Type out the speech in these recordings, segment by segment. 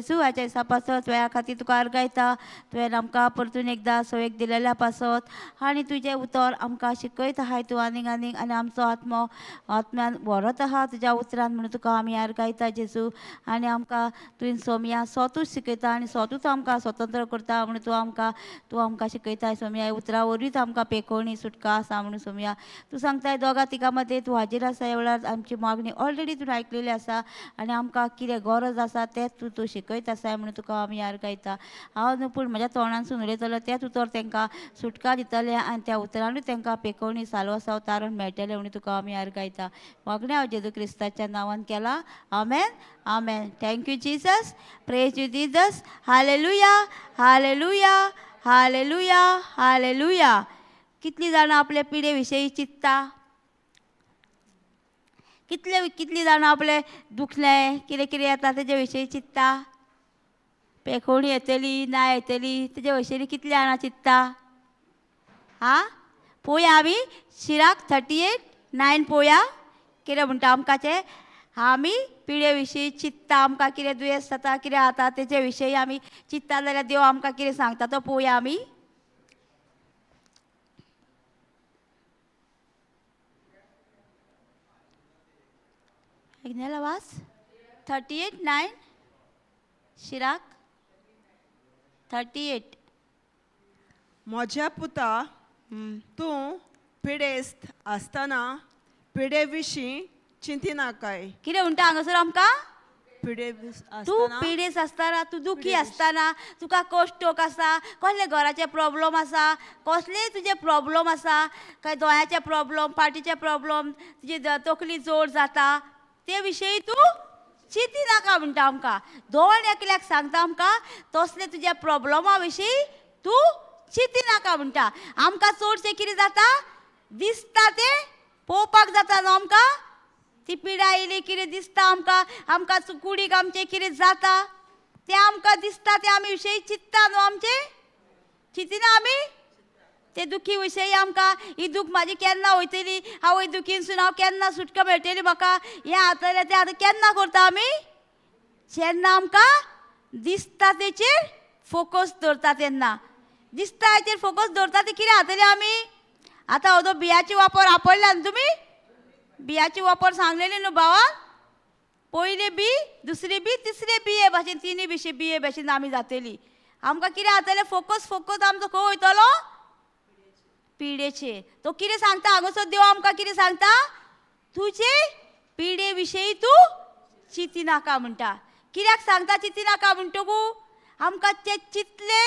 जेजू हाच्या दिसा पासत वेळा खातीर तुका अर्गायता. तुवें आमकां परतून एकदां सवेक दिलेल्या पासत आनी तुजें उतर आमकां शिकयत आहाय तूं आनीक आनीक आनी आमचो आत्मो आत्म्यान व्हरत आहा तुज्या उतरान म्हणून तुका आमी अर्गायता जेजू. आनी आमकां तुवें सोमया स्वतूच शिकयता आनी स्वतूच आमकां स्वतंत्र करता म्हणून तूं आमकां शिकयता सोमया. उतरा वरवींच आमकां पेकोवणी सुटका आसा म्हणून सोमया. तूं सांगताय दोगां तिगां मदें तूं हाजीर आसा ह्या वेळार आमची मागणी ऑलरेडी तुवें आयकलेली आसा आनी आमकां कितें गरज आसा तें तूं तूं शिकयत आसाय म्हणून तुका आमी अर्गायता. हांव न्हू पूण म्हज्या तोंडानसून उलयतलो तेंच उतर तांकां सुटका दितलें आनी त्या उतरानूच तांकां पेकोवणी साल्वासांव तारण मेळटलें म्हणून तुका आमी अर्गायता. मागणें हांव जेजू क्रिस्ताच्या नांवान केलां. आमेन आमेन. Thank you Jesus. Praise you Jesus. Hallelujah hallelujah hallelujah hallelujah. कितलीं जाणां आपले पिडे विशयी चिंतता? कितले कितलीं जाणां आपले दुखलें कितें कितें येता तेजे विशयी चिंतता? पेखोवणी येतली ना येतली तेजे विशयी कितलीं जाणां चिंतता? हा पळोवया आमी शिराक 38:9 पळोवया कितें म्हणटा आमकां. आमी पिडे विशयी चिंतता, आमकां कितें दुयेंस जाता कितें जाता तेजे विशयी आमी चिंतता जाल्यार देव आमकां कितें सांगता तो पळोवया आमी. आयकला वास 38:9 शिराक 38. म्हज्या पुता, तूं पिडेस्त आसतना पिडे विशीं चिंतिनाकाय. कितें म्हणटा हांगासर आमकां? पिडे तूं पिडेस्त आसतना, तूं दुखी आसतना, तुका कोश्टोक आसा, कसले घराचे प्रॉब्लम आसा, कसलेय तुजे प्रॉब्लम आसा, काय दोळ्याचे प्रॉब्लम, फाटीचे प्रॉब्लम, तुजी तकली जोड जाता, ते विशयी तूं चिंती नाका म्हणटा आमकां. दोन एकल्याक सांगता आमकां तसले तुज्या प्रॉब्लमा विशीं तूं चिंती नाका म्हणटा. आमकां चडशें कितें जाता दिसता तें पळोवपाक जाता न्हू आमकां. ती पिडा येयली कितें दिसता आमकां, आमकां कुडीक आमचें कितें जाता तें आमकां दिसता, तें आमी विशयी चिंतता न्हू. आमचें चिंतिना आमी ते दुखी विशयी आमकां ही दूख म्हाजी केन्ना वयतली, हांव ही दुखीनसून हांव केन्ना सुटका मेळटली म्हाका, हें जातलें तें आतां केन्ना करता आमी? जेन्ना आमकां दिसता तेचेर फोकस दवरता तेन्ना दिसता हेचेर फोकस दवरता तें कितें जातलें आमी? आतां हो बियाची वापर आपडला न्हू तुमी, बियाची वापर सांगलेली न्हू भावान, पयली बी, दुसरी बी, तिसरी बिये भाशेन, तिनूय बिशे बिये भाशेन आमी जातली. आमकां कितें जातलें? फोकस फोकस आमचो खंय वयतलो? पिडेचेर. तो कितें सांगता हांगासर देव आमकां कितें सांगता? तुजे पिडे विशयी तूं चिंती नाका म्हणटा. कित्याक सांगता चिंती नाका म्हणटकू? आमकां ते चिंतले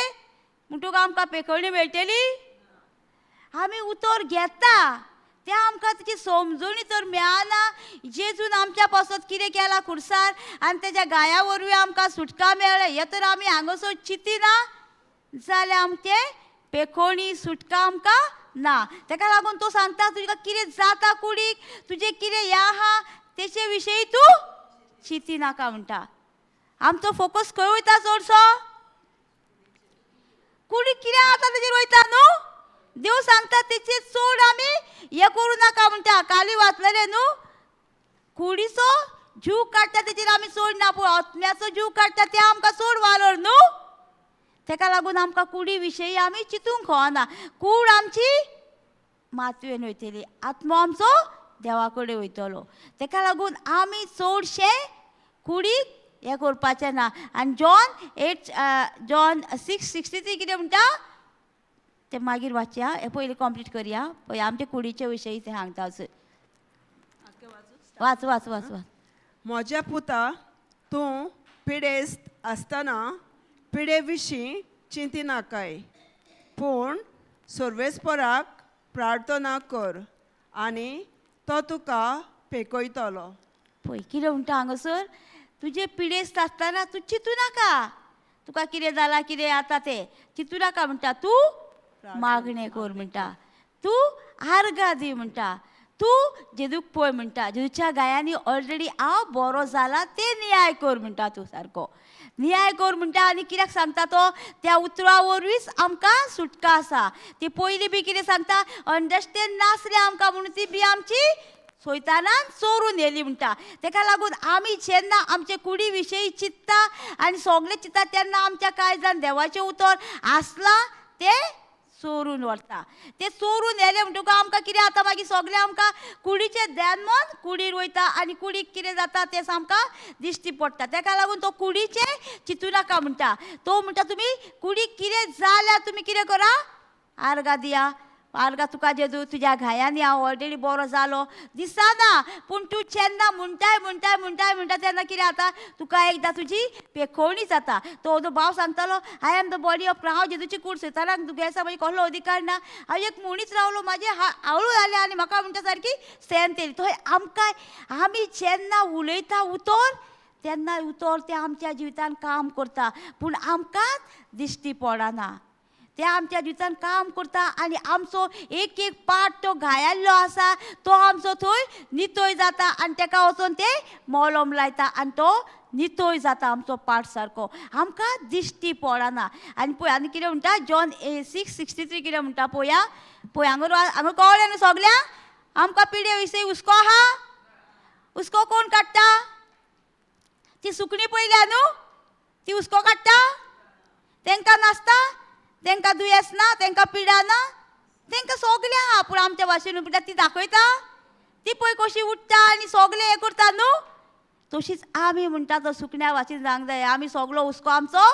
म्हणटकू आमकां पेखवणी मेळटली. आमी उतर घेता तें आमकां तेची समजणी तर मेळना. जेजून आमच्या पासत कितें केलां खुर्सार आनी तेज्या गाया वरवीं आमकां सुटका मेळ्ळें हें तर आमी हांगासर चिंतिना जाल्यार आमचें पेखोणी सुटका आमकां ना. तेका लागून तो सांगता तुका कितें जाता कुडीक, तुजें कितें हें आहा तेचे विशयी तूं चिंती नाका म्हणटा. आमचो फोकस खंय वयता चडसो? कुडीक कितें जाता तेजेर वयता न्हू. देव सांगता तेचेर चड आमी हें करूं नाका म्हणटा. कालूय वाचलेलें न्हू, कुडीचो जीव काडटा तेचेर आमी चड ना, पूण आत्म्याचो जीव काडटा तें आमकां चड वालोर न्हू. तेका लागून आमकां कुडी विशयी आमी चिंतूंक खवना. कूड आमची मातयेन वयतली, आत्मो आमचो देवा कडेन वयतलो. तेका लागून आमी चडशे कुडीक हें करपाचें ना. आनी जॉन 8 जॉन 6:63 कितें म्हणटा तें मागीर वाचया, हें पयलीं कंप्लीट करया. पळय आमचे कुडीचे विशयी तें सांगता. वाच वाच वाच वाच. म्हज्या पुता, तूं पिडेस्त आसतना पिडे विशीं चिंतिनाकाय, पूण सर्वेस्पराक प्रार्थना कर आनी तो तुका पेकयतलो. पळय कितें म्हणटा हांगासर, तुजें पिडेस्त आसतना तूं चिंतू नाका, तुका कितें जालां कितें आतां तें चिंतू नाका म्हणटा. तूं मागणें कर म्हणटा, तूं आर्गां दी म्हणटा, तूं जेजूक पळय म्हणटा, जेजूच्या गायांनी ऑलरेडी हांव बरो जाला तें नियाळ कर म्हणटा. तूं सारको नियाळ कर म्हणटा. आनी कित्याक सांगता तो? त्या उतरा वरवींच आमकां सुटका आसा. ती पयलीं बी कितें सांगता, अंडरस्टँड नासलें आमकां म्हणून ती बी आमची सोयतानान चोरून व्हेली म्हणटा. तेका लागून आमी जेन्ना आमचे कुडी विशयी चिंत्ता आनी सगळें चिंत्ता तेन्ना आमच्या काळजान देवाचें उतर आसलां तें चोरून व्हरता. तें चोरून व्हेलें म्हणटकूच आमकां कितें जाता मागीर सगळें आमकां कुडीचें ध्यान मन कुडीर वयता आनी कुडीक कितें जाता तें आमकां दिश्टी पडटा. तेका लागून तो कुडीचें चिंतू नाका म्हणटा. तो म्हणटा तुमी कुडीक कितें जाल्यार तुमी कितें करा, आर्गां दिया, आर्गां तुका जेजू तुज्या घायांनी हांव ऑलरेडी बरो जालो दिसना, पूण तूं जेन्ना म्हणटाय म्हणटाय म्हणटाय म्हणटा तेन्ना कितें जाता तुका एकदां तुजी पेखोवणी जाता. तो जो भाव सांगतालो I am the body of हांव जेजूची कूड सैतानाक दुयेंसा म्हणजे कसलो अधिकार ना. हांव एक म्हणीत रावलो, म्हाजें आवळू जालें आनी म्हाका म्हणटा सारकी सेंत येयली. थंय आमकां आमी जेन्ना उलयता उतर तेन्ना उतर तें आमच्या जिवितान काम करता, पूण आमकां दिश्टी पडना. ते आमच्या जिवितान काम करता आनी आमचो एक एक पार्ट तो घायाल्लो आसा तो आमचो थंय नितोय जाता आनी तेका वचोन ते मलम लायता आनी तो नितोय जाता आमचो पार्ट सारको, आमकां दिश्टी पडना. आनी पळय आनी कितें म्हणटा जॉन 6:63 कितें म्हणटा पळया, पळय हांगा हांगा कळ्ळें न्हू सगल्यांक आमकां पिडे विशयी हुस्को आहा, हुस्को कोण काडटा? ती सुकणीं पळयल्या न्हू, ती हुस्को काडटा, तेंकां नासता, तेंकां दुयेंस ना, तेंकां पिडा ना, तेंकां सगळें आहा, पूण आमच्या भाशेन म्हणटा ती दाखयता, ती पळय कशी उठ्ठा आनी सगळें हें करता न्हू. तशीच आमी म्हणटा तो सुकण्या भाशेन जावंक जाय, आमी सगळो हुस्को आमचो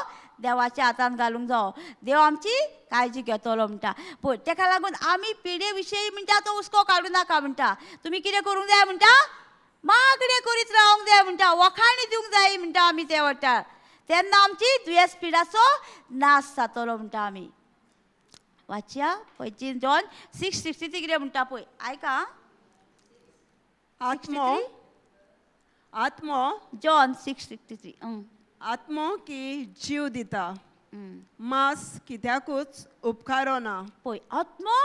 देवाच्या हातान घालूंक जावो, देव आमची काळजी घेतलो म्हणटा. पळय तेका लागून आमी पिडे विशयी म्हणटा तो हुस्को काडूं नाका म्हणटा. तुमी कितें करूंक जाय म्हणटा, मागणें करीत रावंक जाय म्हणटा, वखाणी दिवंक जाय म्हणटा आमी ते वाठार, तेन्ना आमची दुयेंस पिडाचो नाश जातलो म्हणटा. आमी वाचया पळय जॉन 6:63 कितें म्हणटा पळय, आयका. आत्मो आत्मो जॉन 6:63 आत्मो की जीव दिता, मांस कित्याकूच उपकारना. पळय आत्मो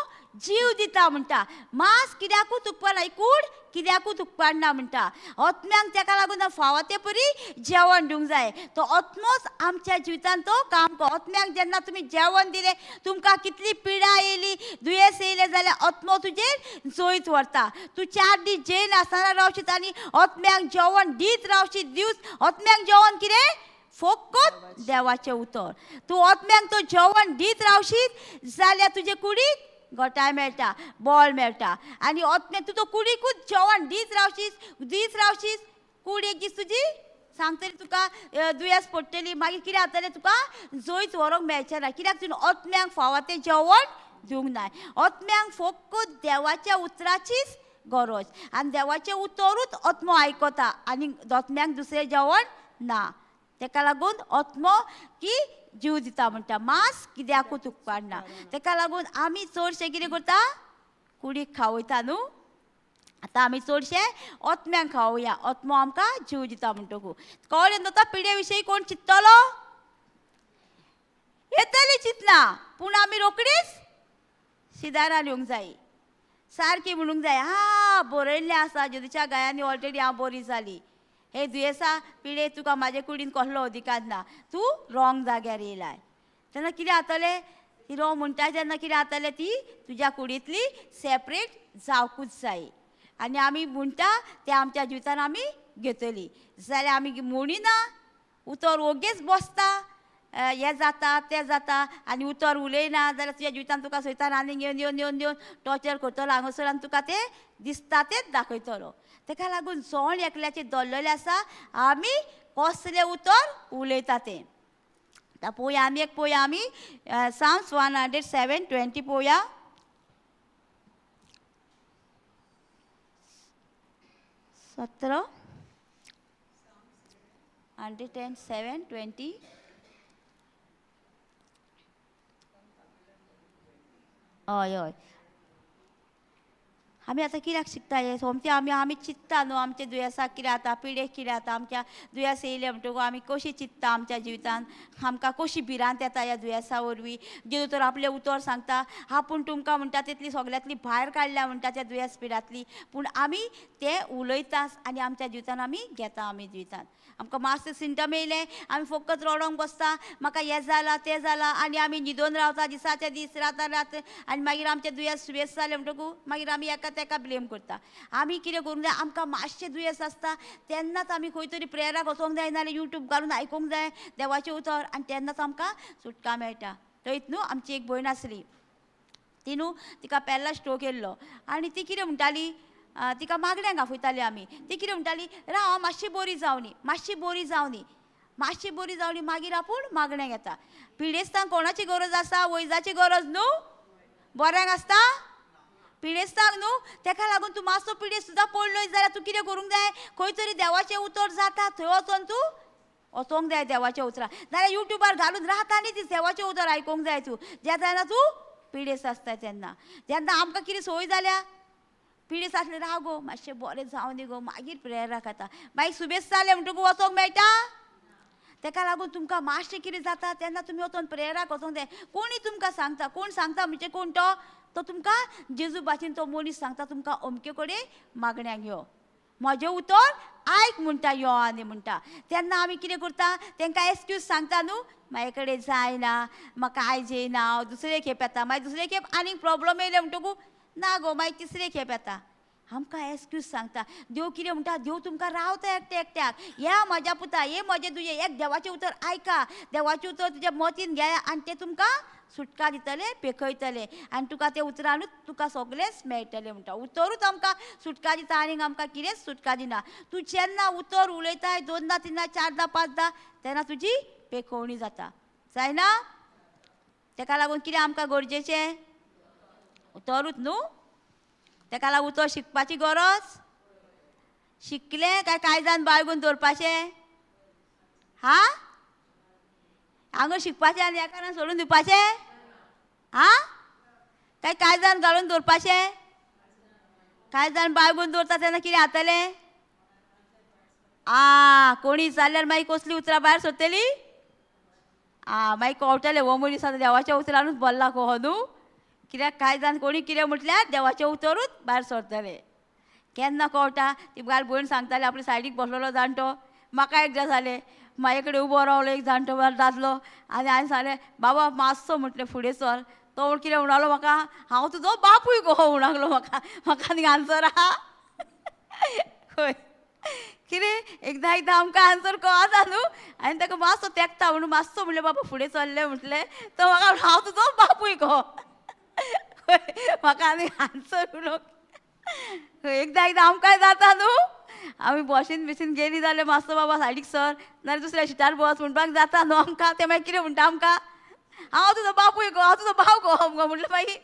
जीव दिता म्हणटा, मांस कित्याकूच उपकारना, कूड कित्याकूच उपकारना म्हणटा. आत्म्यांक तेका लागून फावो ते परी जेवण दिवंक जाय, तो आत्मोच आमच्या जिवितान तो काम कर. आत्म्यांक जेन्ना तुमी जेवण दिलें, तुमकां कितली पिडा येयली दुयेंस येयलें जाल्यार आत्मो तुजेर जैत व्हरता. तूं 4 दीस जेन आसतना रावशीत आनी आत्म्यांक जेवण दीत रावशीत दिवस. आत्म्यांक जेवण कितें? फकत देवाचें उतर. तूं आत्म्यांक तो जेवण दीत रावशीत जाल्यार तुजे कुडीक घटाय मेळटा, बळ मेळटा. आनी आत्म्याक तूं तो कुडीकूच जेवण दीत रावशीत दीत रावशीत, कूड एक दीस तुजी सांगतली तुका दुयेंस पडटली, मागीर कितें जातलें तुका जैत व्हरूंक मेळचें ना, कित्याक तुवें आत्म्यांक फावो तें जेवण दिवंक नाय. आत्म्यांक फकत देवाच्या उतराचीच गरज आनी देवाचें उतरूच आत्मो आयकता आनी आत्म्यांक दुसरें जेवण ना. तेका लागून आत्मो की जीव दिता म्हणटा, मांस कित्याकूच उपकारना. तेका लागून आमी चडशें कितें करता, कुडीक खावयता न्हू. आतां आमी चडशे आत्म्यांक खावया, आत्मो आमकां जीव दिता म्हणटकू कळ्ळें न्हू. आतां पिडे विशयी कोण चिंततलो? येतली चिंतना, पूण आमी रोकडीच सिदारान येवंक जाय, सारकी म्हणूंक जाय हा बरयल्लें आसा जेजूच्या गायांनी ऑलरेडी हांव बरी जाली, हे दुयेंसा पिडे तुका म्हाजे कुडीन कसलो अधिकार ना, तूं रोंग जाग्यार येयलाय. तेन्ना कितें जातलें, ती रोंग म्हणटा तेन्ना कितें जातलें, ती तुज्या कुडींतली सेपरेट जावकूच जाय. आनी आमी म्हणटा तें आमच्या जिवितान आमी घेतली जाल्यार आमी म्हणिना, उतर ओगेच बसता, हें जाता तें जाता आनी उतर उलयना जाल्यार तुज्या जिवितान तुका सैतान आनीक येवन येवन येवन येवन टॉर्चर करतलो हांगासर आनी तुका तें दिसता तेंच दाखयतलो. तेका लागून जण एकल्याचें दवरलेलें आसा आमी कसलें उतर उलयता तें. आतां पळोवया आमी एक पळोवया आमी Psalms 107:20 पळोवया. 17 107:20. हय हय, आमी आतां कित्याक शिकता हें सोमतें आमी आमी चिंत्ता न्हू आमच्या दुयेंसाक कितें जाता, पिडेक कितें जाता, आमच्या दुयेंस येयलें म्हणटकूच आमी कशी चिंत्ता आमच्या जिवितान, आमकां कशी भिरांत येता ह्या दुयेंसा वरवीं. जेजू तर आपलें उतर सांगता, आपूण तुमकां म्हणटा तितली सगल्यांतली भायर काडल्या म्हणटा त्या दुयेंस पिडांतली, पूण आमी तें उलयता आनी आमच्या जिवितान आमी घेता. आमी जिवितान आमकां मातशें सिमटम येयलें आमी फकत रडोंक बसता, म्हाका हें जालां तें जालां, आनी आमी न्हिदोन रावता दिसाचे दीस राता रात, आनी मागीर आमचें दुयेंस सुयेस जालें म्हणटकूच मागीर आमी एका तेका ब्लेम करता. आमी कितें करूंक जाय, आमकां मातशें दुयेंस आसता तेन्नाच आमी खंय तरी प्रेयराक वचोंक जाय, नाल्यार यूट्यूब घालून आयकूंक जाय देवाचें उतर, आनी तेन्नाच आमकां सुटका मेळटा. थंयच न्हू आमची एक भयण आसली, ती न्हू तिका पेल्ला स्ट्रोक येयल्लो आनी ती कितें म्हणटाली, तिका मागण्यांक आफयताली आमी. ती कितें म्हणटाली, राव हांव मातशी बरी जावनी, मातशी बरी जावनी, मातशी बरी जावनी, मागीर आपूण मागण्यांक येता. पिडेस्तांक कोणाची गरज आसा? वैजाची गरज न्हू, बऱ्यांक आसता पिडेस्तांक न्हू. तेका लागून तूं मातसो पिडेस्त सुद्दां पडलोय जाल्यार तूं कितें करूंक जाय, खंय तरी देवाचें उतर जाता थंय वचोन तूं वचोंक जाय देवाच्या उतरां, नाल्यार यूट्यूबार घालून राहता न्ही ती देवाचें उतर आयकूंक जाय तूं. जेन्ना तेन्ना तूं पिडेस्त आसता तेन्ना, जेन्ना आमकां कितें सोय जाल्या पिडेस्त आसले राव गो मातशें बरें जावं दी गो, मागीर प्रेयराक येता. मागीर सुबेज जालें म्हणटकूच वचोंक मेळटा. तेका लागून तुमकां मातशें कितें जाता तेन्ना तुमी वचोन प्रेयराक वचोंक जाय. कोणी तुमकां सांगता, कोण सांगता म्हणजे कोण तो, तो तुमकां जेजू भाशेन तो मनीस सांगता तुमकां अमके कडेन मागण्याक यो, म्हजें उतर आयक म्हणटा, यो आनी म्हणटा. तेन्ना आमी कितें करता, तेंकां एक्सक्यूज सांगता न्हू, म्हाजे कडेन जायना, म्हाका आयज येयना, हांव दुसरे खेप येता. मागीर दुसरे खेप आनीक प्रोब्लम येयले म्हणटकूच ना गो, मागीर तिसरे खेप येता. आमकां एक्सक्यूज सांगता. देव कितें म्हणटा, देव तुमकां रावता एकट्या एकट्याक, या म्हज्या पुता, ये म्हजें तुजें एक देवाचें उतर आयका, देवाचें उतर तुज्या मतीन घेया आनी तें तुमकां सुटका दितले, पेखयतले आनी तुका तें उतरानूच तुका सगळेंच मेळटलें म्हणटा. उतरूच आमकां सुटका दिता आनीक आमकां कितेंच सुटका दिना. तूं जेन्ना उतर उलयताय दोनदां तिनदां चारदां पांचदां तेन्ना तुजी पेखोवणी जाता, जायना? तेका लागून कितें आमकां गरजेचें उतरूच न्हू. तेका लागून उतर शिकपाची गरज, शिकलें काय कांय जाण बाळगून दवरपाचें, हा हांगा शिकपाचें आनी ह्या कारणान सोडून दिवपाचें, हा काय कांय जाण घालून दवरपाचें? कांय जाण बाळगून दवरता तेन्ना कितें जातलें? आ कोणी विचारल्यार मागीर कसली उतरां भायर सरतली? आ मागीर कळटलें हो मनीस आतां देवाच्या उतरानूच भरला गो न्हू. कित्याक कांय जाण कोणी कितें म्हटल्यार देवाचें उतरूच भायर सरतलें. केन्ना कळटा ती काल भयण सांगताली, आपले सायडीक बसलेलो जाणटो, म्हाका एकदां जालें, म्हाजे कडेन उबो रावलो एक जाणटो दादलो आनी हांवें सांगलें, बाबा मातसो म्हटलें फुडें सर. तो म्हण कितें म्हणालो म्हाका, हांव तुजो बापूय गो म्हणलो म्हाका. म्हाका आनी आन्सर आहा खंय कितें एकदां एकदां आमकां आन्सर कळना न्हू. आनी ताका मातसो तेंकता म्हणून मातसो म्हणलें बाबा फुडें सरलें म्हटलें, तो म्हाका हांव तुजो बापूय गो. म्हाका आनी आन्सर उलोवंक एकदां एकदां आमकांय जाता न्हू. आमी बशीन बिशीन गेली जाल्यार मातसो बाबा सायडीक सर, नाल्यार दुसऱ्या शिटार बस म्हणपाक जाता न्हू आमकां. तें मागीर कितें म्हणटा आमकां, हांव तुजो बापूय गो, हांव तुजो भाव गो गो म्हणलें. मागीर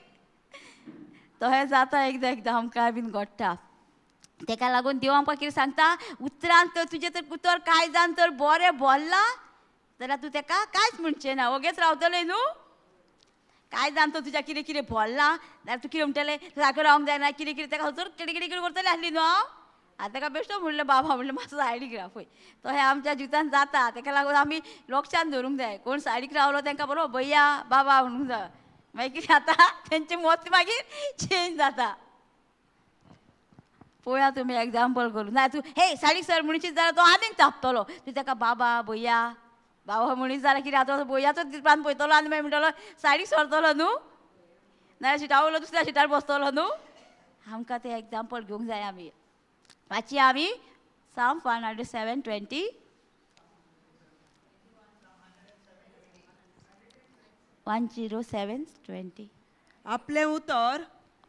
तशें जाता एकदां एकदां आमकां बीन घडटा. तेका लागून देव आमकां कितें सांगता, उतरान तर तुजें तर उतर कांय जाण तर बरें बोल्लां जाल्यार तूं तेका कांयच म्हणचें ना, वगेच रावतलें न्हू. कांय जाण तर तुज्या कितें कितें भरलां जाल्यार तूं कितें म्हणटलें, सारकें रावंक जायना कितें कितें तेका हजर कितें कितें कितें करतलें आसली न्हू हांव. आतां ताका बेश्टो म्हणलें बाबा म्हणलें मातसो सायडीक राव पळय. तशें आमच्या जिवितान जाता. तेका लागून आमी लक्षान धरूंक जाय, कोण सायडीक रावलो तांकां बरो भैया बाबा म्हणूंक जाय. मागीर कितें जाता तेंचें मत मागीर चेंज जाता. पळया तुमी एग्जाम्पल करून, ना तूं हे सायडीक सर म्हणशीत जाल्यार तो आनीक तापतलो. तूं ताका बाबा भैया बाबा म्हणीत जाल्यार कितें जाता, भैयाचो तिरपान पळयतलो आनी मागीर म्हणटलो सायडीक सरतलो न्हू, नाल्यार शिटा वयलो दुसऱ्या शिटार बसतलो न्हू. आमकां तें एग्जाम्पल घेवंक जाय. आमी वाचया आमी Psalm 107:20 107:20. आपलें उतर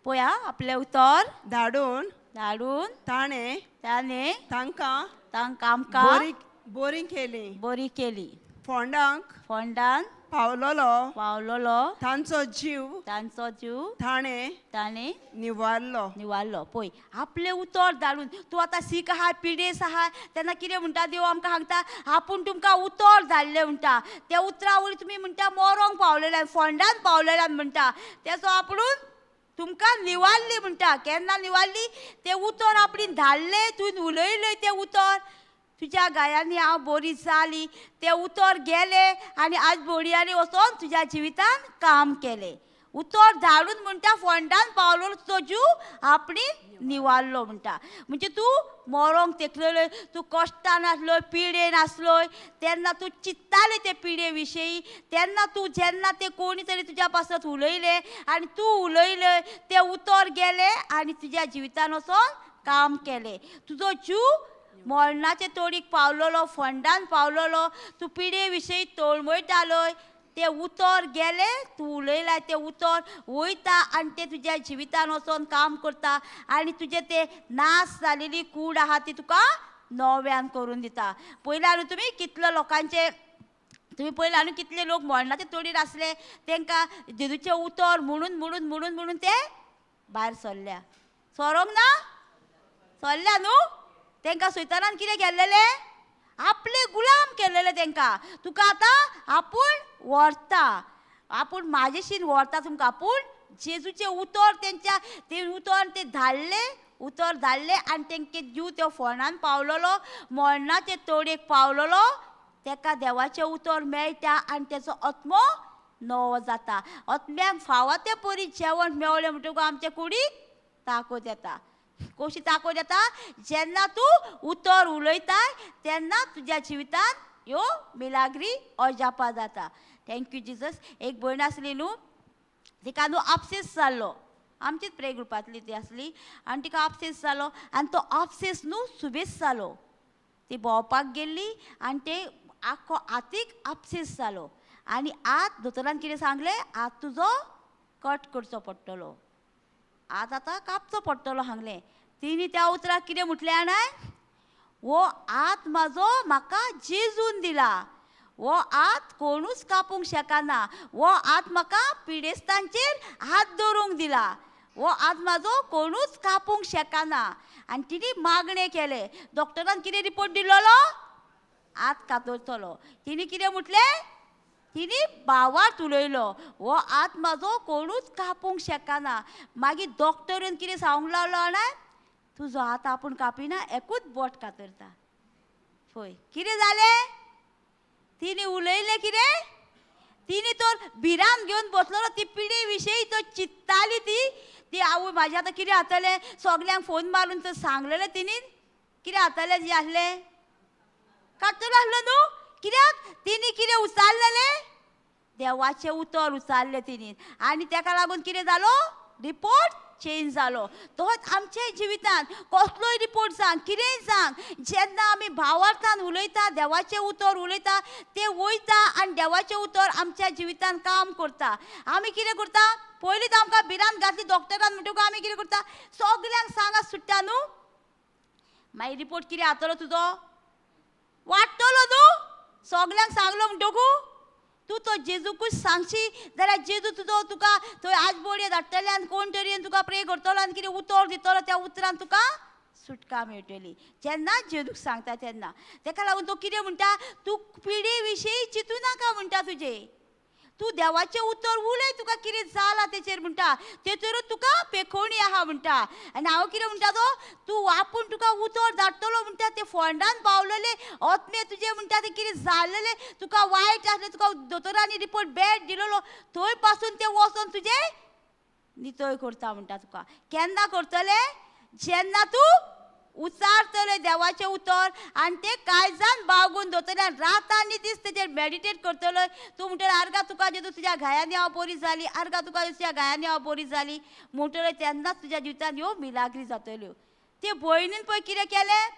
पळया, आपलें उतर धाडून धाडून ताणें ताणें तांकां तांकां आमकां बरी केली, बरी केली. फोंडांक फोंडान पावलोलो पावलोलो तांचो जीव तांचो जीव ताणें ताणें निवारलो. निवारलो. पळय आपलें उतर धाडून तूं आतां सीक आहा, पिडेस आहा, तेन्ना कितें म्हणटा देव आमकां सांगता, आपूण तुमकां उतर धाडलें म्हणटा. त्या उतरा वयली तुमी म्हणटा मरोंक पावलेल्यान, फोंडान पावलेल्यान म्हणटा, तेचो आपूण तुमकां निवारली म्हणटा. केन्ना निवारली? तें उतर आपणें धाडलें, तुवें उलयलें तें उतर, तुज्या गायांनी हांव बरी जाली, तें उतर गेलें आनी आज बोडयांनी वचोन तुज्या जिवितान काम केलें. उतर धाडून म्हणटा फोंडान पावलो तुजो जीव आपणी निवारलो म्हणटा. म्हणजे तूं मरोंक तेकलेलो, तूं कश्टान आसलो, पिडेन आसलोय, तेन्ना तूं चित्ताले ते पिडे विशयी, तेन्ना तूं जेन्ना ते कोणी तरी तुज्या पासत उलयले आनी तूं उलयले ते उतर गेले आनी तुज्या जिवितान वचोन काम केलें. तुजो जीव मरणाचे तोडीक पावलोलो, फोंडान पावलोलो, तूं पिडे विशयी तळमळटालोय, ते उतर गेले, तूं उलयला ते उतर वयता आनी ते तुज्या जिवितान वचोन काम करता आनी तुजें ते नाश जालेली कूड आहा ती तुका नव्यान करून दिता. पयला न्हू तुमी कितले लोकांचे, तुमी पयला न्हू कितले लोक मरणाचे तोडीर आसले, तांकां जेजूचें उतर म्हणून म्हणून म्हणून म्हणून ते भायर सरल्या. सरोंक ना, सरल्या न्हू. तांकां सैतानान कितें केल्लेलें, आपले गुलाम केलेले तांकां. तुका आतां आपूण व्हरता, आपूण म्हाजेशीन व्हरता तुमकां. आपूण जेजूचें उतर तेंच्या ते उतर ते धाडले, उतर धाडले आनी तेंके जीव त्या फोंडान पावलोलो, मरणाचे तोडयेक पावलोलो, तेका देवाचें उतर मेळटा आनी तेचो आत्मो नवो जाता. आत्म्याक फावो ते परी जेवण मेवलें म्हणटकूच आमच्या कुडीक ताकद येता. कशी ताकद येता? जेन्ना तूं उतर उलयताय तेन्ना तुज्या जिवितांत ह्यो मिलाग्री अजापा जाता. Thank you Jesus. एक भयण आसली न्हू, तिका न्हू आपसेस जाल्लो, आमचीच प्रे ग्रुपांतली ती आसली आनी तिका आपसेस जालो आनी तो आपसेस न्हू सुबेस जालो. ती भोंवपाक गेल्ली आनी ते आख्खो हातीक आपसेस जालो आनी आत दोतोरान कितें सांगलें, आत तुजो कट करचो पडटलो, आत आतां कापचो पडटलो सांगलें. तिणी त्या उतराक कितें म्हटलें जाणाय, हो आत म्हाजो म्हाका जेजून दिला, हो आत कोणूच कापूंक शकना, हो आत म्हाका पिडेस्तांचेर हात दवरूंक दिला, हो आत म्हाजो कोणूच कापूंक शकना. आनी तिणी मागणें केलें. डॉक्टरान कितें रिपोर्ट दिल्लो, आत कातरतलो. तिणी कितें म्हटलें, तिणी भावार्थ उलयलो, हो आत म्हाजो कोणूच कापूंक शकना. मागीर डॉक्टरान कितें सांगूंक लागलो जाणा, तुजो हात आपूण कापिना, एकूच बोट कातरता. पळय कितें जालें, तिणी उलयलें कितें, तिणी तर भिरांत घेवन बसलेलो, ती पिडे विशयी तो चित्ताली ती, ती आवय म्हाजें आतां कितें जातलें, सगल्यांक फोन मारून तर सांगलेलें तिणी कितें जातलें, जें आसलें काडटलो आसलो न्हू. कित्याक तिणी कितें उचारलेलें, देवाचें उतर उचारलें तिणी आनी तेका लागून कितें जालो, रिपोर्ट चेंज जालो. तोच आमच्या जिवितांत कसलोय रिपोर्ट सांग, कितेंय सांग, जेन्ना आमी भावार्थान उलयता, देवाचें उतर उलयता, तें वयता आनी देवाचें उतर आमच्या जिवितांत काम करता. आमी कितें करता, पयलींच आमकां भिरांत घातली डॉक्टरान म्हणटकूच आमी कितें करता, सगल्यांक सांगा सुट्टा न्हू, मागीर रिपोर्ट कितें जातलो तुजो, वाडटलो न्हू, सगल्यांक सांगलो म्हणटकू तूं तो जेजूकूच सांगशी जाल्यार जेजू तुजो तुका थंय आजबोडये धाडटले आनी कोण तरी तुका प्रे करतलो आनी कितें उतर दितलो, त्या उतरान तुका सुटका मेळटली. जेन्ना जेजूक सांगता तेन्ना. तेका लागून तो कितें म्हणटा, तूं पिडे विशयी चिंतू नाका म्हणटा तुजें, तूं देवाचें उतर उलय, तुका कितें जालां तेचेर म्हणटा, तेचेरूच तुका पेखोवणी आहा म्हणटा. आनी हांव कितें म्हणटा, तो तूं आपूण तुका उतर धाडटलो म्हणटा, ते फोंडान पावलेले आत्मे तुजें म्हणटा तें कितें जालेलें, तुका वायट आसलें, तुका दोतोरांनी रिपोर्ट बॅड दिलेलो, थंय पासून ते वचोन तुजें नितळ करता म्हणटा. तुका केन्ना करतले, जेन्ना तूं उचारतले देवाचें उतर आनी तें काळजान बागून दवरतले आनी रात आनी दीस तेजेर मेडिटेट करतले. तूं म्हणटले आर्गा तुका जेजू तुज्या घायांनी हांव बरी जाली, आर्गा तुका तुज्या घायांनी हांव बरी जाली म्हणटले, तेन्नाच तुज्या जिवितांत ह्यो मिलाग्री जातल्यो. ते भयणीन पळय कितें केलें,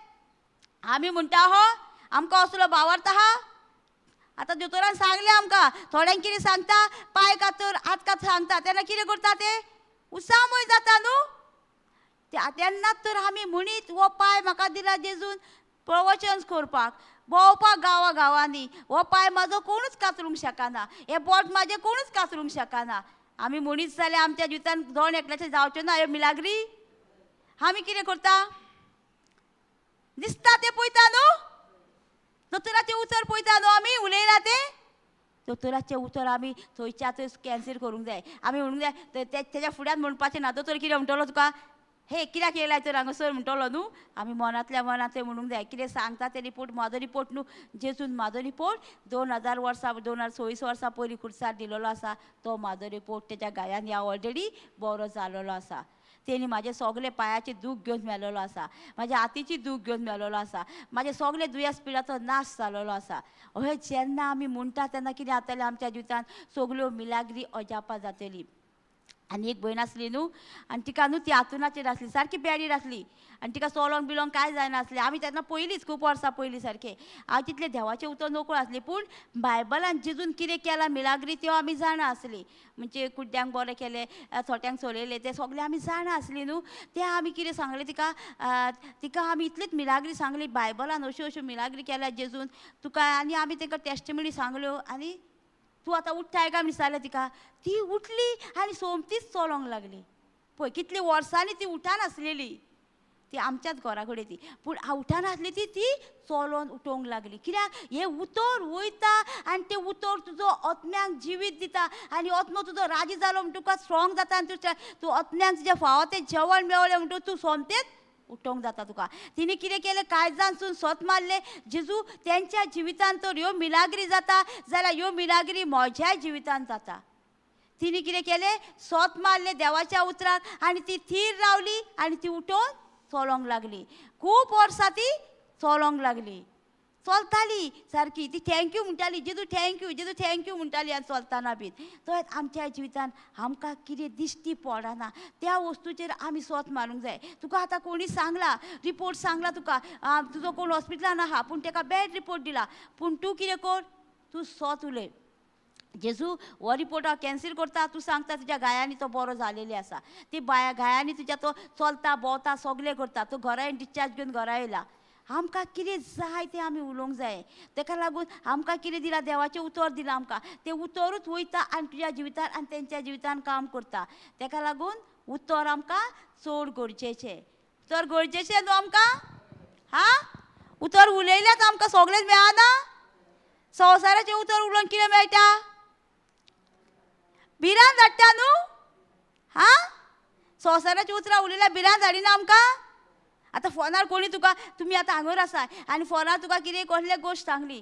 आमी म्हणटा हो आमकां असलो भावार्थ आहा. आतां दोतोरान सांगलें आमकां, थोड्यांक कितें सांगता, पांय कातर हात कातर सांगता, तेन्ना कितें करता ते उसामय जाता न्हू. तेन्नाच तर आमी म्हणीत हो पांय म्हाका दिला जेजून प्रवचन करपाक, भोंवपाक गांवा गांवांनी, हो पांय म्हाजो कोणूच कातरूंक शकना, हें बोट म्हाजें कोणूच कातरूंक शकना. आमी म्हणीत जाल्यार आमच्या जिवितांत दोन एकल्याचें जावचें ना ह्यो मिलाग्री. आमी कितें करता, दिसता तें पळयता न्हू, दोतोराचें उतर पळयता न्हू, आमी उलयला तें दोतोराचें उतर आमी थंयच्या थंय कॅन्सील करूंक जाय. आमी म्हणूंक जाय तेच्या फुड्यान म्हणपाचें ना, दोतोर कितें म्हणटलो तुका, हे कित्याक येयलाय तर हांगासर म्हणटलो न्हू. आमी मनांतल्या मनांत तें म्हणूंक जाय, कितें सांगता तें रिपोर्ट, म्हाजो रिपोर्ट न्हू, जेजून म्हाजो रिपोर्ट 2000 वर्सां, 2026 वर्सां पयलीं खुर्सार दिलेलो आसा. तो म्हाजो रिपोर्ट तेच्या गायान ह्या ऑलरेडी बरो जालोलो आसा. तेणी म्हाजे सगळे पांयाची दूख घेवन मेलोलो आसा, म्हाज्या हातीची दूख घेवन मेलोलो आसा, म्हाजे सगळे दुयेंस पिडाचो नाश जालोलो आसा. अशें जेन्ना आमी म्हणटा तेन्ना कितें जातलें आमच्या जिवितांत? सगल्यो मिलाग्री अजापां जातली. आनी एक भयण आसली न्हू, आनी तिका न्हू ती आतुनाचेर आसली, सारकी बेडीर आसली, आनी तिका चलोंक बिलोंक कांय जायनासलें. आमी तेन्ना पयलींच खूब वर्सां पयलीं सारकें हांव तितलें देवाचें उतर नकळो आसली, पूण बायबलान जेजून कितें केलां मिलाग्री त्यो आमी जाणा आसली. म्हणजे कुड्ड्यांक बरें केलें, थोट्यांक चलयलें, तें सगळें आमी जाणा आसली न्हू. तें आमी कितें सांगलें तिका, तिका आमी इतलीच मिलाग्री सांगली, बायबलान अश्यो अश्यो मिलाग्री केल्या जेजून तुका. आनी आमी तांकां टेस्टिमनी सांगल्यो, आनी तूं आतां उठ्ठाय काय विचारलें तिका. ती उठली आनी सोमतीच चलोंक लागली. पळय कितली वर्सांनी ती उठानासलेली, ती आमच्याच घरा कडेन ती, पूण उठानासली ती, ती चलोन उठोवंक लागली. कित्याक? हें उतर वयता आनी तें उतर तुजो आत्म्याक जिवीत दिता, आनी आत्मो तुजो राजी जालो म्हण तुका स्ट्रॉंग जाता, आनी तूं आत्म्याक तुजें फावो तें जेवण मेवलें म्हणटकूच तूं सोमतेंच उठोवंक जाता तुका. तिणें कितें केलें? काळजानसून सोत मारलें, जेजू तेंच्या जिवितांत तर ह्यो मिलाग्री जाता जाल्यार ह्यो मिलाग्री म्हज्याय जिवितांत जाता. तिणें कितें केलें? सोत मारलें देवाच्या उतराक, आनी ती थीर रावली, आनी ती उठोवन चलोंक लागली. खूब वर्सां ती चलोंक लागली, चलताली सारकी. ती thank you म्हणटाली, जेजू thank you, जेजू thank you म्हणटाली आनी चलतना बीन. तशेंच आमच्या जिवितांत आमकां कितें दिश्टी पडना त्या वस्तूचेर आमी सोत मारूंक जाय. तुका आतां कोणी सांगला, रिपोर्ट सांगला तुका, तुजो कोण हॉस्पिटलान आहा पूण ताका बॅड रिपोर्ट दिला, पूण तूं कितें कर, तूं सोत उलय, जेजू हो रिपोर्ट हांव कॅन्सील करता. तूं सांगता तुज्या गायांनी तो बरो जालेली आसा, ती बाया गायांनी तुज्या तो चलता भोंवता सगळें करता, तूं घरा डिस्चार्ज घेवन घरा येयला. आमकां कितें जाय तें आमी उलोवंक जाय. ताका लागून आमकां कितें दिलां, देवाचें उतर दिलां आमकां, तें उतरूच वयता आनी तुज्या जिवितान आनी तेंच्या जिवितान काम करता. ताका लागून उतर आमकां चड गरजेचें, उतर गरजेचें न्हू आमकां. हा, उतर उलयल्यात आमकां सगळेंच मेळना. संवसाराचें उतर उलोवन कितें मेळटा? भिरांत धाडटा न्हू. हा, संवसाराचीं उतरां उलयल्यार भिरांत धाडिना आमकां. आतां फोनार कोणी तुका, तुमी आतां हांगर आसा आनी फोनार तुका कितें कसले गोश्ट सांगली,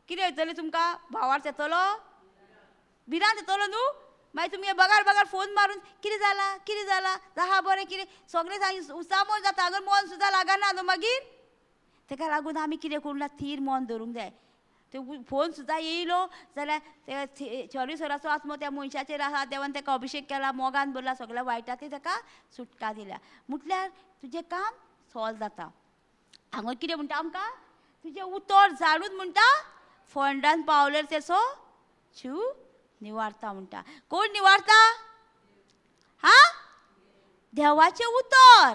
कितें येतलें तुमकां? भावार्थ येतलो, भिरांत येतलो न्हू. मागीर तुमगे बगार बगार फोन मारून कितें जालां कितें जालां, आहा बरें कितें सगळें सांग, उचामोल जाता, हांगर मन सुद्दां लागना न्हू मागीर. ताका लागून आमी कितें करूंक ना, थीर मन धरूंक जाय. ते फोन सुद्दां येयलो जाल्यार ते चोरीसराचो आत्मो त्या मनशाचेर आसा, देवान ताका अभिशेक केला, मोगान भरला, सगळ्या वायटा ते ताका सुटका दिल्या, म्हटल्यार तुजें काम सॉल्व जाता. हांगा कितें म्हणटा आमकां, तुजें उतर जाडून म्हणटा फोंडान पावल्यार तेचो जीव निवारता म्हणटा. कोण निवारता? हा, देवाचें उतर.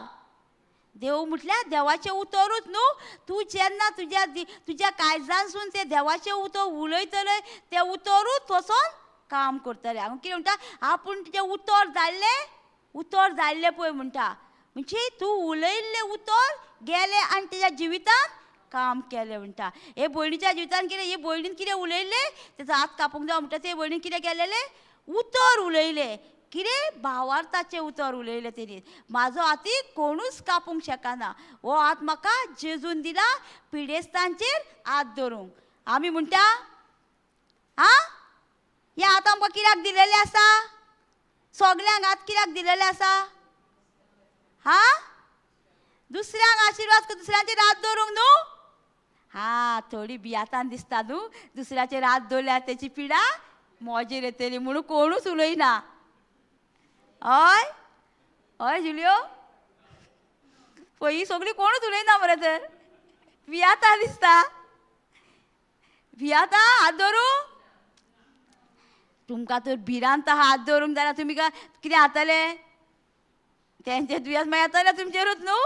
देव म्हटल्यार देवाचें उतरूच न्हू. तूं जेन्ना तुज्या तुज्या काळजानसून तें देवाचें उतर उलयतलें, तें उतरूच वचोन काम करतलें. हांगा कितें म्हणटा, आपूण तुजें उतर धाडलें, उतर धाडलें पळय म्हणटा, म्हणजे तूं उलयल्लें उतर गेलें आनी तेज्या जिवितान काम केलें म्हणटा. हे भयणीच्या जिवितान कितें, हे भयणीन कितें उलयल्लें, तेजो हात कापूंक जावं म्हणटा, ते भयणीन कितें केलेलें, उतर उलयलें. कितें भावार्थाचें उतर उलयलें तेणी, म्हाजो हाती कोणूच कापूंक शकना, हो हात म्हाका जेजून दिला पिडेस्तांचेर हात धरूंक. आमी म्हणटा हा, हे हात आमकां कित्याक दिलेले आसा? सगल्यांक हात कित्याक दिलेले आसा? हा, दुसऱ्यांक आशिर्वाद, दुसऱ्यांचेर हात दवरूंक न्हू. हा, थोडी बियातान दिसता न्हू, दुसऱ्याचेर हात दवरल्यार तेची पिडा मोजेर येतली म्हणून कोणूच उलयना. हय हय जुलियो, पळय सगळीं कोणूच उलयना मरे, तर भियाता दिसता, भियाता हात धरूं तुमकां तर भिरांत आहा हात धरूंक जाल्यार तुमी कितें जातलें? तेंचे दुयेंस मागीर येतलें तुमचेरूच न्हू.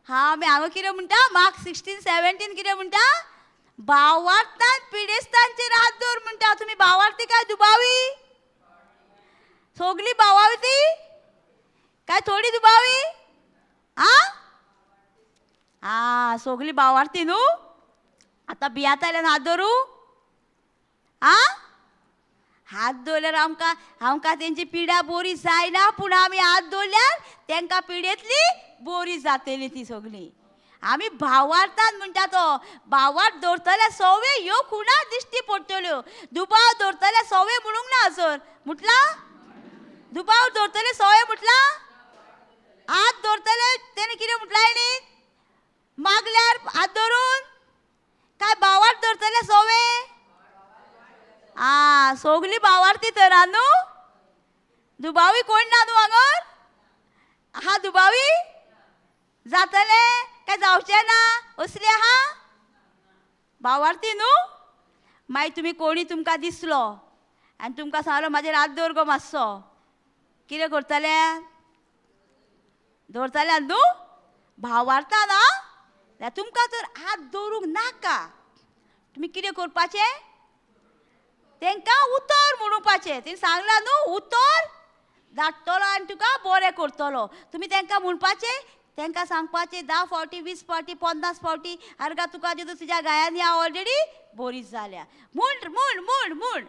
हा, आमी हांगा कितें म्हणटा, मार्क 16-17 कितें म्हणटा, भावार्थान पिडेस्तांचेर हात दवर म्हणटा. तुमी भावार्थी काय दुबावी? सगळी भावार्थी काय थोडी दुबावी? आ आ, सगळी भावार्थी न्हू. आतां भियाताल्यान हात धरूं? आ हात दवरल्यार आमकां आमकां तेंची पिडा बोरी जायना, पूण आमी हात दवरल्यार तेंकां पिडेंतली बोरी जातली ती सगळीं. आमी भावार्थान म्हणटा तो भावार्थ दवरतले सवे ह्यो खुणा दिश्टी पडटल्यो. दुबाव दवरतले सवे म्हणूंक ना सर म्हटलां, दुबाव दवरतले सवे म्हटलां, हात दवरतले तेणें कितें म्हटलां हेणी मागल्यार हात दवरून काय भावार्थ दवरतले सवे? आ सगळीं भावार्थी तर न्हू, दुबावी कोण ना न्हू हांगर आहा दुबावी जातले काय जावचें ना असले आहा भावार्थी न्हू. मागीर तुमी कोणी तुमकां दिसलो आनी तुमकां सांगलो म्हाजेर हात दवर गो मातसो, कितें करतले? दवरतले न्हू भावार्थान. आं जाल्यार तुमकां तर हात दवरूंक नाका, तुमी कितें करपाचें? तेंकां उतर म्हणुपाचें. तेणी सांगलां न्हू उतर धाडटलो आनी तुका बरें करतलो. तुमी तेंकां म्हणपाचें, तेंकां सांगपाचें 10 फावटी 20 फावटी 50 फावटी, आरगा तुका जेजू तुज्या गायांनी हांव ऑलरेडी बरी जाल्या म्हूण म्हूण म्हूण म्हूण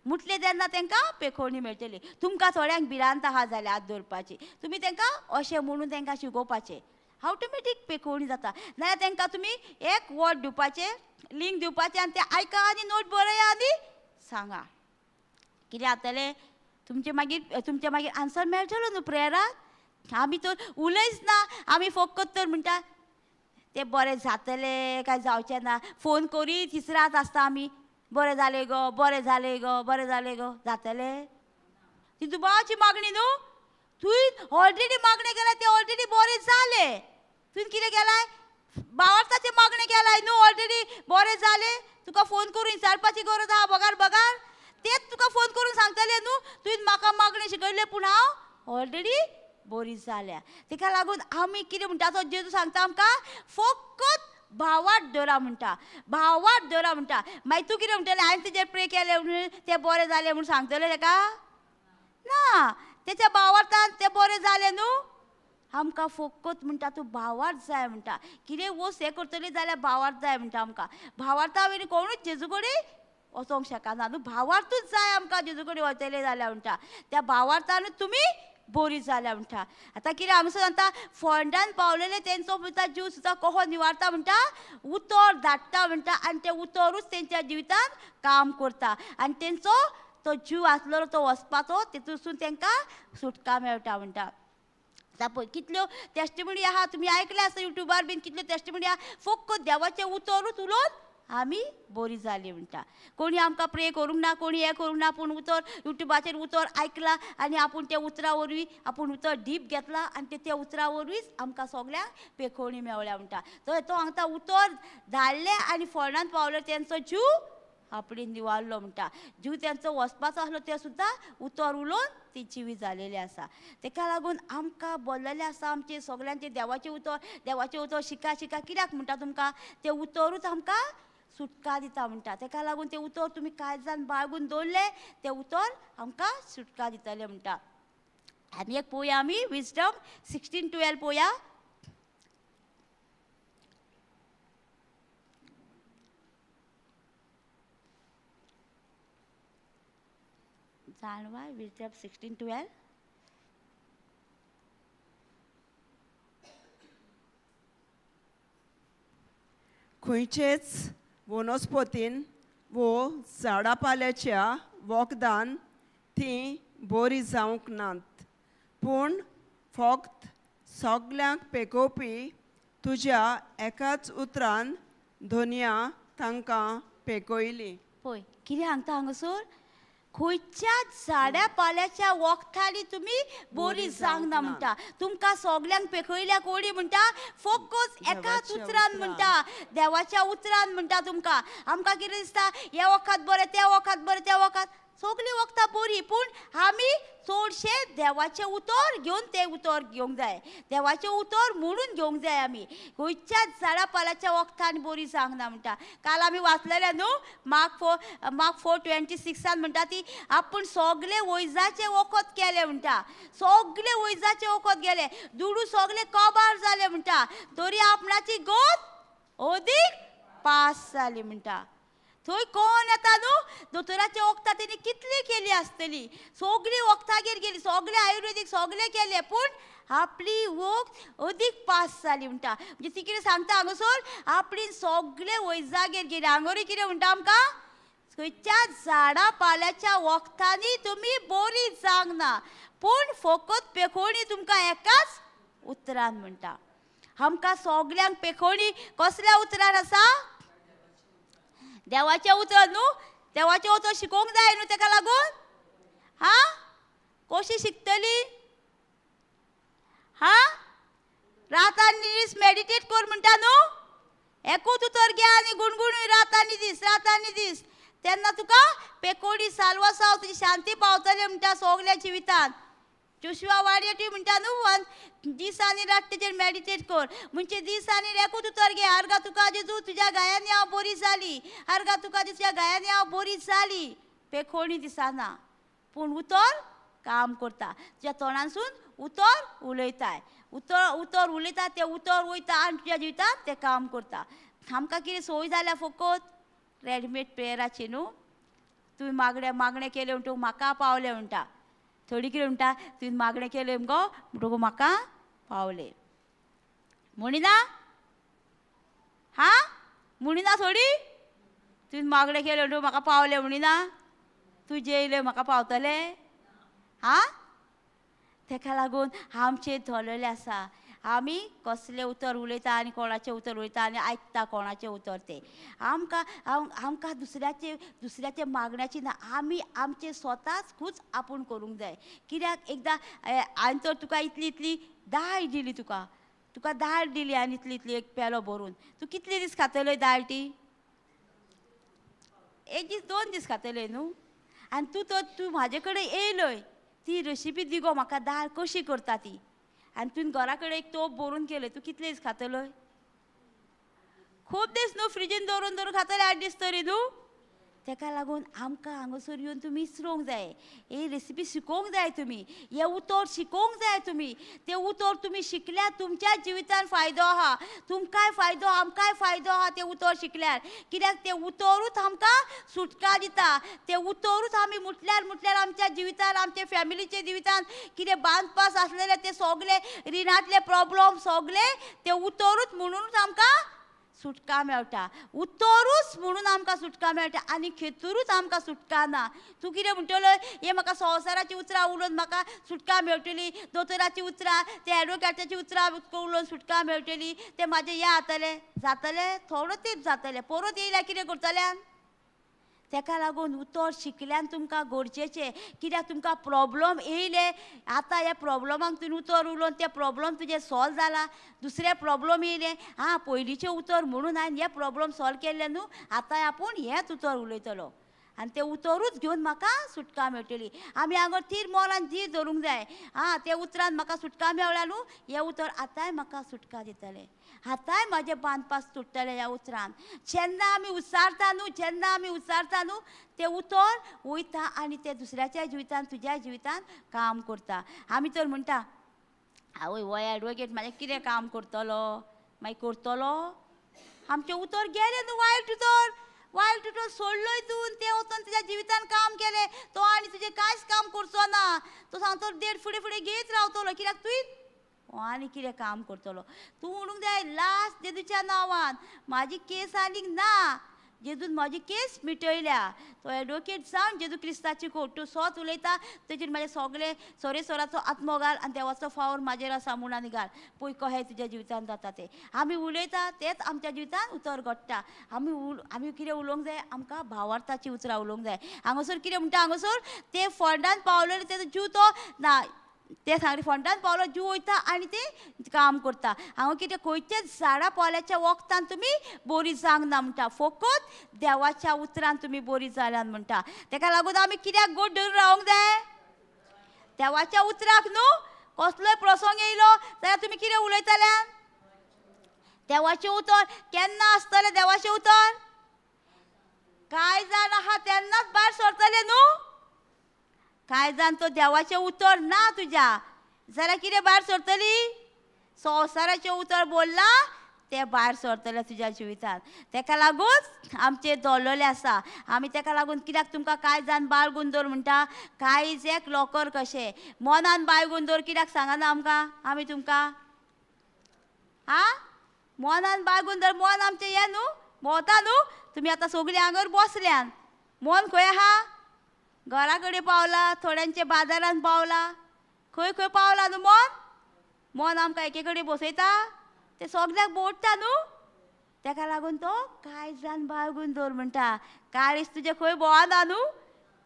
म्हटलें तेन्ना तेंकां पेखोवणी मेळटली. तुमकां थोड्यांक भिरांत आहा जाल्यार हात दवरपाची, तुमी तेंकां अशें म्हणून तेंकां शिकोवपाचें, ऑटोमॅटीक पेखोवणी जाता. नाजाल्यार तेंकां तुमी एक वर्ड दिवपाचें, लिंक दिवपाचें आनी तें आयका आनी नोट बरया आनी सांगा कितें जातलें. तुमचें मागीर तुमचें मागीर आन्सर मेळटलो न्हू प्रेयराक. आमी तर उलयच ना, आमी फकत तर म्हणटा तें बरें जातलें काय जावचें ना. फोन करीत तीच रात आसता आमी, बरें जालें गो, बरें जालें गो, बरें जालें गो, जातलें? ती दुबावाची मागणी न्हू. तुवें ऑलरेडी मागणें केलां, तें ऑलरेडी बरें जालें. तुवें कितें केलां? भावार्थाचें मागणें केलां न्हू, ऑलरेडी बरें जालें. तुका फोन करून विचारपाची गरज आहा बगार बगार? तेच तुका फोन करून सांगतलें न्हू तुवें म्हाका मागणें शिकयलें पूण हांव ऑलरेडी बरी जाल्या. तेका लागून आमी कितें म्हणटा तो जेजू सांगता आमकां फकत भावार्थ दवरा म्हणटा, भावार्थ दवरा म्हणटा. मागीर तूं कितें म्हणटलें? हांवें तेजेर प्रे केलें म्हणून तें बरें जालें म्हूण सांगतलें तेका? ना, तेच्या भावार्थान तें बरें जालें न्हू. आमकां फकत म्हणटा तूं भावार्थ जाय म्हणटा. कितें वस्त हें करतली जाल्यार भावार्थ जाय म्हणटा आमकां. भावार्था वयली कोणूच जेजू कडेन वचोंक शकना न्हू, भावार्थूच जाय आमकां जेजू कडेन वतले जाल्यार म्हणटा. त्या भावार्थानूच तुमी बरी जाल्या म्हणटा. आतां कितें आमी सांगता फोंडान पावलेले तेंचो सुद्दां जीव सुद्दां कसो निवारता म्हणटा, उतर धाडटा म्हणटा आनी तें उतरूच तेंच्या जिवितांत काम करता आनी तेंचो तो जीव आसलेलो तो वचपाचो तेतूंतसून तेंकां सुटका मेळटा म्हणटा. आतां पळय कितल्यो टेस्टिमनी आहा, तुमी आयकले आसता युट्यूबार बीन कितल्यो टेस्टिमनी आहा. फक्त देवाचें उतरूच उलोवन आमी बरी जाली म्हणटा. कोणी आमकां प्रे करूंक ना, कोणी हें करूंक ना, पूण उतर युट्यूबाचेर उतर आयकलां आनी आपूण त्या उतरा वरवीं आपूण उतर डीप घेतलां आनी ते त्या उतरा वरवींच आमकां सगळ्यांक पेखोवणी मेवल्या म्हणटा. तो हांगता उतर धाडलें आनी फोंडान पावलें तेंचो जीव आपणे निवारलो म्हणटा. जीव तेंचो वचपाचो आसलो ते सुद्दां उतर उलोवन ती जिवी जालेली आसा. तेका लागून आमकां बोल्लेलें आसा आमचें सगल्यांचें देवाचें उतर, देवाचें उतर शिका शिका कित्याक म्हणटा तुमकां तें उतरूच आमकां सुटका दिता म्हणटा. तेका लागून तें उतर तुमी काळजान बाळगून दवरलें तें उतर आमकां सुटका दितलें म्हणटा. आनी एक पळोवया आमी विजडम 16:12 पळोवया. जाणवाय विजडम 16:12. खंयचेच वनस्पतीन वो झाडा पाल्याच्या वखदान तीं बरी जावंक नात, पूण फक्त सगल्यांक पेकोवपी तुज्या एकाच उतरान धोनया तांकां पेकयली. पळय कितें सांगता हांगासर, खंयच्याच झाडा पाल्याच्या वखदांनी तुमी बरी जावंक ना म्हणटा. तुमकां सगल्यांक पेखयल्या कोणी म्हणटा फकत एकाच उतरान म्हणटा, देवाच्या उतरान म्हणटा. तुमकां आमकां कितें दिसता हें वखद बरें, तें वखद बरें, तें वखद, सगळीं वखदां बरीं, पूण आमी चडशें देवाचें उतर घेवन तें उतर घेवंक जाय, देवाचें उतर म्हणून घेवंक जाय. आमी खंयच्याच झाडा पाल्याच्या वखदान बरी जावंक ना म्हणटा. काल आमी वाचलेलें न्हू मार्क 4:26 म्हणटा ती आपूण सगळे वैजाचें वखद केलें म्हणटा, सगळे वैजाचें वखद गेलें, दुडू सगळे कबार जाले म्हणटा, तरी आपणाची गोत अदीक पास जाली म्हणटा. थंय कोण येता न्हू दोतोराचे वखदां तेणी कितली केली आसतली, सगळीं वखदागेर गेली, सगळे आयुर्वेदीक सगळे केले, पूण आपली वखद अदीक पास जाली म्हणटा. म्हणजे ती कितें सांगता हांगासर आपली सगळे वैजागेर गेली. हांगोरी कितें म्हणटा आमकां, खंयच्या झाडा पाल्याच्या वखदांनी तुमी बरी जावंक ना, पूण फकत पेखोणी तुमकां एकाच उतरान म्हणटा. आमकां सगल्यांक पेखोणी कसल्या उतरान आसा? देवाचें उतर न्हू. देवाचें उतर शिकोवंक जाय न्हू, तेका लागून हा कशी शिकतली? हा रात आनी दीस मेडिटेट कर म्हणटा न्हू, एकूच उतर घे आनी गुणगुणूय रात आनी दीस, रात आनी दीस, तेन्ना तुका पेकोडी साल्वासांव तुजी शांती पावतली म्हणटा सगल्या जिवितान. जोशुआ वाडयेटूय म्हणटा न्हू दीस आनी रात तेजेर मेडिटेट कर, म्हणजे दीस आनी एकूच उतर घे, आर्गा तुका जेजू तुज्या गायांनी हांव बरी जाली, आर्गा तुका तुज्या गायांनी हांव बरी जाली. पेखोणी दिसना पूण उतर काम करता, तुज्या तोंडांसून उतर उलयताय, उतर उतर उलयता तें उतर वयता आनी तुज्या जिवितांत तें काम करता. आमकां कितें सोय जाल्या फकत रेडीमेड प्रेयराची न्हू. तुवें मागणें मागणें केलें म्हणटकूच म्हाका पावलें म्हणटा, थोडी कितें म्हणटा तुवें मागणें केलें मुगो म्हणटकूच म्हाका पावलें म्हणिना. हा म्हणिना थोडी, तुवें मागणें केलें म्हणटकूच म्हाका पावलें म्हणिना, तूं जेयलें म्हाका पावतलें? हा तेका लागून आमचें धरलेलें आसा आमी कसलें उतर उलयता आनी कोणाचें उतर उलयता आनी आयकता कोणाचें उतर तें. आमकां आमकां दुसऱ्याचे दुसऱ्याचे मागण्याची ना, आमी आमचें स्वताच खूच आपूण करूंक जाय. कित्याक एकदां हांवें तर तुका इतली इतली दाळ दिली, तुका तुका दाळ दिली आनी इतली इतली एक पेलो भरून, तूं कितले दीस खातलोय दाळ ती? एक दीस दोन दीस खातलोय न्हू. आनी तूं तर तूं म्हाजे कडेन येयलोय ती रेसिपी दी गो म्हाका दाळ कशी करता ती, आनी तुवें घरा कडेन एक तोप भरून केलें, तूं कितले दीस खातलोय? खूब दीस न्हू, फ्रिजीन दवरून दवरून खातले 8 दीस तरी न्हू. तेका लागून आमकां हांगासर येवन तुमी विसरूंक जाय, ही रेसिपी शिकोवंक जाय तुमी, हें उतर शिकोवंक जाय तुमी. तें उतर तुमी शिकल्यार तुमच्या जिवितान फायदो आहा, तुमकांय फायदो आमकांय फायदो आहा तें उतर शिकल्यार. कित्याक तें उतरूच आमकां सुटका दिता, तें उतरूच आमी म्हटल्यार म्हटल्यार आमच्या जिवितान आमच्या फॅमिलीच्या जिवितान कितें बांदपास आसलेले ते सगळे रिणांतले प्रॉब्लम सगळे ते उतरूच म्हणूनच आमकां सुटका मेळटा, उतरूच म्हणून आमकां सुटका मेळटा आनी खेतूरूच आमकां सुटका ना. तूं कितें म्हणटलो, हे म्हाका संवसाराची उतरां उलोवन म्हाका सुटका मेळटली, दोतोराची उतरां ते एडवोकेटाची उतरां उलोवन सुटका मेळटली, ते म्हाजें हें जातलें जातलें थोडो तेंप जातलें, परत येयल्यार कितें करतल्यान? तेका लागून उतर शिकल्यान तुमकां गरजेचें. कित्याक तुमकां प्रॉब्लम येयले आतां ह्या प्रॉब्लमाक तुवें उतर उलोवन तें प्रॉब्लम तुजें सॉल्व जाला, दुसरें प्रॉब्लम येयलें आं पयलींचें उतर म्हणून हांवें हें प्रॉब्लम सॉल्व केल्लें न्हू, आतां आपूण हेंच उतर उलयतलो आनी तें उतरूच घेवन म्हाका सुटका मेळटली. आमी हांगा थीर मोलान धीर धरूंक जाय, आं त्या उतरान म्हाका सुटका मेळ्ळ्या न्हू, हें उतर आतांय म्हाका सुटका दितलें, आतांय म्हाजें बांदपास तुट्टलें ह्या उतरान. जेन्ना आमी उच्चारता न्हू, जेन्ना आमी उच्चारता न्हू तें उतर वयता आनी तें दुसऱ्याच्या जिवितान तुज्या जिवितान काम करता. आमी तर म्हणटा आवय हो एडवोकेट म्हाजें कितें काम करतलो, मागीर करतलो, आमचें उतर गेलें न्हू, वायट उतर वायट उतर सोडलोय तूं, तें वचून तुज्या जिवितान काम केलें, तो आनी तुजें कांयच काम करचो ना, तो सांगतो देड फुडें फुडें घेयत रावतलो, कित्याक तुवें आनी कितें काम करतलो. तूं म्हणूंक जाय लास्ट जेजूच्या नांवान म्हाजी केस आनीक ना, जेजून म्हाजी केस मिटयल्या, तो एडवोकेट जावन जेजू क्रिस्ताची कोर्ट, तूं स्वत उलयता तेजेर म्हाजे सगळे सोरे सोराचो आत्मो घाल आनी देवाचो फावर म्हाजेर आसा म्हूण आनी घाल, पळय कहें तुज्या जिवितान जाता तें. आमी उलयता तेंच आमच्या जिवितान उतर घडटा. आमी आमी कितें उलोवंक जाय, आमकां भावार्थाची उतरां उलोवंक जाय. हांगासर कितें म्हणटा, हांगासर ते फंडान पावलेले तेजो जीव तो ना, ते सांगले फंडान पावलो जीव वयता आनी ते काम करता. हांगा कितें खंयच्याच झाडां पाल्याच्या वखदान तुमी बरी जावंक ना म्हणटा, फकत देवाच्या उतरान तुमी बरी जाल्यान म्हणटा. तेका लागून आमी कित्याक गोड धरून रावंक जाय, देवाच्या उतराक न्हू. कसलोय प्रसंग येयलो जाल्यार तुमी कितें उलयतल्यान, देवाचें उतर केन्ना आसतलें, देवाचें उतर कांय जाण आहा तेन्नाच भायर सरतलें न्हू, कांय जाण तो देवाचें उतर ना तुज्या जाल्यार कितें भायर सरतली, संवसाराचें उतर बोल्लां ते भायर सरतले तुज्या जिवितांत. तेका लागून आमचेर दवरलेलें आसा. आमी तेका लागून कित्याक तुमकां कांय जाण बाळगून दवर म्हणटा, काळीज एक लॉकर कशें मनान बाळगून दवर कित्याक सांगना आमकां आमी तुमकां? आं, मनान बाळगून दवर. मन आमचें हें न्हू, भोंवता न्हू. तुमी आतां सगळीं हांगर बसल्यान, मन खंय आहा? घरा कडेन पावला, थोड्यांचे बाजारान पावला, खंय खंय पावला न्हू मन. मन आमकां एके कडेन बसयता, ते सगळ्याक बोडटा न्हू. तेका लागून तो कांय जाण बाळगून दवर म्हणटा. काळीज तुजें खंय भोंवना न्हू,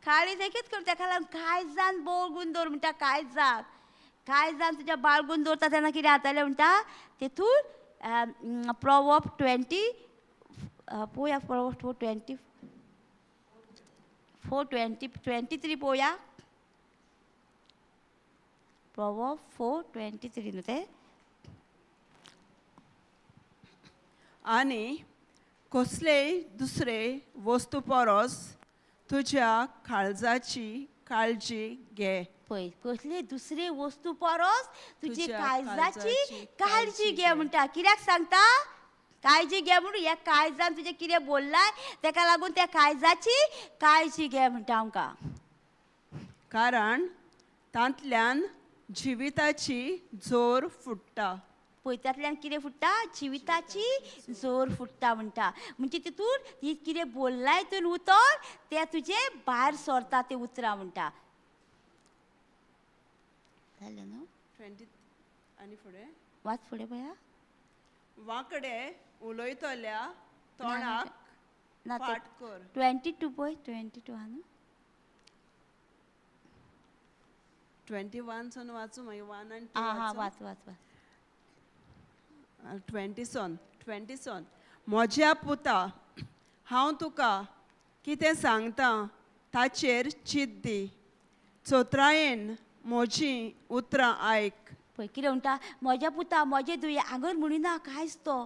काळीज एकेच करून. तेका लागून कांय जाण बाळगून दवर म्हणटा. कांय जाण कांय जाण तुज्या बाळगून दवरता तेन्ना कितें जातलें म्हणटा, तेतून प्रोवर्ब 20 पळोवया, प्रोवर्ब 4:20 4:20 23 पळोवया, प्रोवर्ब 4:23 न्हू तें. आनी कसलेय दुसरे वस्तू परस तुज्या काळजाची काळजी घे. पळय, कसली दुसरी वस्तू परस तुजी तुज्या काळजाची काळजाची काळजी घे म्हणटा. कित्याक सांगता काळजी घे म्हणून? ह्या काळजान तुजें कितें बोल्लाय तेका लागून त्या काळजाची काळजी घे म्हणटा आमकां. कारण तांतल्यान जिविताची जोर फुट्टा. पळय, तातल्यान कितें फुट्टा? जिविताची जोर फुट्टा म्हणटा. म्हणजे तितून ही कितें बोल्लाय तूं उतर तें तुजें भायर सरता तें उतरां म्हणटा. जालें न्हू? 20 आनी फुडें वाच फुडें पळया. वांकडे उलयतल्या तोंडाक ना फाट कर. 22 पळय, 22 आहा न्हू? 21 सन वाचूं, मागीर 1 आनी 2. आं हां, वाच वाच वाच. 20 सन, 20 सन. म्हज्या पुता, हांव तुका कितें सांगता ताचेर चिंत दी, चोत्रायेन म्हजीं उतरां आयक. पळय कितें म्हणटा, म्हज्या पुता म्हजे दुये हांगर म्हणिना कांयच तो.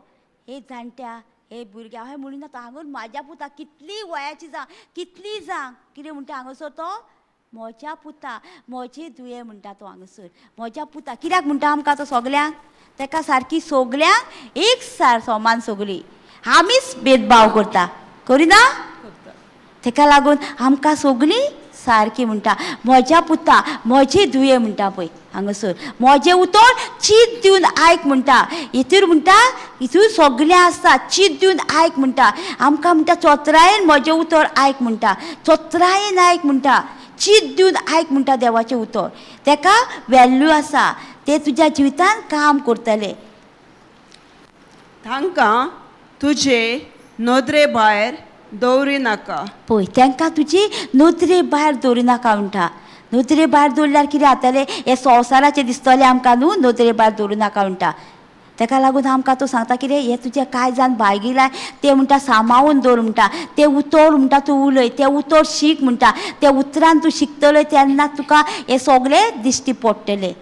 हे जाणट्या, हे भुरग्या अशें म्हणिना तो. हांगर म्हाज्या पुता, कितली वयाची जावं कितली जावं, कितें म्हणटा हांगासर तो? म्हज्या पुता म्हजे दुये म्हणटा तो हांगासर. म्हज्या पुता कित्याक म्हणटा आमकां तो सगल्यांक? तेका सारकी सगल्यांक एक सार समान सगळीं. आमीच भेदभाव करता, करिना? तेका लागून आमकां सगळीं सारकी म्हणटा. म्हज्या पुता म्हजे दुये म्हणटा पळय हांगासर. म्हजें उतर चीत दिवन आयक म्हणटा. हितूर म्हणटा, हितूर सगळें आसता, चीत दिवन आयक म्हणटा. आमकां म्हणटा चोत्रायेन म्हजें उतर आयक म्हणटा, चोत्रायेन आयक म्हणटा, चीत दिवन आयक म्हणटा देवाचें उतर. तेका वेल्यू आसा, तें तुज्या जिवितान काम करतलें. तांकां तुजे नदरे भायर दवरी नाका. पळय, तांकां तुजी नदरे भायर दवरी नाका म्हणटा. नदरे भायर दवरल्यार कितें जातलें? हें संवसाराचें दिसतलें आमकां न्हू. नदरे भायर दवरूं नाका म्हणटा. तेका लागून आमकां तो सांगता कितें, हें तुजें कांय जाण बाळगिलाय तें म्हणटा सांबाळून दवर म्हणटा. तें उतर म्हणटा तूं उलय, तें उतर शीक म्हणटा. त्या उतरान तूं शिकतलो तेन्ना तुका हें सगळें दिश्टी पडटलें.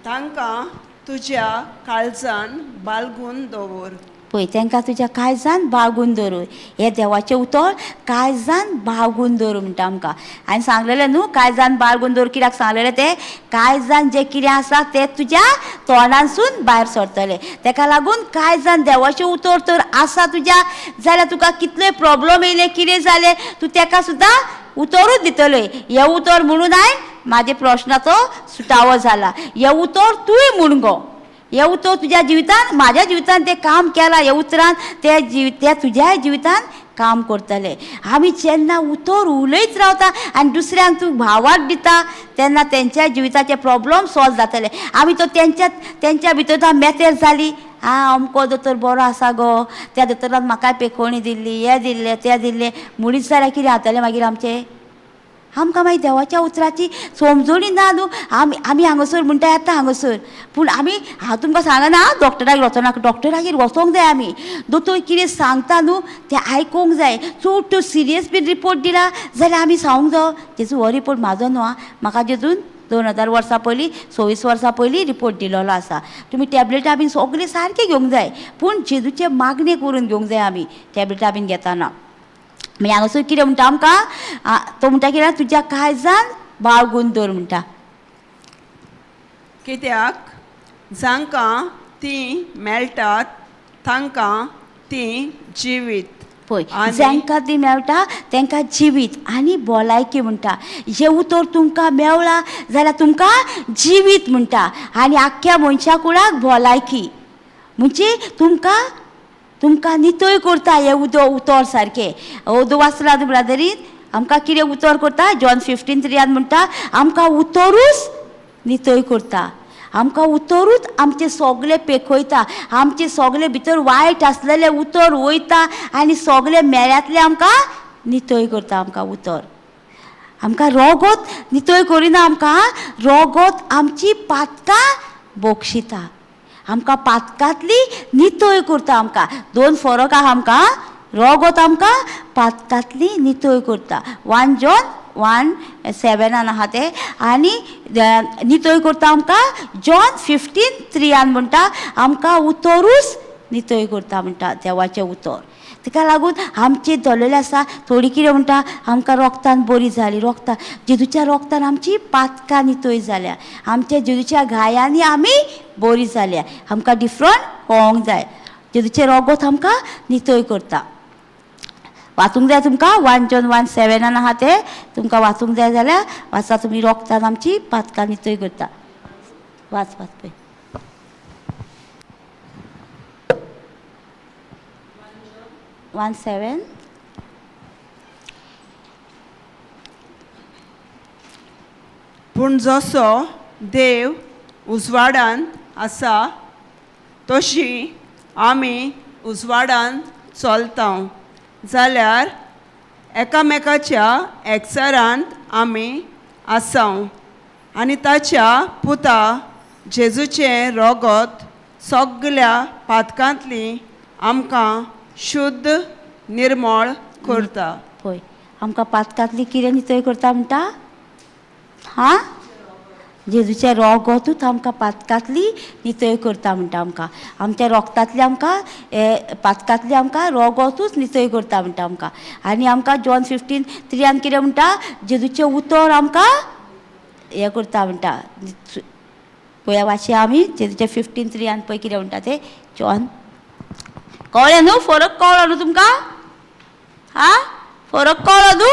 तांकां तुज्या काळजान बाळगून दवर. पळय, तांकां तुज्या काळजान बाळगून दवर. हें देवाचें उतर काळजान बाळगून दवर म्हणटा आमकां. हांवें सांगलेलें न्हू, काळजान बाळगून दवर कित्याक सांगलेलें तें? काळजान जें कितें आसा तें तुज्या तोंडानसून भायर सरतलें. तेका लागून काळजान देवाचें उतर तर आसा तुज्या जाल्यार तुका कितलेय प्रोब्लम येयले कितें जालें तूं तेका सुद्दां उतरूच दितलें. हें उतर म्हणून हांवें म्हाजे प्रश्नाचो सुटावो जाला. हें उतर तूंय म्हूण गो, हें उतर तुज्या जिवितान म्हाज्या जिवितान तें काम केलां, हें उतरान तें तें तुज्याय जिवितान काम करतलें. आमी जेन्ना उतर उलयत रावता आनी दुसऱ्यांक तूं भावार्थ दिता तेन्ना तेंच्या जिविताचे प्रोब्लम सॉल्व जातले. आमी तो तेंच्या तेंच्या भितर तो मेतेर जाली, आं अमको दोतोर बरो आसा गो, त्या दोतोरान म्हाकाय पेखोणी दिल्ली, हें दिल्लें तें दिल्लें म्हणीत जाल्यार कितें जातलें मागीर आमचें? आमकां मागीर देवाच्या उतराची समजणी ना न्हू. आमी आमी हांगासर म्हणटा येता हांगासर, पूण आमी हांव तुमकां सांगना डॉक्टरागेर वचनाका, डॉक्टरागेर वचोंक जाय. आमी दोतोर कितें सांगता न्हू तें आयकूंक जाय. चड तो सिरियस बीन रिपोर्ट दिला जाल्यार आमी सांगूंक जावो जेजू हो रिपोर्ट म्हाजो न्हू आं, म्हाका जेजून 2000 वर्सां पयलीं 26 वर्सां पयलीं रिपोर्ट दिलेलो आसा. तुमी टॅबलेटां बीन सगळीं सारकी घेवंक जाय, पूण जेजूचें मागणें करून घेवंक जाय आमी टॅबलेटां बीन घेतना. मागीर हांगासर कितें म्हणटा आमकां, तो म्हणटा कितें, तुज्या काळजान बाळगून दवर म्हणटा. कित्याक जांकां तीं मेळटात तांकां तीं जिवीत पळय आनी जांकां ती मेळटा तांकां जिवीत आनी भलायकी म्हणटा. हें उतर तुमकां मेवला जाल्यार तुमकां जिवीत म्हणटा आनी आख्ख्या मनशा कुळाक भलायकी. म्हणजे तुमकां तुमकां नितळ करता हें उदक उतर सारकें. उदक वाचलां न्हू ब्रादरीन, आमकां कितें उतर करता? जॉन 15:3 म्हणटा आमकां उतरूच नितळ करता, आमकां उतरूच आमचें सगळें पेखयता, आमचें सगळें भितर वायट आसलेलें उतर वयता आनी सगळें मेळ्यांतलें आमकां नितळ करता. आमकां उतर आमकां रोगोत नितळ करिना, आमकां रोगोत आमची पातकां बक्षिता, आमकां पातकांतली नितळ करता. आमकां दोन फरक आहा, आमकां रोगोत आमकां पातकांतली नितळ करता. 1 John 1:7 आहा तें. आनी नितळ करता आमकां जॉन 15:3 म्हणटा आमकां उतरूच नितळ करता म्हणटा देवाचें उतर. ताका लागून आमचें धरलेलें आसा. थोडी कितें म्हणटा आमकां रोगतान बरी जाली, रोगतान जेजूच्या रोगतान आमची पातकां नितळ जाल्या, आमच्या जेजूच्या घायांनी आमी बरी जाल्या. आमकां डिफरंट कळोंक जाय जेजूचें रोगोत आमकां नितळ करता. वाचूंक जाय तुमकां 1 John 1:7 आहा तें, तुमकां वाचूंक जाय जाल्यार वाचा तुमी. रोगतान आमची पातकां नितळ करता. वाच वाच पळय. 1:7. पूण जसो देव उजवाडान आसा तशी आमी उजवाडान चलता जाल्यार एकामेकाच्या एकचारांत आमी आसाव आनी ताच्या पुता जेजूचें रोगोत सगल्या पातकांतली आमकां शुद्ध निर्मळ करता. पळय आमकां पातकांतली कितें नितळ करता म्हणटा? हां, जेजूचें रोगोतूच आमकां पातकांतली नितळ करता म्हणटा. आमकां आमच्या रोगतांतली आमकां पातकांतली आमकां रोगोतूच नितळ करता म्हणटा आमकां. आनी आमकां जॉन 15:3 कितें म्हणटा? जेजूचें उतर आमकां हें करता म्हणटा. पळया वाचया आमी जेजूचें 15:3 पळय कितें म्हणटा तें. जॉन कळ्ळें न्हू? फरक कळ्ळो न्हू तुमकां? हां, फरक कळ्ळो न्हू?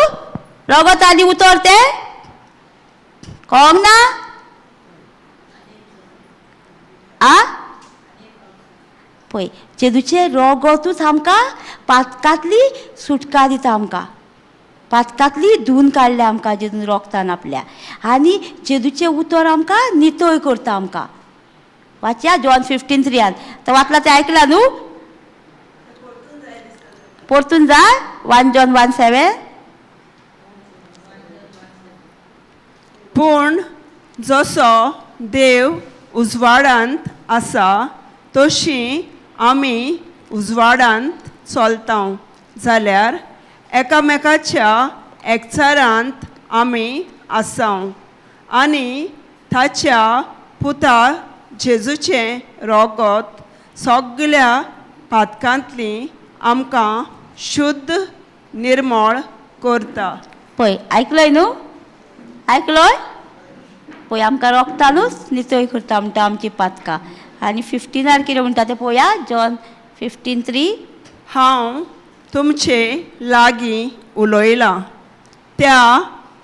रोगत आनी उतर तें कळोंक ना? आ पळय जेजूचें रोगोतूच आमकां पातकांतली सुटका दिता, आमकां पातकांतली धुवन काडल्या आमकां जेजून रोगतान आपल्या. आनी जेजूचें उतर आमकां नितळ करता आमकां. वाचया जॉन 15:3. तो वाचला तें आयकलां न्हू? परतून जाय 1 John 1:7. पूण जसो देव उजवाडांत आसा तशी आमी उजवाडांत चलता जाल्यार एकामेकाच्या एकचारांत आमी आसाव आनी ताच्या पुता जेजूचें रोगोत सगल्या पातकांतली आमकां शुद्ध निर्मळ करता. पळय आयकलय न्हू? आयकलोय? पळय आमकां रोगतानूच नितळ करता म्हणटा आमची पातकां. आनी 15 कितें म्हणटा तें पळोवया. जॉन 15:3. हांव तुमचे लागीं उलयलां त्या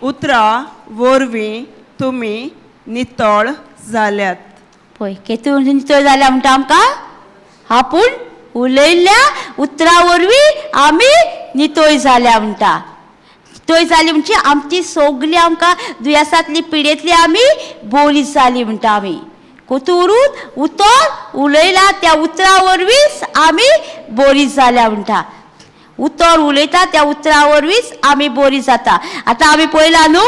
उतरा वरवीं तुमी नितळ जाल्यात. पळय केतू नितळ जाल्या म्हणटा आमकां? आपूण उलयल्ल्या उतरा वरवीं आमी नितळ जाल्या म्हणटा. नितळ जाली म्हणजे आमची सगळी आमकां दुयेंसांतली पिडेंतली आमी बरी जाली म्हणटा. आमी कोतूरून उतर उलयला त्या उतरा वरवींच आमी बरी जाल्या म्हणटा. उतर उलयता त्या उतरा वरवींच आमी बरी जाता. आतां आमी पळयलां न्हू,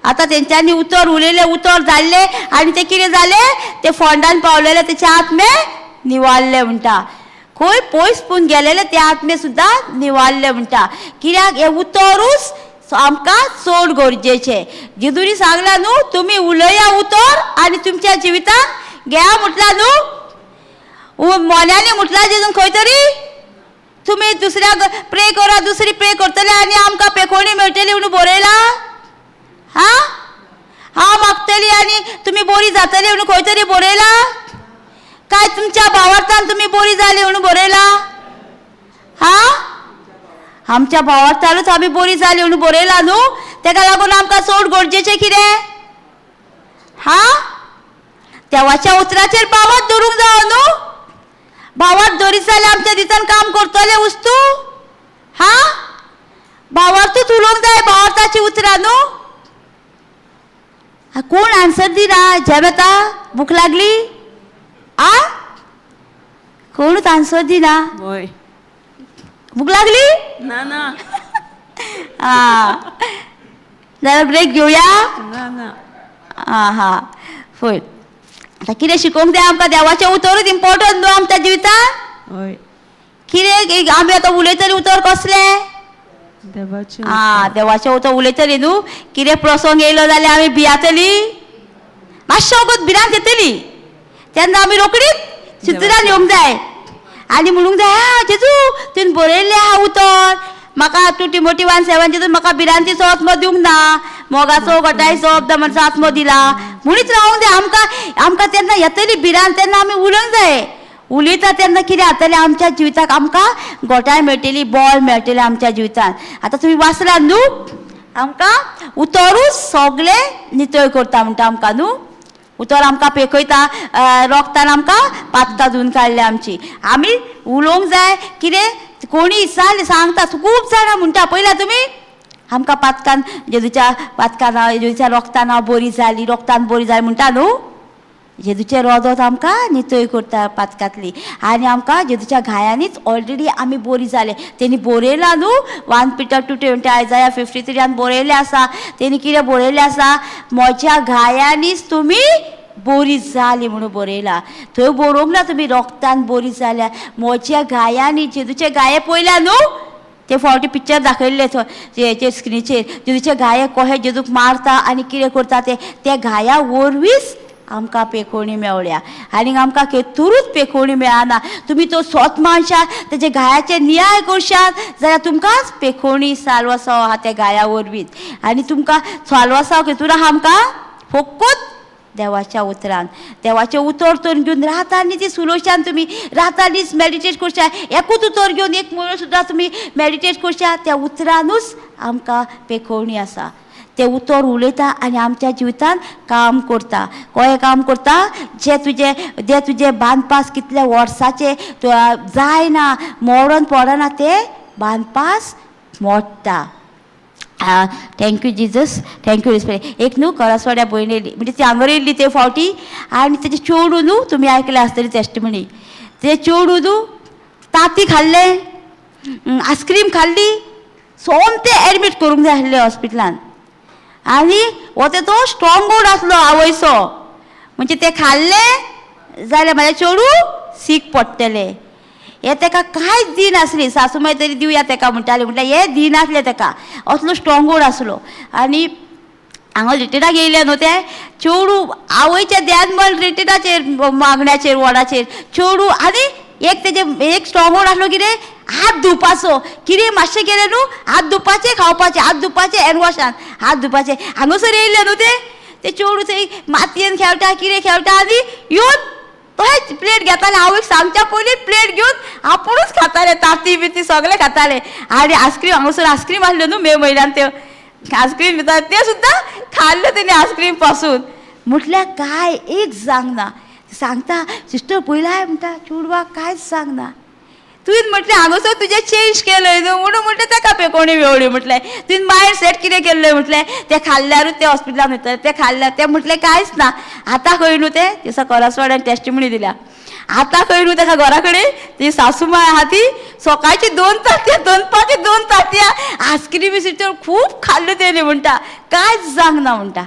आतां तेंच्यांनी उतर उलयलें, उतर जाल्लें आनी तें कितें जालें? तें फोंडान पावलेलें तेचे आत्मे निवारलें म्हणटा. खंय पयस पूण गेलेले ते आत्मे सुद्दां निवारले म्हणटा. कित्याक हें उतरूच आमकां चड गरजेचें. जेजूनी सांगलां न्हू तुमी उलया उतर आनी तुमच्या जिवितांत घेया म्हटलां न्हू. मोन्यांनी म्हटलां जेजून खंय तरी तुमी दुसऱ्याक प्रे करा, दुसरी प्रे करतले आनी आमकां पेखोणी मेळटली म्हणून बरयलां. हां, हांव मागतली आनी तुमी बरी जातली म्हणून खंय तरी बरयलां. काय तुमच्या भावार्थान तुमी बरी जाली म्हणून बरयला? हा, आमच्या भावार्थानूच आमी बरी जाली म्हणून बरयला न्हू. तेका लागून आमकां चड गरजेचें कितें? हा, देवाच्या उतराचेर भावार्थ धरूंक जावो न्हू. भावार्थ धरीत जाल्यार आमच्या दिसान काम करतले वस्तू. हा, भावार्थूच उलोवंक जाय, भावार्थाची उतरां न्हू. कोण आन्सर दिना? जेम येता? भूक लागली? आ, कोणूच आन्सर दिना. वय. भूक लागली? ना ना. आ, जाल्यार ब्रेक घेवया. ना ना. आं हा, पळय आतां कितें शिकोवंक जाय आमकां? देवाचें उतरूच इम्पोर्टंट न्हू आमच्या जिवितान. वय. कितें आमी आतां उलयतलीं उतर कसलें? देवाचें. आं, देवाचें उतर उलयतली न्हू. कितें प्रसंग येयलो जाल्यार आमी भियातली, मातशें वगत भिरांत येतली, तेन्ना आमी रोकडीच चित्रान येवंक जाय आनी म्हणूंक जाय, हा जेजू तुवें बरयल्लें आहा उतर म्हाका, 2 Timothy 1:7, जेजू म्हाका भिरांतीचो आत्मो दिवंक ना, मोगाचो घटायचो दमनचो आत्मो दिला म्हणीत रावंक जाय. आमकां आमकां तेन्ना येतली भिरांत, तेन्ना आमी उलोवंक जाय. उलयता तेन्ना कितें जातलें आमच्या जिविताक? आमकां गोठाय मेळटली, बॉल मेळटलें आमच्या जिवितान. आतां तुमी वाचला न्हू, आमकां उतरूच सगळें नितळ करता म्हणटा आमकां न्हू. उतर आमकां पेखयता, रोगतान आमकां पातकां धुवन काडल्या आमची. आमी उलोवंक जाय. कितें कोणी सांगता, खूब जाणां म्हणटा पळयला तुमी, आमकां पातकान जेजूच्या पातकान, जेजूच्या रोगतान हांव बरी जाली, रोगतान बरी जाली म्हणटा न्हू. जेजूचें रोदोत आमकां नितळ करता पातकांतली, आनी आमकां जेजूच्या घायांनीच ऑलरेडी आमी बरी जाले. तेणी बरयलां न्हू, 1 Peter 2:20, Isaiah 53 बरयलें आसा. तेणी कितें बरयलें आसा? म्हज्या घायांनीच तुमी बरी जाली म्हणून बरयलां. थंय बरोवंक ना तुमी रोगतान बरी जाल्या, म्हज्या घायांनी. जेजूचे घाये पळयल्या न्हू, ते फावटी पिक्चर दाखयल्ले थंय स्क्रिनीचेर. जेजूचे घाये कशे जेजूक मारता आनी कितें करता ते, त्या घाया वरवींच आमकां पेखोवणी मेवल्या आनी आमकां केतूरूच पेखोवणी मेळना. तुमी तो सोत मानशात, तेजे घायाचे नियाळ करशात जाल्यार तुमकांच पेखोवणी साल्वासांव आहा त्या घाया वरवींच. आनी तुमकां साल्वासांव केतूर आहा आमकां? फकत देवाच्या उतरान. देवाचें उतर तर घेवन रात आनी दीस उलोवशान तुमी, रात आनी दीस मेडिटेट करशात, एकूच उतर घेवन एक म्हयनो सुद्दां तुमी मेडिटेट करशात, त्या उतरानूच आमकां पेखोवणी आसा. ते उतर उलयता आनी आमच्या जिवितान काम करता. कशें काम करता? जे तुजे जे तुजे बांदपास कितल्या वर्साचे जायना, मोडून पडना, ते बांदपास मोडटा. Thank you Jesus, thank you respect. एक न्हू करसवाड्या भयण येयली, म्हणजे ती हांगर येयल्ली ते फावटी, आनी तेजे चेडूं न्हू, तुमी आयकलें आसतली टेस्टमनी, ते चेडूं न्हू तांती खाल्लें, आयस्क्रीम खाल्ली, सोमतें एडमीट करूंक जाय आसलें हॉस्पिटलान. आनी हो तेचो स्ट्रॉंग होल्ड आसलो आवयचो, म्हणजे ते खाल्लें जाल्यार म्हाजें चेडूं सीक पडटलें. हे तेका कांयच दिनासली, सासू माय तरी दिवया तेका म्हणटाली, म्हटल्यार हे दिनासलें तेका, असलो स्ट्रॉंग होल्ड आसलो. आनी हांगा रिटेनाक येयलें न्हू तें चेडूं आवयच्या ध्यान मन रिटेनाचेर, मागण्याचेर, वडाचेर चेडूं. आनी एक तेजे एक स्ट्रॉंग होल्ड आसलो कितें, हात धुवपाचो, कितें मातशें गेलें न्हू हात धुवपाचें, खावपाचें, हात धुवपाचें, हँड वॉशान हात धुवपाचें. हांगासर येयलें न्हू तें, तें चेडूं थंय मातयेन खेळटा, कितें खेळटा, आनी येवन तशेंच प्लेट घेतालें, आवयक सांगच्या पयलीं प्लेट घेवन आपुणूच खातालें, तांती बिती सगळें खातालें. आनी आयस्क्रीम हांगासर आयस्क्रीम आसल्यो न्हू मे म्हयन्यान, त्यो आयस्क्रीम दिता तें सुद्दां खाल्लें तेणी आयस्क्रीम पासून. म्हटल्यार कांय एक जावंक ना. सांगता सिस्टर पयलाय म्हणटा, चेडवाक कांयच जावंक ना. तुवें म्हटलें हांगासर तुजें चेंज केलंय न्हू म्हणून म्हटलें तेका पेकोणी मेवळी. म्हटलें तुवें मायंड सेट कितें केल्लें? म्हटलें तें खाल्ल्यारूच तें हॉस्पिटलान वयतलें, तें खाल्ल्यार तें. म्हटलें कांयच ना. आतां खंय न्हू तें दिसा करसवाड्यान टेस्टिमनी दिल्या. आतां खंय न्हू तेका घरा कडेन ती सासू माय आहा ती सकाळची 2 तांतयां, दनपारची 2 तांतयां, आयस्क्रीम सिस्टर खूब खाल्ल्यो तेणी म्हणटा, कांयच जावंक ना म्हणटा.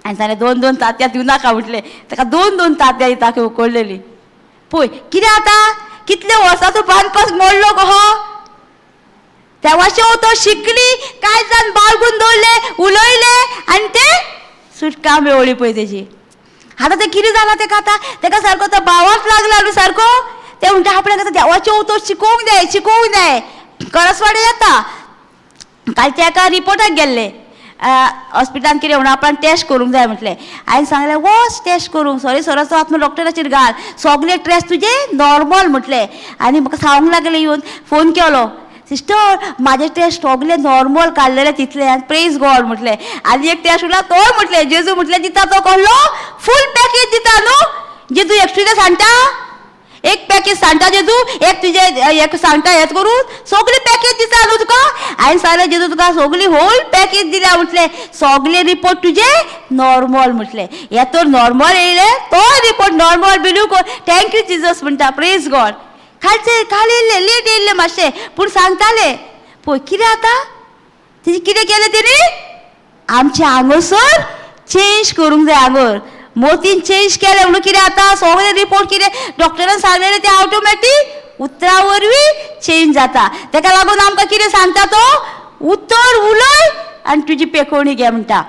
आनी जाल्यार 2 2 तांतयां दिवं नाका म्हटलें ताका, 2 2 तांतयां दिता खंय उकडलेली. पळय कितें आतां कितले वर्सांचो बांदपास मोडलो गो तेवाचें तो शिकली, कांय जाण बाळगून दवरले, उलयले आनी ते सुटका मेवळी पळय तेजी. आतां तें कितें जालां तेका, आतां तेका सारको तो भावाक लागला न्हू सारको, ते म्हणटा आपल्याक आतां देवाचें उतर शिकोवंक जाय, शिकोवंक जाय. करसवाडे येता काल ते एका रिपोर्टाक गेल्ले, हॉस्पिटलान कितें म्हणून आपण टेस्ट करूंक जाय म्हटलें. हांवें सांगलें वच टेस्ट करूंक, सॉरी सराचो आत्मा डॉक्टराचेर घाल, सगळे टेस्ट तुजे नॉर्मल म्हटलें. आनी म्हाका सांगूंक लागलें, येवन फोन केलो, सिस्टर म्हाजे टेस्ट सगळे नॉर्मल काडलेले तितले आनी प्रेज गॉड म्हटलें. आनी एक टेस्ट उरला तोय म्हटलें जेजू म्हटलें दिता तो कहलो फूल पॅकेज दिता न्हू, जेजू एक्सट्रा सांगता, एक पॅकेज सांगता जेजू, एक तुजे एक सांगता हें करून सगळी पॅकेज दिता न्हू तुका. हांवें सांगलें जेजू तुका सगळी होल पॅकेज दिल्या म्हटलें, सगळे रिपोर्ट तुजे नॉर्मल म्हटलें. हे तर नॉर्मल येयले, तोय रिपोर्ट नॉर्मल, बिलीव कर, thank you Jesus म्हणटा, प्रेज गॉड. खालचे खाल येयल्ले, लेट येयल्ले मातशें, पूण सांगताले पळय कितें आतां तेजें कितें केलें तेणी, आमचें हांगासर चेंज करूंक जाय, आंगोर मोतीन चेंज केलें म्हणून कितें आतां सगळे रिपोर्ट कितें डॉक्टरान सांगलेलें तें ऑटोमॅटीक उतरां वरवीं चेंज जाता. तेका लागून आमकां कितें सांगता तो, उतर उलय आनी तुजी पेकोवणी घे म्हणटा.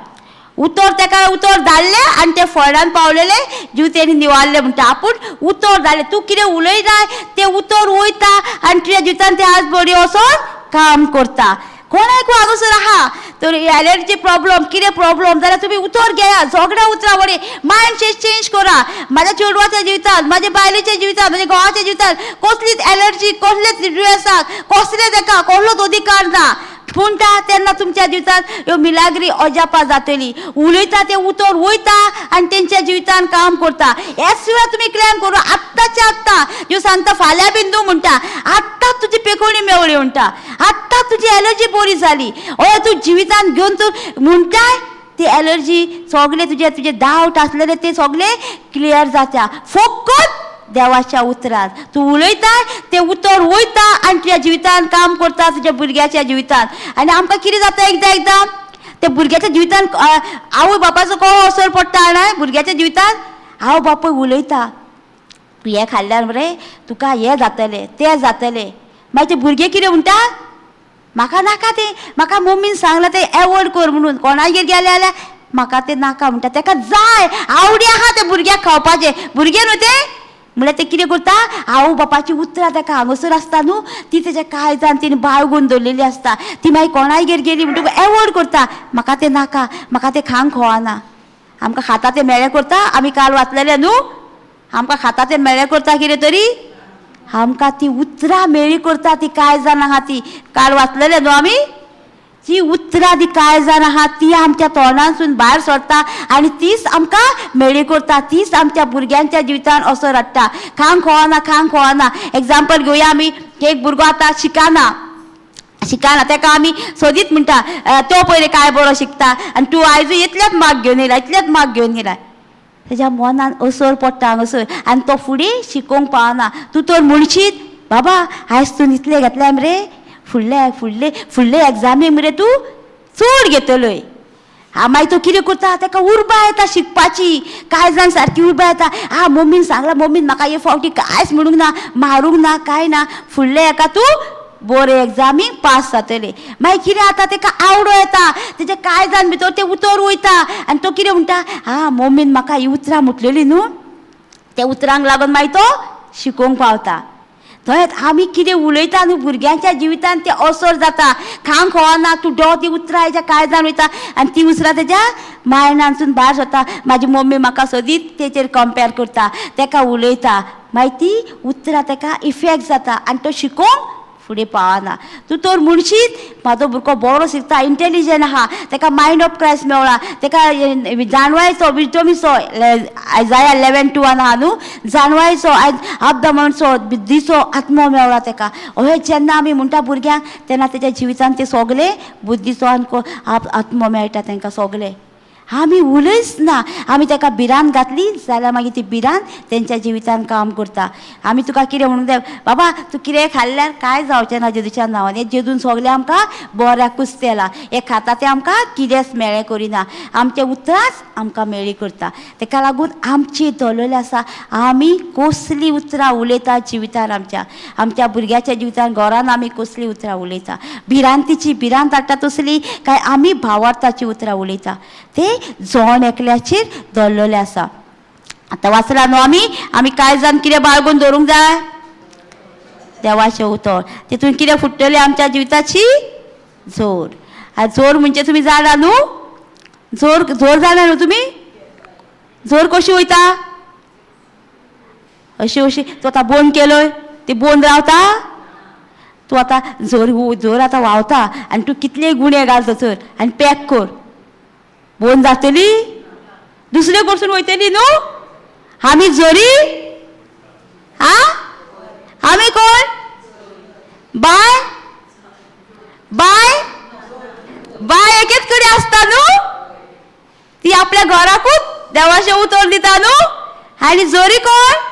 उतर तेका उतर धाडलें आनी तें फळान पावलेलें जीव तेणी निवारलें म्हणटा. आपूण उतर धाडलें, तूं कितें उलयताय तें उतर वयता आनी तुज्या जिवितान तें आज बडी वचोन काम करता. कोणाकू हांगासर आहा तर एलर्जी प्रॉब्लम कितें प्रॉब्लम जाल्यार तुमी उतर घेया, झगड्या उतरां वरी मायंड सेट चेंज करा. म्हाज्या चेडवाच्या जिवितांत, म्हाज्या बायलेच्या जिवितांत, म्हाज्या घोवाच्या जिवितांत कसलीच एलर्जी, कसलेच दुयेंसाक, कसलें तेका कसलोच अधिकार ना. पूण तेन्ना तुमच्या जिवितांत ह्यो मिलाग्री अजापां जातली. उलयता तें उतर वयता आनी तेंच्या जिवितांत काम करता. हेच वेळार तुमी क्लेम करू आत्ताच्या आत्तां. ज्यो सांगता फाल्यां बिंदू म्हणटा, आत्तां तुजी पेकोवणी मेवळी म्हणटा, आत्तां तुजी एलर्जी बरी जाली. हय तूं जिवितांत घेवन तूं म्हणटाय ती एलर्जी सगळे तुजे तुजे डावट आसलेले ते सगळे क्लियर जाता फकत देवाच्या उतरान. तूं उलयता तें उतर वयता आनी तुज्या जिवितान काम करता, तुज्या भुरग्याच्या जिवितान. आनी आमकां कितें जाता एकदां एकदां ते भुरग्याच्या जिवितान आवय बापायचो कसो असर पडटा जाणा भुरग्याच्या जिवितान. आवय बापूय उलयता, तूं हें खाल्ल्यार मरे तुका हें जातलें तें जातलें. मागीर ते भुरगे कितें म्हणटा, म्हाका नाका तें, म्हाका मम्मीन सांगलां तें एवॉयड कर म्हणून. कोणागेर गेलें जाल्यार म्हाका तें नाका म्हणटा. तेका जाय, आवडी आहा तें भुरग्याक खावपाचें. भुरगें न्हू तें, म्हणल्यार तें कितें करता, आवय बापाची उतरां तेका हांगासर आसता न्हू ती तेज्या काळजान तिणें बाळगून दवरलेली आसता. ती मागीर कोणागेर गेली म्हणटकूच एवॉयड करता, म्हाका तें नाका, म्हाका तें खावंक खोवाना. आमकां खाता तें मेळ्ळें करता, आमी काल वाचलेलें न्हू, आमकां खाता तें मेळ्ळें करता कितें तरी, आमकां ती उतरां मेळ्ळी करता ती काळजान आहा ती. काल वाचलेलें न्हू आमी, जी उतरां ती काळजान आहा ती आमच्या तोंडांसून भायर सरता आनी तीच आमकां मेळ्ळी करता, तीच आमच्या भुरग्यांच्या जिवितान असो हाडटा. खांक खोवाना, खांक खोवाना. एग्जाम्पल घेवया आमी, एक भुरगो आतां शिकाना शिकाना, तेका आमी सोदीत म्हणटा, तो पयलीं काय बरो शिकता आनी तूं आयजूय इतलेच मार्क घेवन येयला, इतलेच मार्क घेवन येयला. तेज्या मनान असर पडटा हांगासर आनी तो फुडें शिकोवंक पावना. तूं तर म्हणशीत, बाबा आयज तूं इतले घेतले मरे, फुडले फुडले फुडले एग्जामीक मरे तूं चड घेतलोय. हा मागीर तो कितें करता, तेका उर्बा येता शिकपाची, कांय जाण सारकी उर्बा येता. आ मम्मीन सांगलां, मम्मीन म्हाका हे फावटी कांयच म्हणूंक ना, मारूंक ना, कांय ना, फुडले हेका तूं बरें एग्जामीक पास जातलें. मागीर कितें जाता, तेका आवडो येता, तेज्या काळजान भितर तें उतर वयता आनी तो कितें म्हणटा, आ मम्मीन म्हाका ही उतरां म्हटलेली न्हू, त्या उतरांक लागून मागीर तो शिकोवंक पावता. थंय आमी कितें उलयता न्हू भुरग्यांच्या जिवितान तें असर जाता. खांक खोवाना तूं डो ती उतरां हेज्या काळजान वयता आनी ती उतरां तेज्या मायंडानसून भायर सरता. म्हाजी मम्मी म्हाका सदींच तेचेर कंपेर करता, तेका उलयता, मागीर ती उतरां तेका इफेक्ट जाता आनी तो शिकोवंक फुडें पावना. तूं तर म्हणशीत म्हाजो भुरगो बरो शिकता, इंटेलिजंट आहा, तेका मायंड ऑफ क्रायस्ट मेवळा, तेका जाणवायचो विजडमीचो, आयजाया 11:2 आहा न्हू, जाणवायचो आब्दमणचो बुद्धीचो आत्मो मेवळा तेका. अहें जेन्ना आमी म्हणटा भुरग्यांक तेन्ना तेज्या जिवितान ते सगळे बुद्धीचो आनी आत्मो मेळटा तेंकां सगळे. आमी उलयच ना, आमी तेका भिरांत घातली जाल्यार मागीर ती भिरांत तेंच्या जिवितान काम करता. आमी तुका कितें म्हणूंक जाय, बाबा तूं कितें खाल्ल्यार कांय जावचें ना जेजूच्या नांवान, हें जेजून सगळें आमकां बऱ्याकूच तेलां, हें खाता तें आमकां कितेंच मेळ्ळें करिना, आमचें उतरांच आमकां मेळ्ळी करता. तेका लागून आमची दवरलेली आसा आमी कसलीं उतरां उलयता जिवितान, आमच्या आमच्या भुरग्याच्या जिवितान, घरान आमी कसलीं उतरां उलयता, भिरांतीची भिरांत हाडटा तसली काय आमी भावार्थाची उतरां उलयता, ते जण एकल्याचेर दवरलेलें आसा. आतां वाचला न्हू आमी, आमी कांय जाण कितें बाळगून दवरूंक जाय, देवाचें उतर, तितून कितें फुट्टलें आमच्या जिविताची जोड. जोर म्हणजे तुमी जाणा न्हू, जोर जोर जाणा न्हू तुमी, जोर कशी वयता अशी अशी. तूं आतां बोन केलोय ती बोन रावता, तूं आतां जोर जोर आतां व्हांवता आनी तूं कितले गुणे घाल थंयसर आनी पॅक कर, बोन जातली, दुसरे कडसून वयतली न्हू. आमी जोरी आ, आमी कोण? बाय बाय बाय एकेच कडेन आसता न्हू, ती आपल्या घराकूच देवाचें उतर दिता न्हू. आनी जोरी कोण?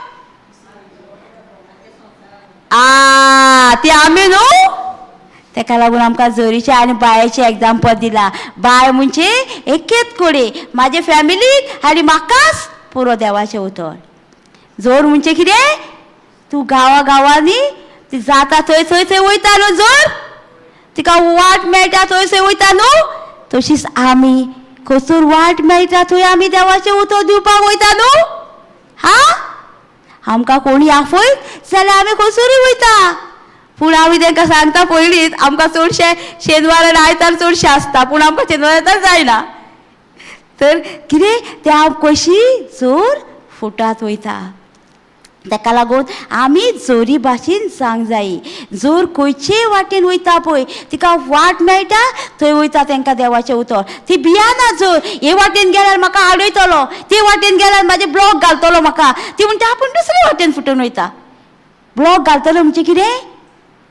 आ ती आमी न्हू. तेका लागून आमकां जोरीचें आनी बायेचें एग्जाम्पल दिलां. बाय म्हणजे एकेच कडेन म्हाजे फॅमिलीक आनी म्हाकाच पुरो देवाचें उतर. जोर म्हणजे कितें? तूं गांवा गांवांनी ती जाता थंय थंय थंय वयता न्हू जोर, तिका वाट मेळटा थंय थंय वयता न्हू. तशीच आमी खंयसर वाट मेळटा थंय आमी देवाचें उतर दिवपाक वयता न्हू. हा, आमकां कोणी आफयत जाल्यार आमी खंयसरूय वयता. पूण आमी तांकां सांगता पयलींच, आमकां चडशे शेनवार आनी आयतार चडशे आसता, पूण आमकां शेनवार आयतार जायना. तर कितें त्या कशी जोर फुटात वयता. ताका लागून आमी जोरी भाशेन सांग जायी. जोर खंयचेय वाटेन वयता पळय तिका वाट मेळटा थंय वयता तांकां देवाचें उतर. ती भियाना जोर, हे वाटेन गेल्यार म्हाका आडयतलो, ते वाटेन गेल्यार म्हाजे ब्लॉक घालतलो म्हाका, ती म्हणटा आपूण दुसरे वाटेन फुटून वयता. ब्लॉक घालतलो म्हणजे कितें?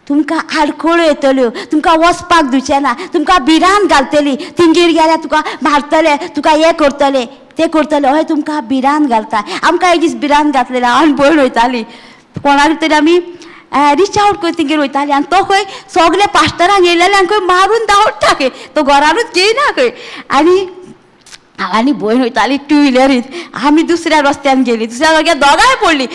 तुमकां आडखळ्यो येतल्यो, तुमकां वचपाक दिवचें ना, तुमकां भिरांत घालतली, तिंगेर गेल्यार तुका मारतले, तुका हें करतले तें करतले, हय तुमकां भिरांत घालता. आमकां एक दीस भिरांत घातलेली, हांव आनी भयण वयताली कोणाक तरी आमी रिच आवट कर तिंगेर वयताली आनी तो खंय सगळे पास्टरांक येयलेल्यांक खंय मारून धांवता खंय, तो घरानूच घेयना खंय. आनी हांव आनी भयण वयताली टू व्हिलरीत, आमी दुसऱ्या रस्त्यान गेली, दुसऱ्या रस्त्यार दोगांय पडली.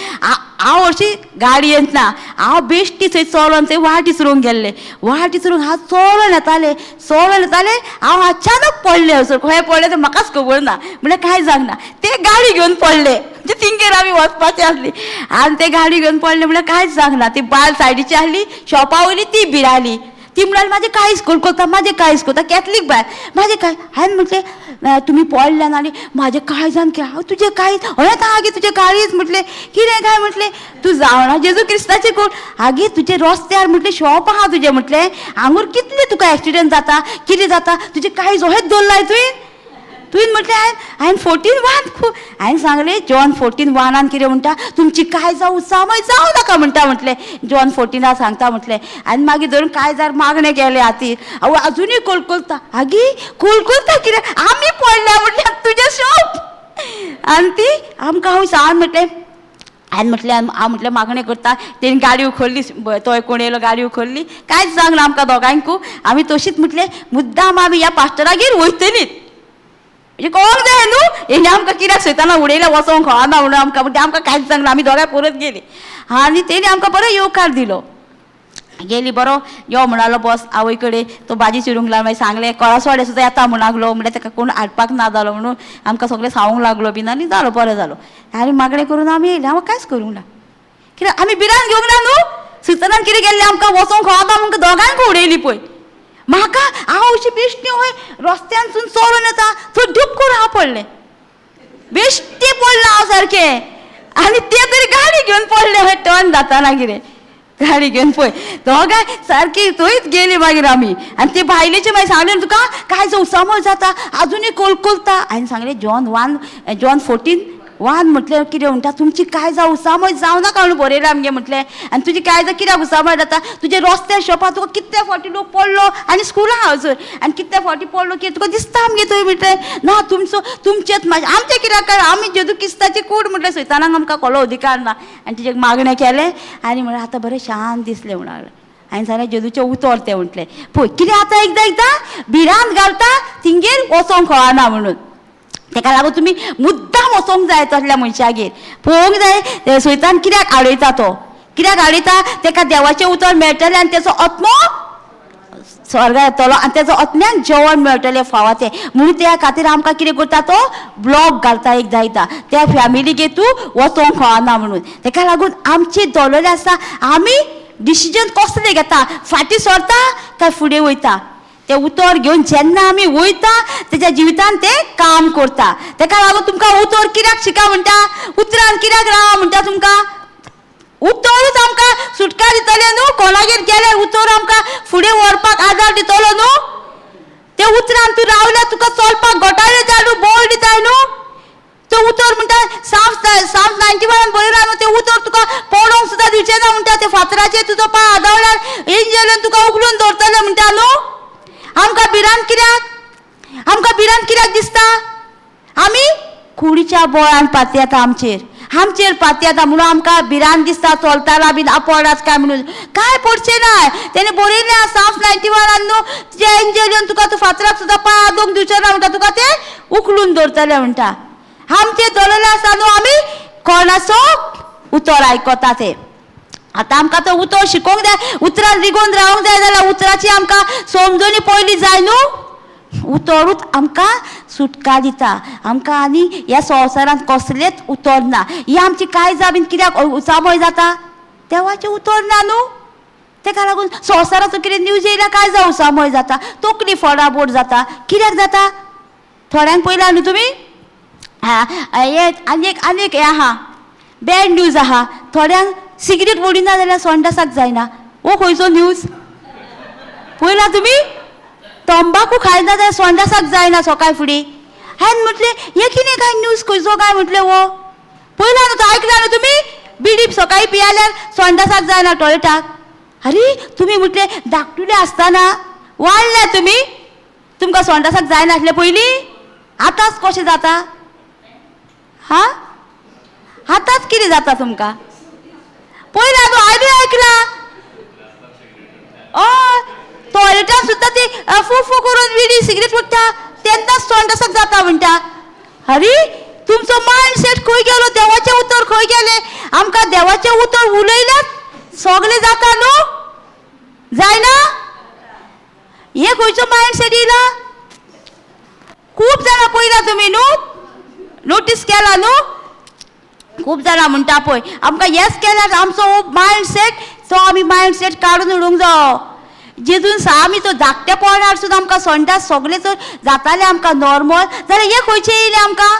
हांव अशी गाडयेंत ना, हांव बेश्टी थंय चलोन थंय वाट इसरूंक गेल्लें, वाट इसरूंक हांव चलोन येतालें, चलोन येतालें, हांव अचानक पडलें. हयसर खंय पडलें तें म्हाकाच खबर ना, म्हणल्यार कांय जावंक ना. ते गाडी घेवन पडले, म्हणजे तिंगेर आमी वचपाची आसली आनी ते गाडी घेवन पडले म्हणल्यार कांयच जावंक ना. ती बायल सायडीची आसली शॉपा वयली, ती भिराली, ती म्हणाली म्हाजें कांयच करता, म्हाजें कांयच करता, कॅथलीक बायल, म्हाजें काय. हांवें म्हटलें तुमी पडल्या आनी म्हाजें काळजान कितें, हांव तुजें काळीज हय आतां आगे तुजें काळीज म्हटलें कितें काय म्हटलें, तूं जावना जेजू क्रिस्ताचें कोण आगे तुजें रस्त्यार म्हटलें शॉप आहा तुजें, म्हटलें हांगूर कितलें तुका एक्सिडंट जाता कितें जाता, तुजें काळीज अहेंच दवरलाय तुवें. तुवें म्हटलें हांवें हांवें 14:1 खूब हांवें सांगलें जॉन 14:1 कितें म्हणटा, तुमची काळजां उत्साहमय जावं नाका म्हणटा म्हटलें, जॉन 14 सांगता म्हटलें. आनी मागीर धरून काळजार मागणें केलें हातीर, हांव अजुनूय कोलकोलता, आगी कोलकोलता कितें आमी पडल्या म्हटलें तुजें शॉप. आनी ती आमकां हांव सांग म्हटलें, हांवें म्हटलें हांव म्हटलें मागणें करता. तेणी गाडी उखल्ली, तो कोण येयलो गाडी उखल्ली, कांयच जावंक ना आमकां दोगांयकू. आमी तशीच म्हटलें मुद्दाम आमी ह्या पास्टरागेर वयतलीच, म्हणजे कोण जाय न्हू हेणी आमकां कित्याक सैताना उडयलें वचोंक कळना म्हणून आमकां, म्हणजे आमकां कांयच सांगना. आमी दोगांय परत गेली आनी तेणी आमकां बरो येवकार दिलो. गेली बरो यो म्हणालो बस आवय कडेन, तो भाजी चिरूंक लागलो, मागीर सांगलें कळसवाडे सुद्दां येता म्हण लागलो, म्हणल्यार ताका कोण हाडपाक ना जालो म्हणून आमकां सगळें सांगूंक लागलो बीन आनी जालो बरो जालो. आनी मागणें करून आमी येयली, हांव कांयच करूंक ना, कित्याक आमी भिरांत घेवंक ना न्हू. सुतनान कितें गेल्लें आमकां वचोंक कळना म्हणून दोगांक उडयली पळय. म्हाका हांव अशी बेश्टी हय रस्त्यानसून चलोन येता थंय डूब करून हांव पडलें, बेश्टी पडलें हांव सारकें. आनी ते तरी गाडी घेवन पडले हय टर्न जाताना कितें गाडी घेवन पळय दोगांय सारकी थंयच गेली मागीर आमी. आनी ते बायलेचें मागीर सांगलें तुका कांय समज जाता आजुनूय कोलकोलता. हांवें सांगलें जॉन 1 जॉन 14:1 म्हटलें कितें म्हणटा, तुमची काळजां उसामय जावं नाका म्हणून बरयलां आमगे म्हटलें. आनी तुजी काळजां कित्याक उसामय जाता, तुजे रस्त्यार शॉपार तुका कितले फावटी लोक पडलो आनी स्कुला हांव आनी कितले फावटी पडलो की तुका दिसता आमगे थंय म्हटलें ना तुमचो तुमचेच म्हाजें आमचें कित्याक काय आमी जेजू क्रिस्ताची कूड म्हटलें, सैतानाक आमकां कोलो अधिकार ना. आनी तिचें मागणें केलें आनी म्हणलें आतां बरें शांत दिसलें म्हणून. हांवें सांगलें जेजूचें उतर तें म्हटलें पळय कितें आतां एकदां एकदां भिरांत घालता तिंगेर वचोंक कळना म्हणून. तेका लागून तुमी मुद्दाम वचोंक जाय तसल्या मनशागेर, पळोवंक जाय सैतान कित्याक आडयता, तो कित्याक आडयता, तेका देवाचें उतर मेळटलें आनी तेचो आत्मो स्वर्गा येतलो आनी तेजो आत्म्याक जेवण मेळटलें फावा तें म्हणून त्या खातीर आमकां कितें करता तो ब्लॉक घालता एकदां एकदां त्या फॅमिलीगेर तूं वचोंक कळना म्हणून. तेका लागून आमची दवरलेली आसा आमी डिसिजन कसलें घेता, फाटीं सरता काय फुडें वयता. तें उतर घेवन जेन्ना आमी वयता तेच्या जिवितान तें काम करता. तेका लागून तुमकां उतर कित्याक शिका म्हणटा, उतरान कित्याक रावा म्हणटा. तुमकां उतरूच आमकां सुटका दितलें न्हू. कोणागेर गेल्यार उतर आमकां फुडें व्हरपाक आदार दितलो न्हू. ते उतरान तूं रावल्यार तुका चलपाक गोटाळ दिता न्हू, बोल दिता न्हू. तो उतर म्हणटा साम 91 बरयला न्हू, ते उतर तुका पडोंक सुद्दां दिवचें ना म्हणटा. ते फातराचेर तुजो पांय आदावल्यार एंजलन तुका उखलून दवरतले म्हणटा न्हू. आमकां भिरांत कित्याक, आमकां भिरांत कित्याक दिसता? आमी कुडीच्या बोळान पातयेता, आमचेर आमचेर पातयेता म्हणून आमकां भिरांत दिसता. चलताना बीन पडात काय म्हणून, काय पडचें ना. तेणें बरयल्लें आसा साम 91 न्हू, तुजें एंजल येवन तुका तूं फातराक सुद्दां पांय आदोवंक दिवचें ना म्हणटा, तुका ते उखलून दवरतले म्हणटा. आमचेर दवरलें आसा न्हू, आमी कोणाचो उतर आयकता ते. आतां आमकां तो उतर शिकोवंक जाय, उतरान रिगोवन रावंक जाय जाल्यार उतराची आमकां समजणी पयली जाय न्हू. उतरूच आमकां सुटका दिता आमकां. आनी ह्या संवसारांत कसलेंच उतर ना. ही आमची काळजां बीन कित्याक उचामय जाता? देवाचें उतर ना न्हू. तेका लागून संवसाराचो कितें न्यूज येयल्यार काळजां उचामय जाता, तकली फोडाफोड जाता. कित्याक जाता? थोड्यांक पयला न्हू तुमी. हें आनी एक आनी एक हें आहा, बॅड न्यूज आहा. थोड्यांक सिगरेट ओडिना जाल्यार संडासाक जायना. हो खंयचो न्यूज पयला तुमी? तंबाकू खायना जाल्यार संडासाक जायना सकाळ फुडें. हांवें म्हटलें हें कितें काय न्यूज खंयचो काय म्हटलें. हो पयला न्हू, तो आयकला न्हू तुमी? बिडी सकाळीं पियाल्यार संडासाक जायना टॉयलेटाक. अरे तुमी म्हटलें धाकटुले आसतना वाडल्या तुमी, तुमकां संडासाक जायनासलें पयलीं, आतांच कशें जाता? हा आतांच कितें जाता तुमकां? पयला न्हू, हांवें आयकला. हय, टॉयलेटान सुद्दां ती फू फू करून विडी सिगरेट ओडटा तेन्नाच संडासाक जाता म्हणटा. अरे तुमचो मायंड सेट खंय गेलो? देवाचें उतर खंय गेलें? आमकां देवाचें उतर उलयल्यार सगळें जाता न्हू, जायना? हे खंयचो मायंड सेट येयला? खूब जाणां पळयला तुमी न्हू, नोटीस केला न्हू? खूब जाणां म्हणटा पळय आमकां येस केल्यार आमचो हो मायंड सेट, तो आमी मायंड सेट काडून उडोवंक जावो. जेजून आमी तो धाकट्या पोरणार सुद्दां आमकां संडास सगळें जर जातालें आमकां नॉर्मल, जाल्यार हे खंयचें येयलें आमकां?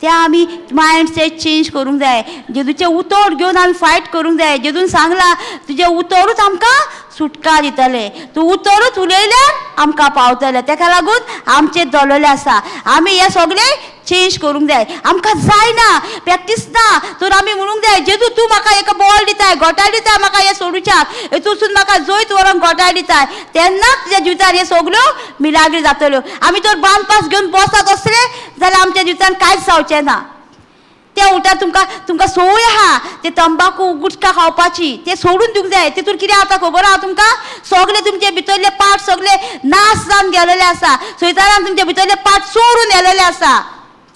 ते आमी मायंड सेट चेंज करूंक जाय. जेजूचें उतर घेवन आमी फायट करूंक जाय. जेजून सांगलां तुजें उतरूच आमकां सुटका दितलें, तूं उतरूच उलयल्यार आमकां पावतलें. तेका लागून आमचें दवरलेलें आसा, आमी हें सगळें चेंज करूंक जाय. आमकां जायना, प्रॅक्टीस ना तर आमी म्हणूंक जाय, जेजू तूं म्हाका एक बॉल दिताय, गोटाळ दिताय म्हाका हें सोडूच्याक, हेतूसून म्हाका जैत व्हरोंक गोटाळ दिताय, तेन्नाच तुज्या जिवितान हे सगल्यो मिलाग्री जातल्यो. आमी तर बांदपास घेवन बसत असले जाल्यार आमच्या जिवितान कांयच जावचें ना. त्या उलटा तुमकां तुमकां संवय आहा ते तंबाकू गुटखा खावपाची, ते सोडून दिवंक जाय. तितून कितें जाता खबर आहा तुमकां? सगळे तुमचे भितरले पार्ट सगळे नाश जावन गेलेले आसा. सैतानान तुमचे भितरले पार्ट चोरून गेलेले आसा.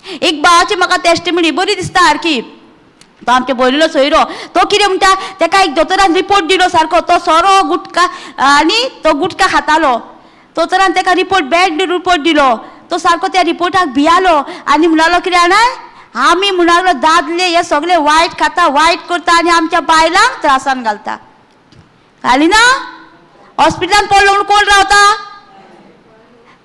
एक भावाची म्हाका टेस्टिमनी बरी दिसता सारकी. तो आमचे भयणीलो सोयरो, तो कितें म्हणटा, तेका एक दोतोरान रिपोर्ट दिलो सारको, तो सोरो गुटखा आनी तो गुटखा खातालो. दोतोरान तेका रिपोर्ट बॅड रिपोर्ट दिलो. तो सारको त्या रिपोर्टाक भियालो आनी म्हणालो कितें जाणा, आमी म्हणालो दादले हे सगळे वायट खाता, वायट करता आनी आमच्या बायलांक त्रासान घालता. घाली ना हॉस्पिटलान पडलो म्हणून कोण रावता?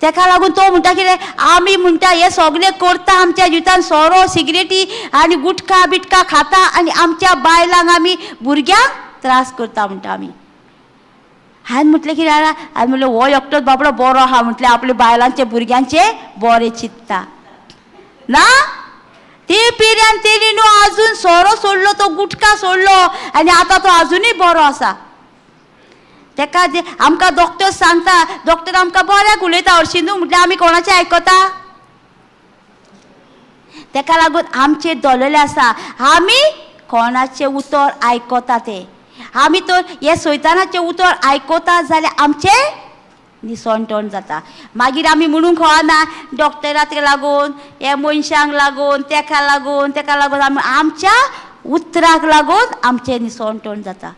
तेका लागून तो म्हणटा कितें, आमी म्हणटा हे सगळे करता आमच्या जिवितान, सोरो सिगरेटी आनी गुटखा बिटका खाता आनी आमच्या बायलांक आमी भुरग्यांक त्रास करता म्हणटा आमी. हांवें म्हटलें कितें जाणा, हांवें म्हणलें हो एकटोच बाबडो बरो आहा म्हटलें, आपल्या बायलांचे भुरग्यांचे बरें चिंतता ना. ते पिऱ्यान तेणी न्हू आजून सोरो सोडलो, तो गुटखा सोडलो आनी आतां तो आजुनूय बरो आसा. तेका जे आमकां डॉक्टर सांगता, डॉक्टर आमकां बऱ्याक उलयता हरशीं न्हू, म्हटल्यार आमी कोणाचें आयकता? तेका लागून आमचेर दवरलेलें आसा, आमी कोणाचें उतर आयकता तें. आमी तर हे सैतानाचें उतर आयकता जाल्यार आमचें निसणटण जाता. मागीर आमी म्हणूंक कळना डॉक्टराक लागून, हे मनशांक लागून, तेका लागून, तेका लागून, आमी आमच्या उतराक लागून आमचें निसणटण जाता.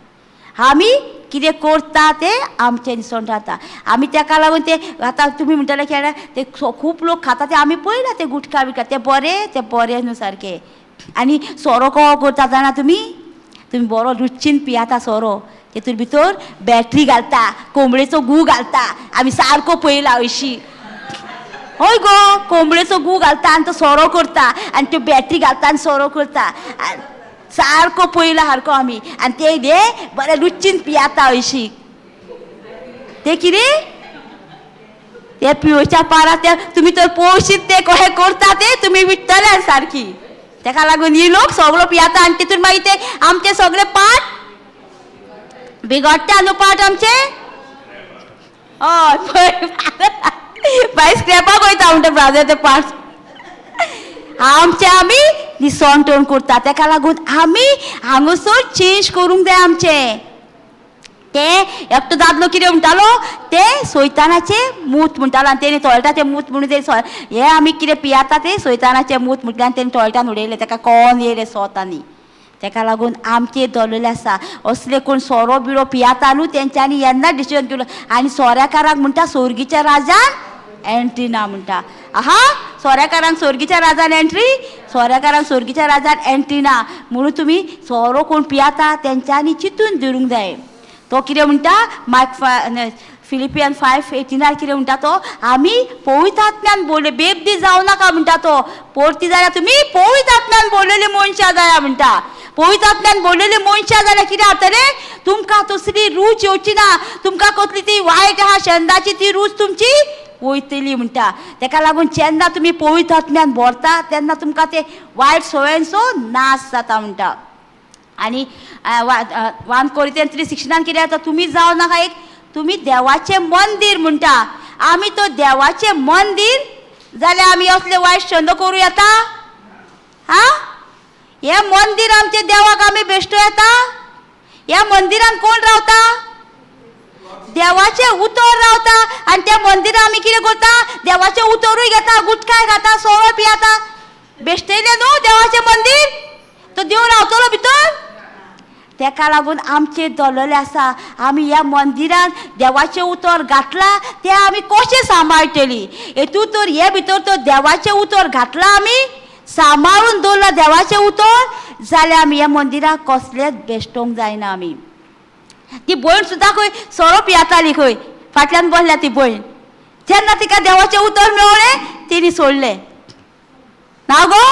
आमी कितें करता तें आमचें निसण जाता. आमी तेका लागून ते आतां तुमी म्हणटले खेळ ते खूब लोक खाता ते आमी पळयला, ते गुटखा बिटखा ते बरें, ते बरें न्हू सारकें. आनी सोरो कहो करता जाणा तुमी? तुमी बरो रुचीन पियाता सोरो, तेतून भितर बॅटरी घालता, कोंबडेचो गू घालता. आमी सारको पळयला हरशीं. हय गो, कोंबडेचो गू घालता आनी तो सोरो करता आनी त्यो बॅटरी घालता आनी सोरो करता. सारको पळयला सारको आमी. आनी ते हे बरे रुचीन पियाता हरशीं. ते कितें ते पिवच्या पारा ते तुमी तर पोवशीत ते कशें करता ते तुमी विट्टले सारकी. तेका लागून ही लोक सगळो पियाता आनी तितून मागीर ते आमचे सगळे पाट बिगडटा न्हू पाट आमचे. हय पळय बाय स्क्रॅपाक वयता म्हणटा ब्रादर ते पाट आमचे आमी निसण टोन करता. तेका लागून आमी हांगासर चेंज करूंक जाय आमचें. ते एकटो दादलो कितें म्हणटालो, ते सोयतानाचे मूत म्हणटालो आनी तेणी टॉयलेटाचें मूत म्हणून ते हे आमी कितें पियाता ते सोयतानाचें मूत म्हटल्यार आनी तेणी टॉयलेटान उडयलें. तेका कोण येयलें सोत. आनी तेका लागून आमचेर दवरलेलें आसा असले कोण सोरो बिरो पियाता न्हू तेंच्यांनी येन्ना डिसिजन केलो. आनी सोऱ्याकारांक म्हणटा सोर्गीच्या राजान एंट्री ना म्हणटा. आहा, सोऱ्याकारांक सोर्गीच्या राजान एंट्री, सोऱ्याकारांक सोर्गीच्या राजान एंट्री ना. म्हणून तुमी सोरो कोण पियाता तेंच्यांनी चिंतून धरूंक जाय. तो कितें म्हणटा मार्क फिलिपियन 5:18 कितें म्हणटा तो, आमी पवित्र आत्म्यान बोलले बेबदी जावं नाका म्हणटा तो. परती जाल्यार तुमी पवित्र आत्म्यान बोललेली मनशां जाया म्हणटा. पवित्र आत्म्यान बोललेली मनशां जाल्यार कितें जातलें, तुमकां तसली रूच येवची ना, तुमकां कसली ती वायट आहा शेंदाची ती रूच तुमची वयतली म्हणटा. तेका लागून जेन्ना तुमी पवित्र आत्म्यान भरता तेन्ना तुमकां ते वायट सवयांचो नाश जाता म्हणटा. आनी 1 Corinthians 3:16 कितें जाता, तुमी जावं नाका एक, तुमी देवाचें मंदीर म्हणटा. आमी तो देवाचें मंदीर जाल्यार आमी असले वायट छंद करूं येता? हा, हें मंदीर आमचें देवाक आमी बेश्टो येता? ह्या मंदिरान कोण रावता? देवाचें उतर रावता. आनी त्या मंदिरान आमी कितें करता, देवाचें उतरूय घेता, गुटखाय खाता, सोरो पियाता. बेश्टयलें न्हू देवाचें मंदीर, तो देव रावतलो भितर. तेका लागून आमचेर दवरलेलें आसा आमी ह्या मंदिरान देवाचें उतर घातलां तें आमी कशें सांबाळटलीं. हेतू तर हे भितर तर देवाचें उतर घातलां आमी सांबाळून दवरलां देवाचें उतर जाल्यार आमी ह्या मंदिराक कसलेंच बेश्टोवंक जायना. आमी ती भयण सुद्दां खंय सोरो पियाताली, खंय फाटल्यान बसल्या ती भयण. जेन्ना तिका देवाचें उतर मेळ्ळें तिणी सोडलें ना गो.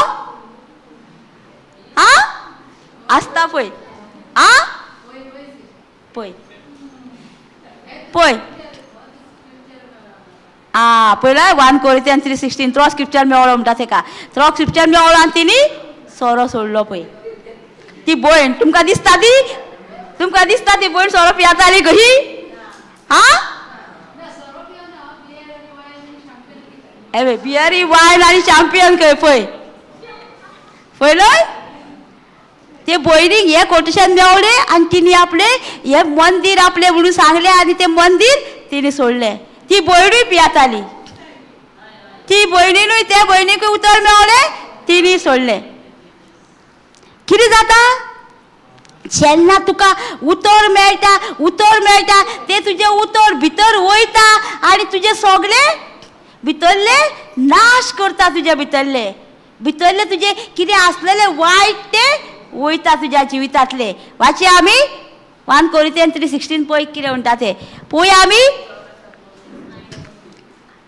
आं आसता पळय, आं पळय पळय आं पळयला 1 Corinthians 3:16 तो स्क्रिप्चर मेळ्ळो म्हणटा तेका. तो स्क्रिप्चर मेळ्ळो आनी तिणी सोरो सोडलो. पळय ती भयण तुमकां दिसता, ती तुमकां दिसता ती भयण सोरो पियाताली कशी? आं हे बियरी वायन आनी चॅम्पियन खंय पळय पळयलय. ते भयणीक हें कोटेशन मेवलें आनी तिणी आपलें हें मंदीर आपलें म्हणून सांगलें आनी तें मंदीर तिणी सोडलें. ती भयणूय पियाताली, ती भयणीनूय त्या भयणीकूय उतर मेवलें, तिणी सोडलें. कितें जाता जेन्ना तुका उतर मेळटा, उतर मेळटा तें तुजें उतर भितर वयता आनी तुजें सगळें भितरलें नाश करता. तुज्या भितरलें भितरलें तुजें कितें आसलेलें वायट तें वयता तुज्या जिवितांतलें. वाचया आमी 1 Corinthians 3:16 पळय कितें म्हणटा तें पळोवया. आमी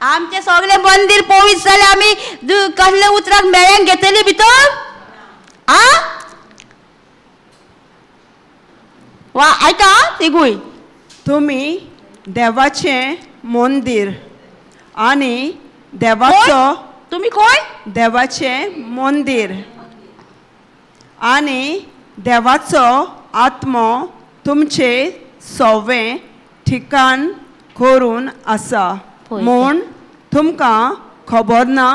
आमचें सगळें मंदीर पवित्र जाल्यार आमी कसले उतराक मेळ्यांक घेतली भितर? आं वा आयका तिगूय. तुमी देवाचें मंदीर आनी देवाचो, तुमी कोण? देवाचें मंदीर आनी देवाचो आत्मो तुमचे सवें ठिकाण करून आसा म्हूण तुमकां खबर ना.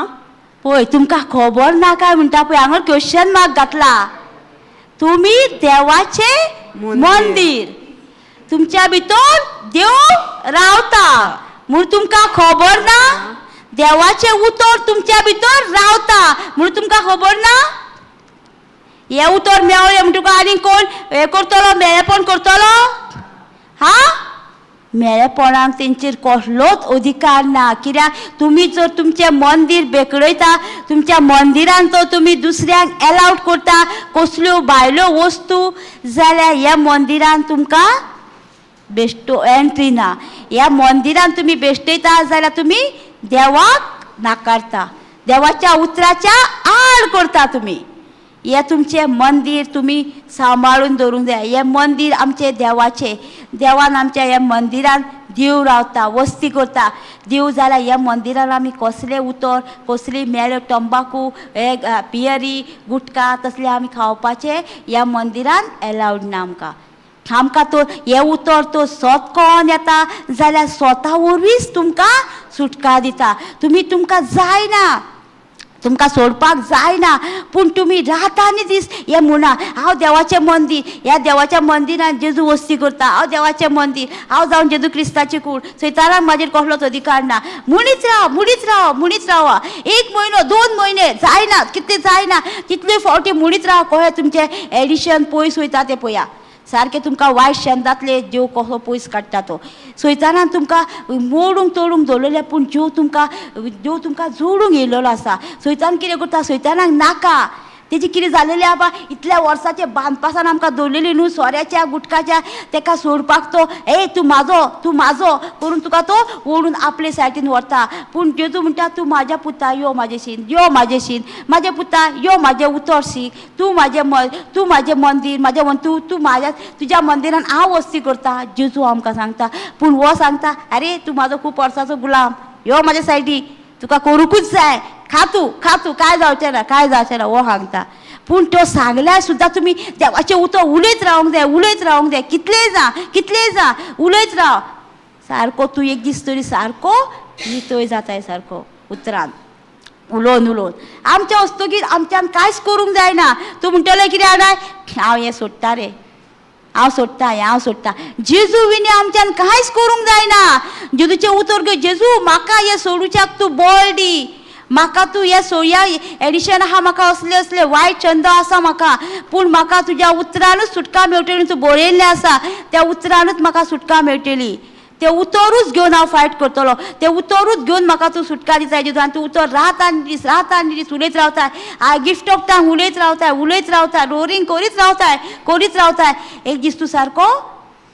पळय तुमकां खबर ना काय म्हणटा पळय, हांगा क्वेश्चन मार्क घातला. तुमी देवाचें मंदीर, तुमच्या भितर देव रावता म्हूण तुमकां खबर ना. देवाचें उतर तुमच्या भितर रावता म्हूण तुमकां खबर ना. हें उतर मेवलें म्हण तुका आनी कोण हें करतलो, मेळेपण करतलो? हा, मेळेपणाक तेंचेर कसलोच अधिकार ना. कित्याक तुमी जर तुमचें मंदीर बेकडयता, तुमच्या मंदिरान तर तुमी दुसऱ्यांक एलावड करता कसल्यो भायल्यो वस्तू, जाल्यार ह्या मंदिरान तुमकां बेश्टो एंट्री ना. ह्या मंदिरान तुमी बेश्टयता जाल्यार तुमी देवाक नाकारता, देवाच्या उतराच्या आड करता तुमी. हें तुमचें मंदीर तुमी सांबाळून दवरूंक जाय. हें मंदीर आमचें देवाचें. देवान आमच्या ह्या मंदिरान देव रावता, वस्ती करता. देव जाल्यार ह्या मंदिरान आमी कसलें उतर, कसली मेळ, तंबाकू, हे बियरी, गुटखा तसलें आमी खावपाचें ह्या मंदिरान एलावड ना आमकां. आमकां तो हें उतर तो सोत कोण येता जाल्यार स्वता वरवींच तुमकां सुटका दिता. तुमी तुमकां जायना, तुमकां सोडपाक जायना, पूण तुमी रात आनी दीस हें म्हणा, हांव देवाचें मंदीर, ह्या देवाच्या मंदिरान जेजू वस्ती करता, हांव देवाचें मंदीर, हांव जावन जेजू क्रिस्ताची कूड, सैतानाक म्हाजेर कसलोच अधिकार ना. म्हणीत राव, म्हणीत राव, म्हणीत रावा. 1 म्हयनो 2 म्हयने जायना, कितले जायना तितले फावटी म्हणीत राव. कळ्ळें तुमचें एडिशन पयस वयता तें पळया. सारकें तुमकां वायट शेंदांतले देव कसो पयस काडटा तो. सैतानान तुमकां मोडूंक तोडूंक दवरलेलें, पूण जीव तुमकां देव तुमकां जोडूंक येयलेलो आसा. सैतान कितें करता, सैतानाक नाका तेजी कितें जालेलें आबा, इतल्या वर्साचे बांदपासान आमकां दवरलेली न्हू सोऱ्याच्या गुटकाच्या, तेका सोडपाक तो ए तूं म्हाजो, तूं म्हाजो करून तुका तो ओडून आपले सायटीन व्हरता. पूण जेजू म्हणटा, तूं म्हाज्या पुता यो म्हाजेशीन, यो म्हाजेशीन, म्हाजे पुता यो म्हाजें उतर शीक, तूं म्हाजें तूं म्हाजें मंदीर, म्हाजें तूं तूं म्हाज्या तुज्या मंदिरान हांव वस्ती करता. जेजू आमकां सांगता. पूण हो सांगता, आरे तूं म्हाजो खूब वर्साचो गुलाम, यो म्हाज्या सायडी, तुका करूंकूच जाय, खा तूं, खा तूं, कांय जावचें ना, कांय जावचें ना, हो सांगता. पूण त्यो सांगल्यार सुद्दां तुमी देवाचें उतर उलयत रावंक जाय, उलयत रावंक जाय. कितलें जा, कितलें जा, उलयत राव. सारको तूं एक दीस तरी सारको नितळ जाताय, सारको उतरान उलोवन उलोवन. आमच्या वस्तुगीर आमच्यान कांयच करूंक जायना. तूं म्हणटलें कितें जाणाय, हांव हें सोडटा रे, हांव सोडटा, हें हांव सोडटा. जेजू विनी आमच्यान कांयच करूंक जायना. जेजूचें उतर घेवन, जेजू म्हाका हें सोडूच्याक तूं बळ दी, म्हाका तूं हें सोया एडिशन आहा, म्हाका असले असले वायट छंद आसा म्हाका, पूण म्हाका तुज्या उतरानूच सुटका मेळटली. तूं बरयल्लें आसा त्या उतरानूच म्हाका सुटका मेळटली. तें उतरूच घेवन हांव फायट करतलो, तें उतरूच घेवन म्हाका तूं सुटका दिता जेजू. आनी तूं उतर रात आनी दीस, रात आनी दीस उलयत रावताय, I gift of tongue उलयत रावताय, उलयत रावताय, रोरींग करीत रावताय, करीत रावताय. एक दीस तूं सारको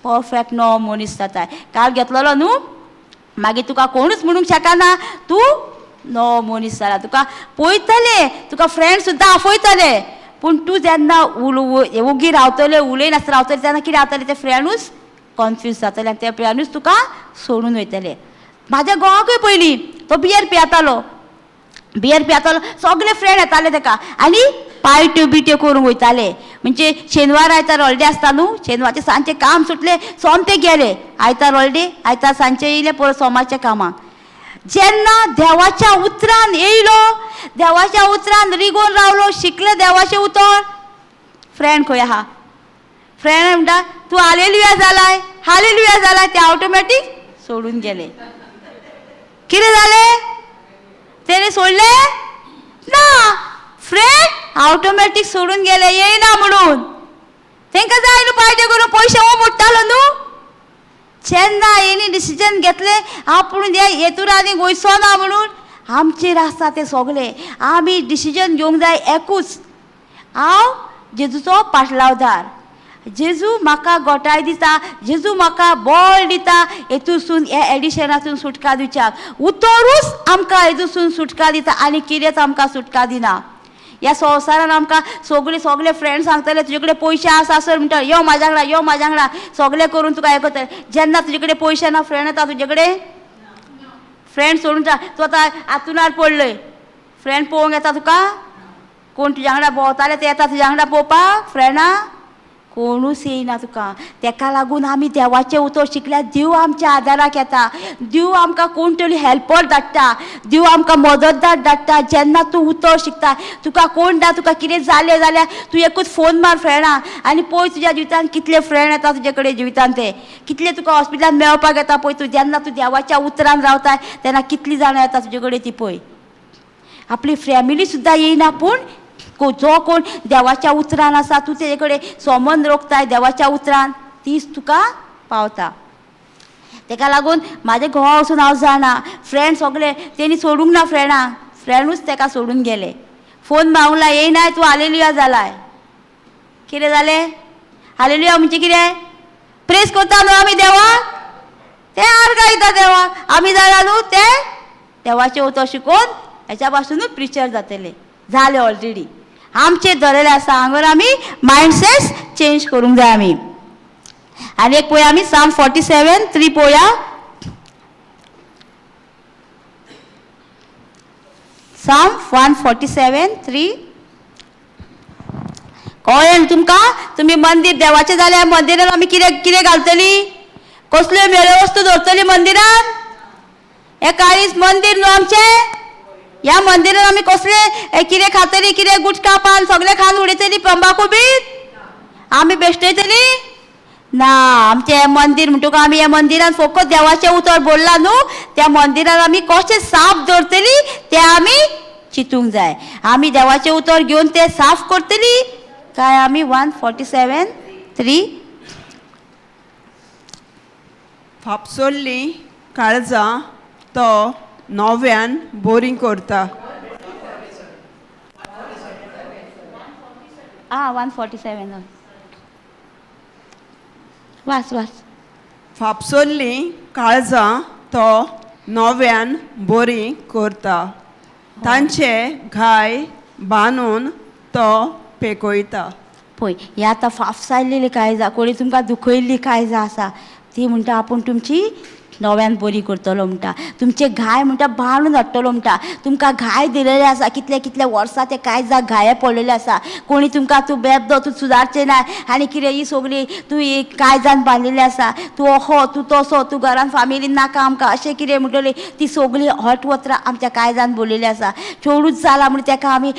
परफेक्ट नो मनीस जाताय. काल घेतलेलो न्हू, मागीर तुका कोणूच म्हणूंक शकना तूं नो मनीस जाला. तुका पळयतले, तुका फ्रेंड सुद्दां आफयतले, पूण तूं जेन्ना ओगी रावतले, उलयनासतना रावतले, तेन्ना कितें जातलें, ते फ्रेंडूच कॉन्फ्यूज जातले आनी ते फ्रेंडूच तुका सोडून वयतले. म्हाज्या घोवाकूय पयलीं तो बियर पियेतालो, बियर पियेतालो, सगळे फ्रेंड येताले तेका आनी पार्ट्यो बिट्यो करूंक वयताले. म्हणजे शेनवार आयतार हॉलिडे आसता न्हू, शेनवारचे सांजचें काम सुटलें सोमते गेले, आयतार हॉलिडे, आयतार सांजचे येयले परत सोमारच्या कामाक. जेन्ना देवाच्या उतरान येयलो, देवाच्या उतरान रिगोन रावलो, शिकले देवाचें उतर, फ्रेंड खंय आहा, फ्रेंड म्हणटा तूं हालेलुया जालाय, हालेलुया जालाय, ते ऑटोमॅटीक सोडून गेले. कितें जालें, तेणे सोडलें ना, फ्रेंड ऑटोमॅटीक सोडून गेले, येयना म्हणून. तेंकां जाय न्हू पार्टी करून पयशे हो मोडटालो न्हू. जेन्ना हेणी डिसिजन घेतलें आपूण हे हेतूर आनी वयचो ना म्हणून, आमचेर आसता तें सगळें. आमी डिसिजन घेवंक जाय एकूच, हांव जेजूचो पाटलावदार, जेजू म्हाका गोठाय दिता, जेजू म्हाका बळ दिता, हेतूसून हे एडिशनातून सुटका दिवच्याक. उतरूच आमकां हेतूसून सुटका दिता आनी कितेंच आमकां सुटका दिना. ह्या संवसारान आमकां सगळे सगळे फ्रेंड सांगतले तुजे कडेन पयशे आसा सर, म्हणटा यो म्हाज्या वांगडा, यो म्हाज्या वांगडा, सगळें करून तुका हें करतले. जेन्ना तुजे कडेन पयशे ना, फ्रेंड येता तुजे कडेन, फ्रेंड सोडून तूं आतां आतुनार पडलय, फ्रेंड पळोवंक येता तुका, कोण तुज्या वांगडा भोंवताले ते येता तुज्या वांगडा पळोवपाक, फ्रेंडां कोणूच येयना तुका. तेका लागून आमी देवाचें उतर शिकल्यार देव आमच्या आदाराक येता, देव आमकां कोण तरी हेल्पर धाडटा, देव आमकां मदतदार धाडटा. जेन्ना तूं उतर शिकता, तुका कोण ना, तुका कितें जालें जाल्यार तूं एकूच फोन मार फ्रेंडाक आनी पळय तुज्या जिवितान कितले फ्रेंड येता तुजे कडेन जिवितान, ते कितले तुका हॉस्पिटलान मेळपाक येता पळय. तूं जेन्ना तूं देवाच्या उतरान रावता तेन्ना कितलीं जाणां येता तुजे कडेन ती पळय. आपली फॅमिली सुद्दां येयना, पूण जो कोण देवाच्या उतरान आसा, तूं तेजे कडेन सोमन रोखताय देवाच्या उतरान, तीच तुका पावता. तेका लागून म्हाजे घोवा वचून हांव जाणा, फ्रेंड सगळे तेणी सोडूंक ना फ्रेंडां, फ्रेंडूच तेका सोडून गेले. फोन मागला येयनाय, तूं हालेलुया जालाय, कितें जालें, हालेलुया म्हणजे कितें, प्रेस करता न्हू आमी देवाक, ते आर्गां दिता देवाक. आमी जाणा न्हू ते देवाचें उतर शिकोवन हेच्या पासुनूच प्रिचर जातले, जाले ऑलरेडी. आमचे धरलेले आसा हांगर आमी मायंडसेट चेंज करूंक जाय आमी. आनी एक पळोवया आमी साम 47:3 पळोवया. साम 147:3. कळ्ळें न्हू तुमकां? तुमी मंदीर देवाचें जाल्यार मंदिरान आमी कितें कितें घालतली? कसल्यो म्हेळ्यो वस्तू दवरतली मंदिरान? हें काळीज मंदीर न्हू आमचें. ह्या मंदिरान आमी कसले कितें खातली? कितें गुटखा पान सगळें खावन उडयतली? तंबाकू बीन आमी बेश्टयतली ना. आमचें हें मंदीर म्हणटकूच आमी ह्या मंदिरान फकत देवाचें उतर बोल्लां न्हू, त्या मंदिरान आमी कशें साफ दवरतली तें आमी चिंतूंक जाय. आमी देवाचें उतर घेवन तें साफ करतली काय आमी? 147:3. फापसोल्लीं काळजां तो नव्यान बोरीं करता. आं, 147. वाच वाच. फापसोल्लीं काळजां तो नव्यान बोरीं करता, तांचे घाय बांदून तो पेकयता. पळय, हे आतां फाफसायलेली काळजां, कोणी तुमकां दुखयल्ली काळजां आसा, ती म्हणटा आपूण तुमची नव्यान बरी करतलो म्हणटा, तुमचे घाय म्हणटा बांदून हाडटलो म्हणटा. तुमकां घाय दिलेले आसा, कितले कितले वर्सां ते काळजाक घाये पडलेले आसा. कोणी तुमकां तूं बेबदो, तूं सुदारचें ना आनी कितें ही सगळी तूं ही काळजान बांदिल्ली आसा, तूं असो तूं तसो, तूं घरान फामिलीन नाका आमकां, अशें कितें म्हणटली, ती सगळी हट उतरां आमच्या काळजान बोलिल्ली आसा. चेडूच जाला म्हण तेका आमी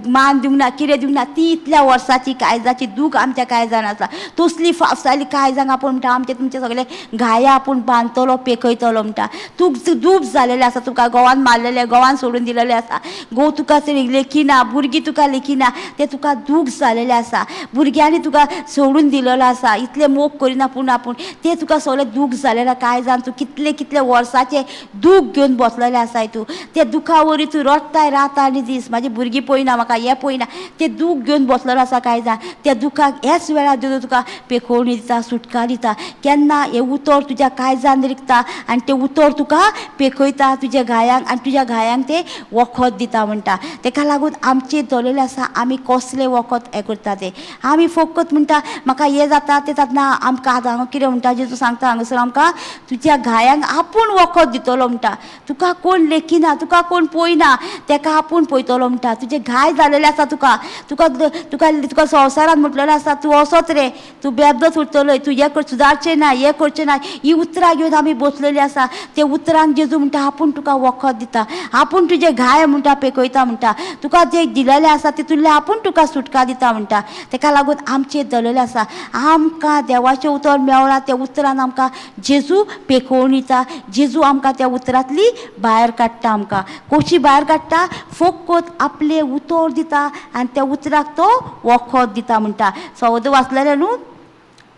मान दिवंक ना, कितें दिवंक ना, ती इतल्या वर्साची काळजाची दूख आमच्या काळजान आसा. तसली फाफसाली काळजांक आपूण म्हणटा आमचे तुमचे सगळे घाये आपूण बांदतलो पेकयतलो म्हणटा. तूं दूब जालेलें आसा, तुका घोवान मारलेलें, घोवान सोडून दिलेलें आसा, घोव तुका लेखिना, भुरगीं तुका लेखिना, तें तुका दूख जालेलें आसा, भुरग्यांनी तुका सोडून दिलेलो आसा, इतलें मोग करिना पूण आपूण तें तुका सगळें दूख जालेलें काळजान. तूं कितले कितले वर्साचें दूख घेवन बसलेलें आसाय तूं, त्या दुखा वरी तूं रडटाय रात आनी दीस, म्हाजी भुरगीं पळयना म्हाका, हें पळयना, तें दूख घेवन बसलेलो आसा काळजान. त्या दुखाक ह्याच वेळार जेजू तुका पेखोवणी दिता, सुटका दिता. केन्ना हें उतर तुज्या काळजान रिगता आनी तें उतर तुका पेखयता तुज्या घायांक आनी तुज्या घायांक तें वखद दिता म्हणटा. तेका लागून आमचें दवरलेलें आसा आमी कसलें वखद हें करता तें आमी फकत म्हणटा म्हाका हें जाता तें जाता ना. आमकां आतां हांगा कितें म्हणटा जेजू सांगता हांगासर आमकां, तुज्या घायांक आपूण वखद दितलो म्हणटा. तुका कोण लेखिना, तुका कोण पळयना, तेका आपूण पळयतलो म्हणटा. तुजे घाय जालेले आसा, तुका तुका तुका तुका संवसारान म्हटलेलें आसा तूं असोच रे, तूं बेबदोच उरतलोय, तूं हें कर सुदारचें ना, हें करचें ना, ही उतरां घेवन आमी बसलेली आसा. ते उतरांक जेजू म्हणटा आपूण तुका वखद दिता, आपूण तुजे घाय म्हणटा पेकयता म्हणटा, तुका जे दिलेलें आसा तितूंतलें आपूण तुका सुटका दिता म्हणटा. तेका लागून आमचें दवरलेलें आसा आमकां देवाचें उतर मेवलां, त्या उतरान आमकां जेजू पेकोवन दिता, जेजू आमकां त्या उतरांतली भायर काडटा. आमकां कशी भायर काडटा? फकत आपलें उतर दिता आनी त्या उतराक तो वखद दिता म्हणटा. सौद वाचलेलें न्हू,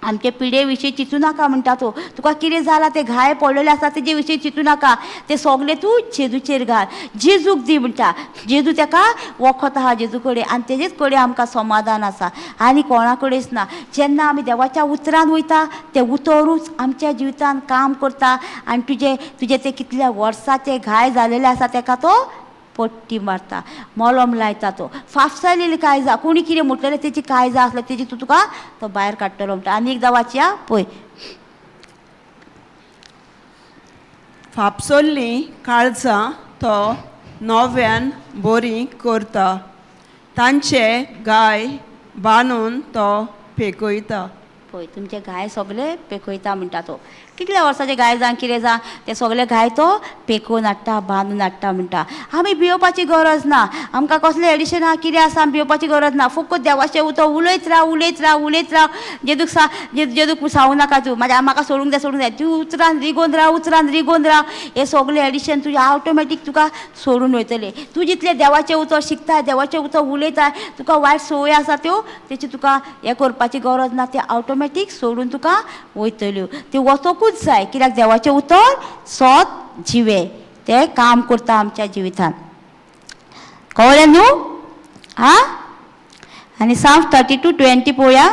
आमचे पिडे विशीं चिंतू नाका म्हणटा तो, तुका कितें जालां ते घाय पडलेले आसा तेजे विशीं चिंतू नाका, ते सगळे तूं जेजूचेर घाल, जेजूक दी म्हणटा. जेजू तेका वखद आहा जेजू कडेन आनी तेजेच कडेन आमकां समाधान आसा आनी कोणा कडेच ना. जेन्ना आमी देवाच्या उतरान वयता तें उतरूच आमच्या जिवितान काम करता आनी तुजे तुजे ते कितल्या वर्साचे घाय जालेले आसा तेका तो पट्टी मारता, मलम लायता. तो फाफसायलेली काळजां, कोणी कितें म्हटलेलें तेची काळजां आसल्यार तेजी तूं तुका तो भायर काडटलो म्हणटा. आनी एकदां वाचया पळय. फापसोल्लीं काळजां तो नव्यान बोरीं करता, तांचे गाय बांदून तो पेकयता. पळय तुमचे घाय सगळे पेखयता म्हणटा तो. कितल्या वर्साचे घाय जावं कितें जावं ते सगळे घाय तो पेकोवन हाडटा, बांदून हाडटा म्हणटा. आमी भियोवपाची गरज ना, आमकां कसलें एडिशन आहा कितें आसा आमी भियोवपाची गरज ना. फकत देवाचें उतर उलयत राव, उलयत राव, उलयत राव. जेदूक सा जेदूक सांगू नाका तूं म्हाज्या म्हाका सोडूंक जाय, सोडूंक जाय, तूं उतरान रिगोवन राव, उतरान रिगोवन राव. हें सगळें एडिशन तुजें ऑटोमॅटीक तुका सोडून वयतलें. तूं जितलें देवाचें उतर शिकता, देवाचें उतर उलयता, तुका वायट संवय आसा त्यो तेची तुका हें करपाची गरज ना, ते ऑटोमॅटीक सोडून तुका वयतल्यो. त्यो वचोकूच जाय कित्याक देवाचें उतर सोत जिवें तें काम करता आमच्या जिवितान. कळ्ळें न्हू? आं, आनी साम 32:20 पळोवया.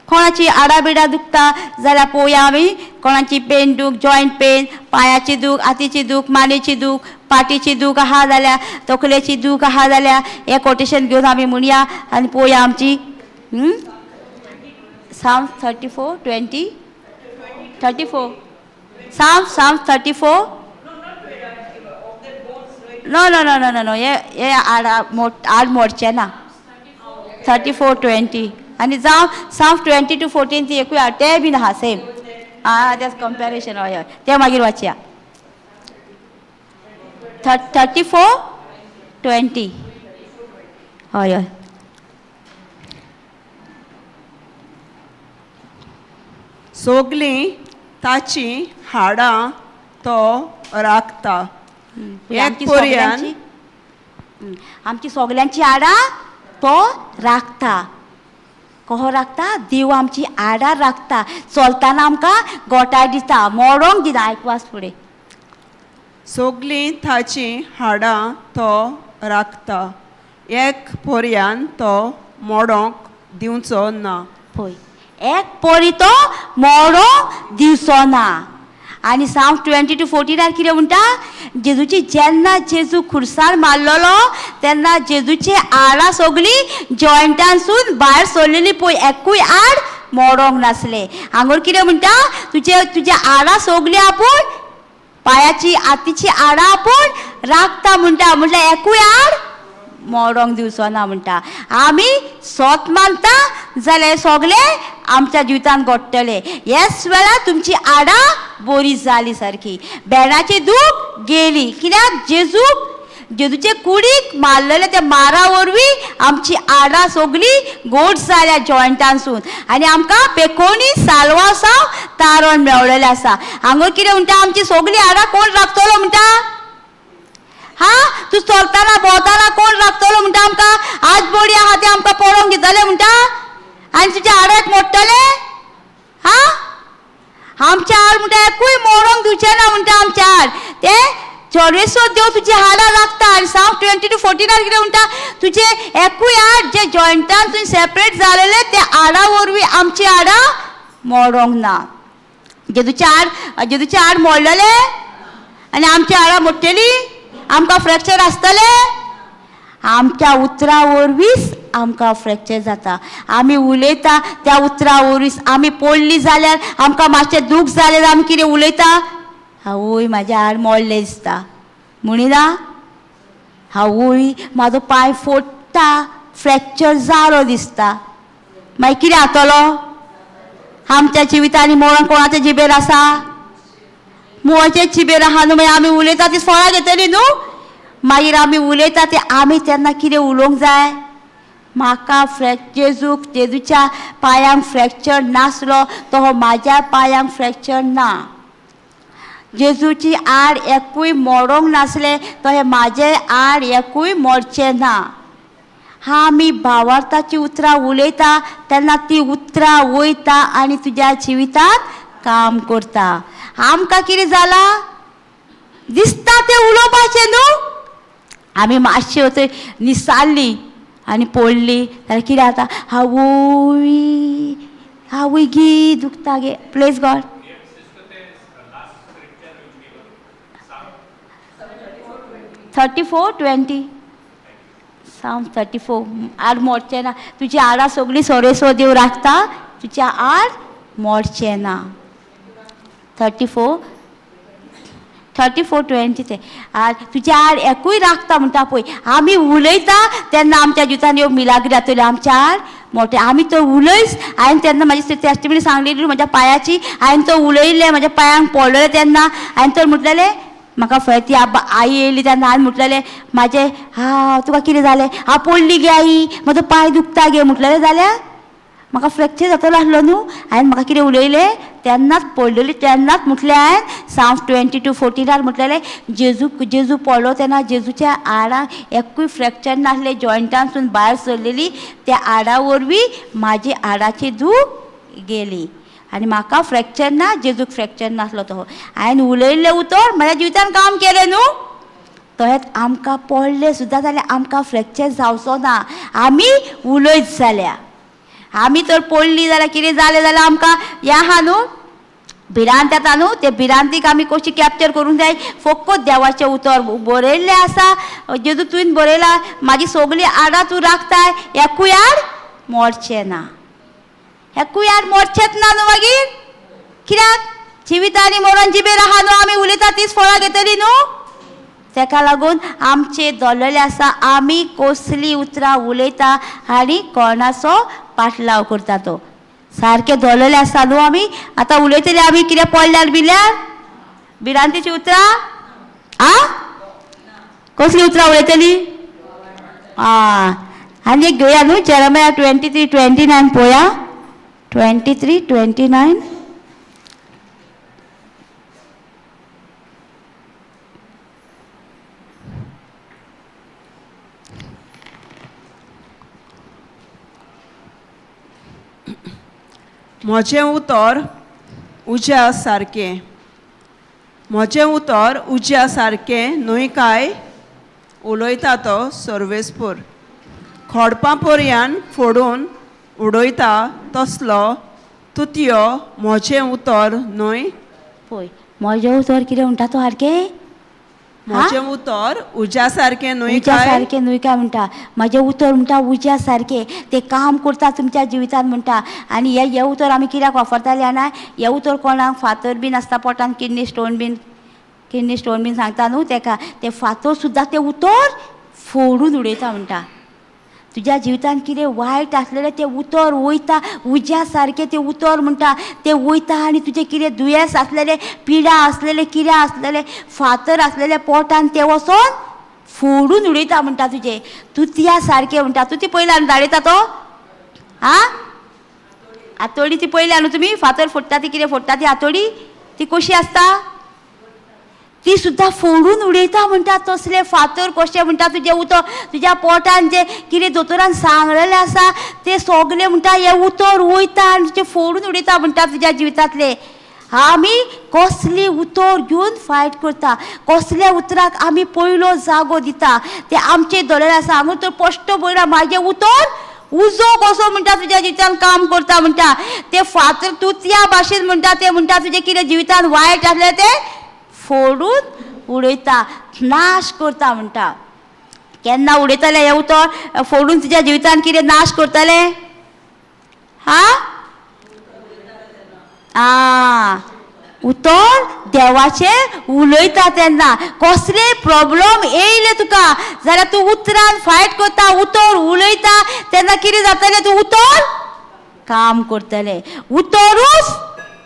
कोणाची आडा बिडा दुखता जाल्यार पळोवया आमी. कोणाची पेन दूख, जॉयंट पेन, पांयाची दूख, हातीची दूख, मानेची दूख, पाटीची दूख आहा जाल्यार, तकलेची दूख आहा जाल्यार हें कोटेशन घेवन आमी म्हणया आनी पळोवया आमची. Psalm 34:20, 34, Psalm 34. No no no no no no, हे हे आड मोड, आड मोडचें ना. 34:20 आनी जावं साम 22:14 ती एकूय आहा, तें बीन आहा सेम. आं, तें कंपेरिजन. हय हय, तें मागीर वाचया. 34:20. हय हय. सोगलीं ताची हाडां तो राखता. एक आमची पर्यान सगल्यांची, आमची सगल्यांची हाडां तो राखता. कहो राखता? देव आमची आडां राखता. चलतना आमकां गोठाय दिता, मोडोंक दिना. आयकवास फुडें. सोगलीं ताची हाडां तो राखता, एक पर्यान तो मोडोंक दिवचो ना. पळय, एक परी तो मोडोंक दिवचो ना. आनी साम 22:14 कितें म्हणटा? जेजूची, जेन्ना जेजू खुरसार मारलेलो तेन्ना जेजूची हाडां सगळीं जॉयंटांसून भायर सरलेली पळय, एकूय आड मोडोंक नासले. हांगोर कितें म्हणटा? तुजे तुजे हाडां सगळीं आपूण, पांयाची हातीची हाडां आपूण राखता म्हणटा. म्हटल्यार एकूय आड मोडोंक दिवचो ना म्हणटा. आमी सोत मानता जाल्यार सगळे आमच्या जिवितान घडटले. हेच वेळार तुमची हाडां बरी जाली सारकी, भेणाची दूख गेली. कित्याक? जेजूक, जेजूचे कुडीक मारलेले त्या मारा वरवीं आमची हाडां सगळीं गोड जाल्या जॉयंटांसून आनी आमकां पेकोनी सालवासांव तारण मेवलेलें आसा. हांगा कितें म्हणटा? आमची सगळीं हाडां कोण राखतलो म्हणटा? हा, तूं चलतना भोंवतना कोण राखतलो म्हणटा? आमकां आज बोडी आहा ते आमकां पळोवंक दितले म्हणटा आनी तुज्या हाडाक मोडटले? हा, आमच्या हाड म्हणटा एकूय मोडोंक दिवचें ना म्हणटा आमच्या हाड. ते चोरवेसो देव तुजी हाडां राखता. आनी साम 22:14 कितें म्हणटा? तुजे एकूय हाड जे जॉयंटान तुवें सेपरेट जालेले ते हाडां वरवीं आमची हाडां मोडोंक ना. जेजूचे हाड, जेजूचे हाड मोडलेले आनी आमची हाडां मोडटली? आमकां फ्रॅक्चर आसतले? आमच्या उतरां वरवींच आमकां फ्रॅक्चर जाता. आमी उलयता त्या उतरां वरवींच. आमी पडली जाल्यार, आमकां मातशें दूख जालें जाल्यार आमी कितें उलयता? आवय, म्हाजें हाड मोडलें दिसता म्हणिना? आवय, म्हाजो पांय फोडटा, फ्रॅक्चर जालो दिसता. मागीर कितें जातलो आमच्या जिवितांनी? मोडण कोणाच्या जिबेर आसा? मुवाचे जिबेर आहा न्हू. मागीर आमी उलयता ती फळां घेतली न्हू. मागीर आमी उलयता ते आमी तेन्ना कितें उलोवंक जाय? म्हाका फ्रॅक जेजूक, जेजूच्या पांयांक फ्रॅक्चर नासलो तो हो म्हाज्या पांयांक फ्रॅक्चर ना. जेजूची आड एकूय मोडोंक नासले तो हे म्हाजे आड एकूय मोडचें ना. हा, आमी भावार्थाची उतरां उलयता तेन्ना ती उतरां वयता आनी तुज्या जिवितांत काम करता. आमकां कितें जालां दिसता तें उलोवपाचें न्हू. आमी मातशें थंय निसारली आनी पडली जाल्यार कितें जाता? आवय, आवय गी, दुखता गे. Praise God. 34:20, Psalm 34. आड मोडचें ना. तुजी हाडां सगळीं सोरेसो देव राखता, तुज्या आड मोडचें ना. 34:20 ते तुज्या आड एकूय राखता म्हणटा पळय. आमी उलयता तेन्ना आमच्या जिवितान ह्यो मिलाग्री जातल्यो. आमच्या आड मोठे आमी तो उलयच. हांवें तेन्ना म्हाजी टेस्टिमनी सांगलेली म्हज्या पांयाची. हांवें तो उलयलें, म्हज्या पांयांक पडलेलें तेन्ना हांवें तर म्हटलेलें म्हाका फळ्यां ती आई येयली तेन्ना हांवें म्हटलेलें म्हाजें, हा, तुका कितें जालें? हांव पडली गे आई, म्हजो पांय दुखता गे म्हटलेलें जाल्यार म्हाका फ्रॅक्चर जातलो आसलो न्हू. हांवें म्हाका कितें उलयलें तेन्नाच, पडलेली तेन्नाच म्हटलें हांवें साम 22:14 म्हटलेलें, जेजू, जेजू पडलो तेन्ना जेजूच्या हाडांक एकूय फ्रॅक्चर नासलें, जॉयंटांसून भायर सरलेली. त्या हाडा वरवीं म्हाजी हाडाची दूख गेली आनी म्हाका फ्रॅक्चर ना. जेजूक फ्रॅक्चर नासलो तो हांवें उलयल्लें उतर म्हज्या जिवितान काम केलें न्हू. तशेंच आमकां पडलें सुद्दां जाल्यार आमकां फ्रॅक्चर जावचो ना आमी उलयत जाल्यार. आमी तर पडली जाल्यार कितें जालें जाल्यार आमकां हें आहा न्हू, भिरांत येता न्हू, ते भिरांतीक आमी कशी कॅप्चर करूंक जाय. फकत देवाचें उतर बरयल्लें आसा, जेजू तुवें बरयलां म्हाजी सगळीं आडां तूं राखताय, एकूय आड मोडचें ना, एकूय आड मोडचेंच ना न्हू. मागीर कित्याक जिवीत आनी मरण जिबेर आहा न्हू, आमी उलयता तीच फळां घेतली न्हू. तेका लागून आमचे दोल्लेले आसा आमी कसली उतरां उलयता आनी कोणाचो पाटलाव करता तो सारकें दोल्लेले आसा न्हू. आमी आतां उलयतले आमी कितें पडल्यार बिल्यार भिरांतीची उतरां आ कसली उतरां उलयतली आ. आनी एक घेवया न्हू जेरमाया 23:29 पळोवया, 23:29. म्हजें उतर उज्या सारकें, म्हजें उतर उज्या सारकें न्हय काय उलयता तो सर्वेस्पूर, खोडपां पर्यान फोडून उडयता तसलो तुतयो म्हजें उतर न्हय. पळय म्हजें उतर कितें म्हणटा तो सारकें, म्हजें उतर उज्या सारकें न्हय उज्या काय, सारकें न्हय काय म्हणटा. म्हजें उतर म्हणटा उज्या सारकें, तें काम करता तुमच्या जिवितान म्हणटा. आनी हें हें उतर आमी कित्याक वापरताले जाणा, हें उतर कोणाक फातर बीन आसता पोटान, किडनी स्टोन बीन, किडनी स्टोन बीन सांगता न्हू तेका, तें फातर सुद्दां तें उतर फोडून उडयता म्हणटा. तुज्या जिवितान कितें वायट आसलेलें तें उतर वयता उज्या सारकें, तें उतर म्हणटा तें वयता आनी तुजें कितें दुयेंस आसलेलें, पिडा आसलेलें, कितें आसलेलें, फातर आसलेलें पोटान तें वचोन फोडून उडयता म्हणटा तुजें. तुतया सारकें म्हणटा. तूं ती पयल्यान धाडयता तो आ आतोडी ती पयल्या न्हू तुमी, फातर फोडटा ती कितें फोडटा ती आतोडी, ती कशी आसता ती सुद्दां फोडून उडयता म्हणटा. तसले फातर कशें म्हणटा तुजें उतर तुज्या पोटान जें कितें दोतोरान सांगलेलें आसा तें सगलें म्हणटा हें उतर वयता आनी तुजें फोडून उडयता म्हणटा तुज्या जिवितांतलें. आमी कसली उतर घेवन फायट करता, कसल्या उतराक आमी पयलो जागो दिता तें आमचें दोळ्यार आसा. हांगा तर स्पश्ट बरयलां म्हाजें उतर उजो कसो म्हणटा तुज्या जिवितान काम करता म्हणटा. तें फातर तुतया भाशेन म्हणटा तें म्हणटा तुजें कितें जिवितान वायट आसलें तें फोडून उडयता, नाश करता म्हणटा. केन्ना उडयतलें हें उतर फोडून तुज्या जिवितान कितें नाश करतलें? हा आ उतर देवाचें उलयता तेन्ना कसलेय प्रॉब्लम येयले तुका जाल्यार तूं उतरान फायट करता, उतर उलयता तेन्ना कितें जातलें, तूं उतर काम करतलें, उतरूच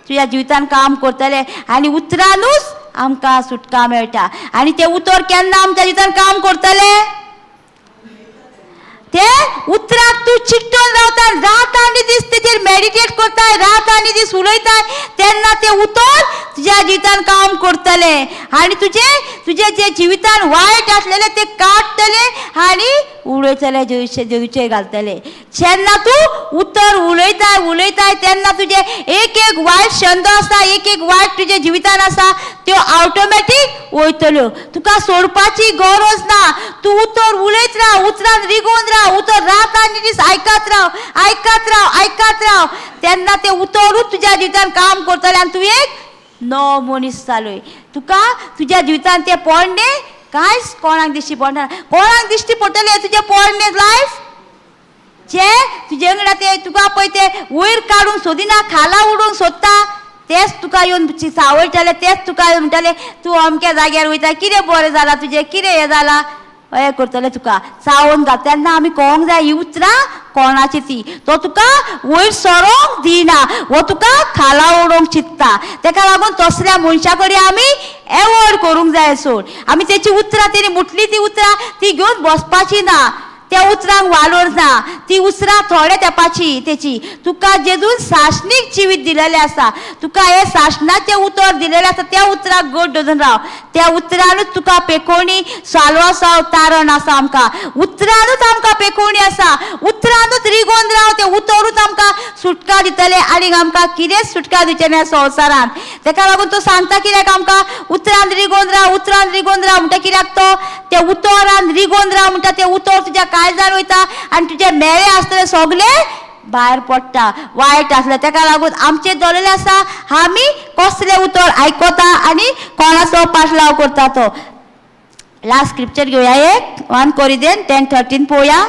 तुज्या जिवितान काम करतलें आनी उतरानूच आमकां सुटका मेळटा. आनी तें उतर केन्ना आमच्या जिवितान काम करतलें, ते उतराक तूं चिकटून रावता, रात आनी दीस तेचेर मेडिटेट करताय, रात आनी दीस उलयताय तेन्ना तें उतर तुज्या जिवितान काम करतलें आनी तुजें तुजें जे जिवितान वायट आसलेलें तें काडटलें आनी उडयतलें, जेजूचेर घालतलें. जेन्ना तूं उतर उलयताय उलयताय तेन्ना तुजें एक एक वायट छंद आसा, एक एक वायट तुज्या जिवितान आसा त्यो ऑटोमॅटीक वयतल्यो, तुका सोडपाची गरज ना. तूं उतर उलयत राव, उतरान रिगोवन राव, उतर रात आनी दीस आयकत राव, आयकत राव, आयकत राव, तेन्ना तें उतरूच तुज्या जिवितान काम करतलें आनी तूं एक नवो मनीस जालोय. तुका तुज्या जिवितान तें पोरणें कांयच कोणाक दिश्टी पडना. कोणाक दिश्टी पडटलें तुजें पोरणें लायफ जे तुजे वांगडा ते तुका पळय ते वयर काडूंक सोदिना, खाला उडोवंक सोदता, तेच तुका येवन सावयताले, तेच तुका येवन म्हणटाले तूं अमक्या जाग्यार वयता, कितें बरें जालां तुजें, कितें हें जालां, हें करतले तुका चावोन घाल. तेन्ना आमी कळोंक जाय ही उतरां कोणाची ती, तो तुका वयर सरोंक दिना, हो तुका खाला उडोवंक चिंतता. तेका लागून तसल्या मनशा कडेन आमी एवॉयड करूंक जाय. सोड आमी तेची उतरां, तेणी म्हटली ती उतरां ती घेवन बसपाची ना, त्या उतरांक वालोर ना, ती उतरां थोड्या तेंपाची तेची. तुका जेजून सासणीक जिवीत दिलेलें आसा, तुका हें सासणाचें उतर दिलेलें आसा, त्या उतराक गोड धरून राव. त्या उतरानूच तुका पेकोवणी साल्वासांव तारण आसा आमकां, उतरानूच आमकां पेकोवणी आसा, उतरानूच रिगोवन राव, तें उतरूच आमकां सुटका दितलें आनी आमकां कितेंच सुटका दिवचें ना संवसारान. तेका लागून तो सांगता कित्याक आमकां उतरान रिगोवन राव, उतरान रिगोवन राव म्हणटा कित्याक तो त्या उतरान रिगोवन राव म्हणटा, तें उतर तुज्या काळजार वयता आनी तुजे मेळे आसतले सगळे भायर पडटा वायट आसलें. तेका लागून आमचें दवरलेलें आसा आमी कसलें उतर आयकता आनी कोणाचो पाटलाव करता तो. लास्ट स्क्रिप्चर घेवया एक 1 Corinthians 10:13 पळोवया.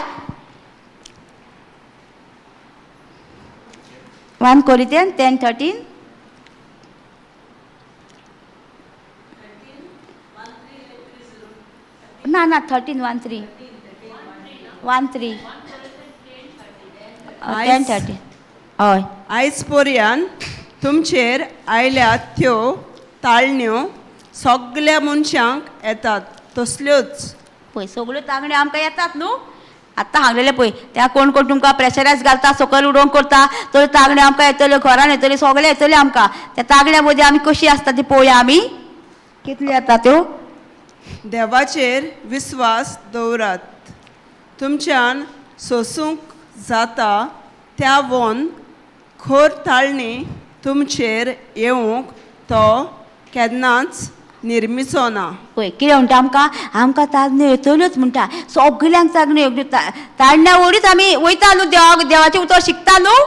1 Corinthians 10:13. ना ना 13 1 3 1 3 10 13. हय. आयज पर्यान तुमचेर आयल्यात त्यो ताळण्यो सगल्या मनशांक येतात तसल्योच. पळय सगळ्यो तांगड्यो आमकां येतात न्हू. आतां हांगलेले पळय त्या कोण कोण तुमकां प्रेशरायज घालता सकयल उडोवंक करता तर तांगड्यो आमकां येतल्यो घरान येतल्यो सगळे येतल्यो आमकां. त्या तांगड्या मदीं आमी कशी आसता ती पळोवया आमी कितल्यो येता त्यो. देवाचेर विस्वास दवरात तुमच्यान सोसूंक जाता त्या वोन खोर ताळणी तुमचेर येवंक तो केन्नाच निर्मिचो ना. पळय कितें म्हणटा आमकां आमकां तागण्यो येतल्योच म्हणटा सगल्यांक तागण्यो ताळण्या वरीच आमी वयता न्हू देवा देवाचें उतर शिकता न्हू.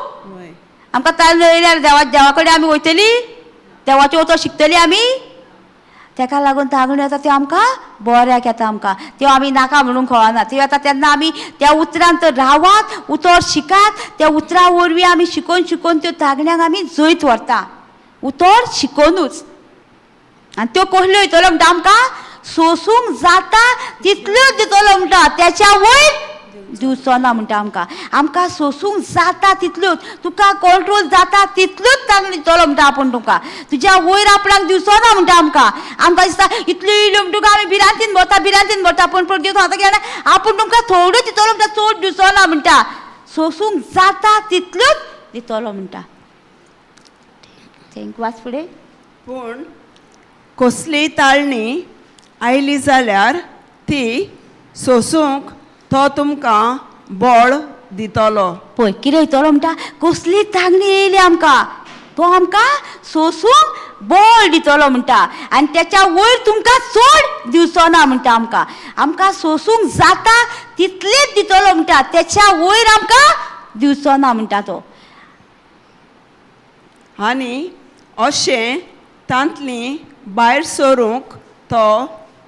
आमकां ताळण्यो येयल्यार देवा देवा कडेन आमी वयतली देवाचें उतर शिकतली आमी. तेका लागून तागण्यो येता त्यो आमकां बऱ्याक येता आमकां त्यो आमी नाका म्हणूंक कळना त्यो येता तेन्ना आमी त्या उतरान तर रावात उतर शिकात त्या उतरा वरवीं आमी शिकोवन शिकोवन त्यो तागण्यांक आमी जैत व्हरता उतर शिकोवनूच. आनी त्यो कसल्यो येतल्यो म्हणटा आमकां सोसूंक जाता तितल्योच दितलो म्हणटा तेच्या वयर दिवचो ना म्हणटा आमकां. आमकां सोसूंक जाता तितल्योच तुका कंट्रोल जाता तितल्योच तांगडी दितलो म्हणटा आपूण तुका तुज्या वयर आपणाक दिवचो ना म्हणटा आमकां. आमकां दिसता इतल्यो इल्यो म्हणटा आमी भिरांतीन भरता भिरांतीन भरता पूण पूण दिवचो आतां कितें आपूण तुमकां थोड्यो दितलो म्हणटा चड दिवचो ना म्हणटा सोसूंक जाता तितल्योच दितलो म्हणटा. Thank वाच फुडें. पूण कसलीय ताळणी आयली जाल्यार ती सोसूंक तो तुमकां बळ दितलो. पळय कितें दितलो म्हणटा कसली तागणी येयली आमकां तो आमकां सोसूंक बळ दितलो म्हणटा आनी तेच्या वयर तुमकां चड दिवचो ना म्हणटा आमकां. आमकां सोसूंक जाता तितलेच दितलो म्हणटा तेच्या वयर आमकां दिवचो ना म्हणटा तो. आनी अशें तांतली भायर सरूंक तो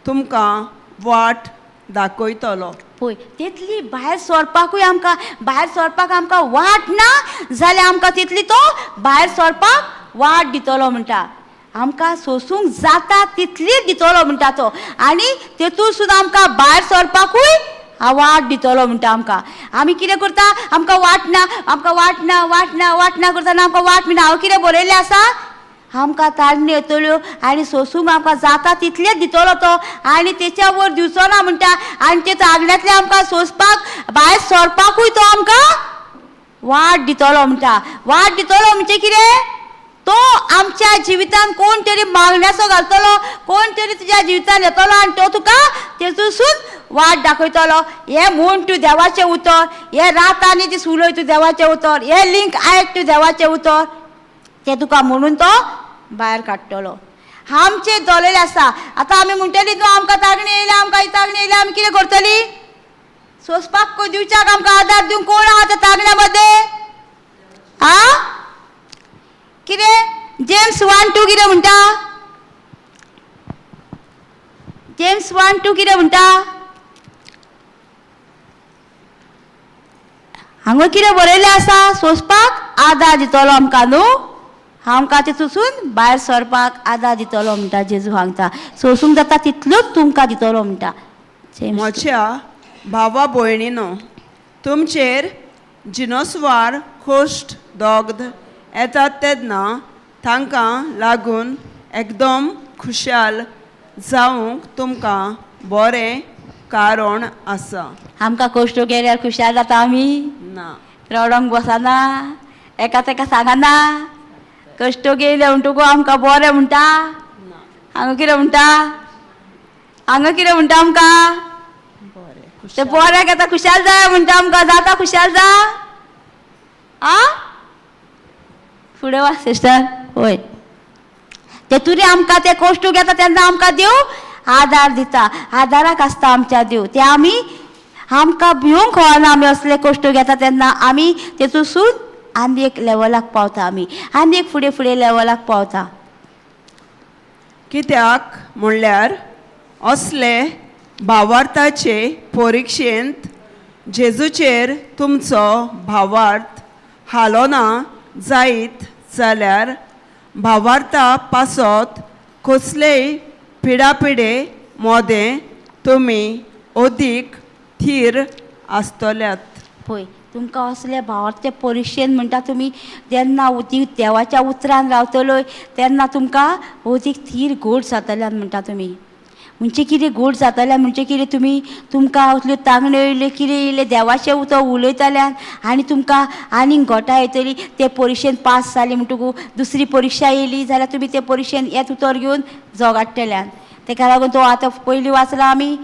तुमकां वाट दाखयतलो. पळय तितली भायर सरपाकूय आमकां भायर सरपाक आमकां वाट ना जाल्यार आमकां तितली तो भायर सरपाक वाट दितलो म्हणटा. आमकां सोसूंक जाता तितलीच दितलो म्हणटा तो आनी तेतून सुद्दां आमकां भायर सरपाकूय वाट दितलो म्हणटा आमकां. आमी कितें करता आमकां वाट ना आमकां वाट ना वाट ना वाट ना करतना आमकां वाट मेळना. हांव कितें बरयल्लें आसा आमकां ताळण्यो येतल्यो आनी सोसूंक आमकां जाता तितलेच दितलो तो आनी तेच्या वयर दिवचो ना म्हणटा आनी ते तागण्यांतले आमकां सोंसपाक भायर सरपाकूय तो आमकां वाट दितलो म्हणटा. वाट दितलो म्हणजे कितें तो आमच्या जिवितान कोण तरी मागण्याचो घालतलो कोण तरी तुज्या जिवितान येतलो आनी तो तुका तेतूसून वाट दाखयतलो. हें म्हूण तूं देवाचें उतर हे रात आनी ती उलय तूं देवाचें उतर हें लिंक आयक तूं देवाचें उतर तें तुका म्हणून तो भायर काडटलो. आमचें दवरलेलें आसा आतां आमी म्हणटली न्हू आमकां तागणी येयल्या आमकां ही तागणी येयल्या आमी कितें करतली सोंसपाक दिवच्याक आमकां आदार दिवंक कोण आहा त्या तागण्या मदें आ कितें जेम्स 1:2 कितें म्हणटा जेम्स 1:2 कितें म्हणटा हांगा कितें बरयल्लें आसा सोंसपाक आदार दितलो आमकां न्हू आमकां तेतूसून भायर सरपाक आदार दितलो म्हणटा जेजू सांगता सोसूंक जाता तितल्योच तुमकां दितलो म्हणटा. म्हज्या भावा भयणीनो तुमचेर जिनोसवार खोश्ट दोग्ध येतात तेन्ना तांकां लागून एकदम खुशाल जावंक तुमकां बरें कारण आसा. आमकां कश्ट केल्यार खुशाल जाता आमी ना रडोंक बसना एका तेका सांगना कश्ट केले म्हणटकू आमकां बरें म्हणटा. हांगा कितें म्हणटा हांगा कितें म्हणटा आमकां ते बऱ्याक येता खुशाल जाय म्हणटा आमकां जाता खुशाल जा आ फुडें वाच सिस्टर. वय तेतून आमकां ते कश्ट घेता तेन्ना आमकां देव आदार दिता आदाराक आसता आमच्या देव ते आमी आमकां भिवंक कळना. आमी असले कश्ट घेता तेन्ना आमी तेतूसून आनी एक लेवलाक पावता, आमी आनी एक फुडें फुडें लेवलाक पावता. कित्याक म्हणल्यार असले भावार्थाचे परिक्षेंत जेजूचेर तुमचो भावार्थ हालोना जायत जाल्यार भावार्था पासत कसलेय पिडापिडे मोदें तुमी अदीक थीर आसतल्यात. पळय, तुमकां असले भावार्थे परिक्षेन म्हणटा तुमी जेन्ना उदीक देवाच्या उतरान रावतलोय तेन्ना तुमकां अदीक थीर गोड जातल्यान म्हणटा तुमी. म्हणजे कितें गोड जातल्या म्हणजे कितें, तुमी तुमकां असल्यो तांगण्यो येयल्यो, कितें येयलें, देवाचें उतर उलयतल्यान आनी तुमकां आनीक घोटां येतली. ते परिक्षेन पास जाली म्हणटकूच दुसरी परिक्षा येयली जाल्यार तुमी ते परिक्षेन हेंच उतर घेवन जोगाडटल्यान. तेका लागून तो आतां पयलीं वाचला आमी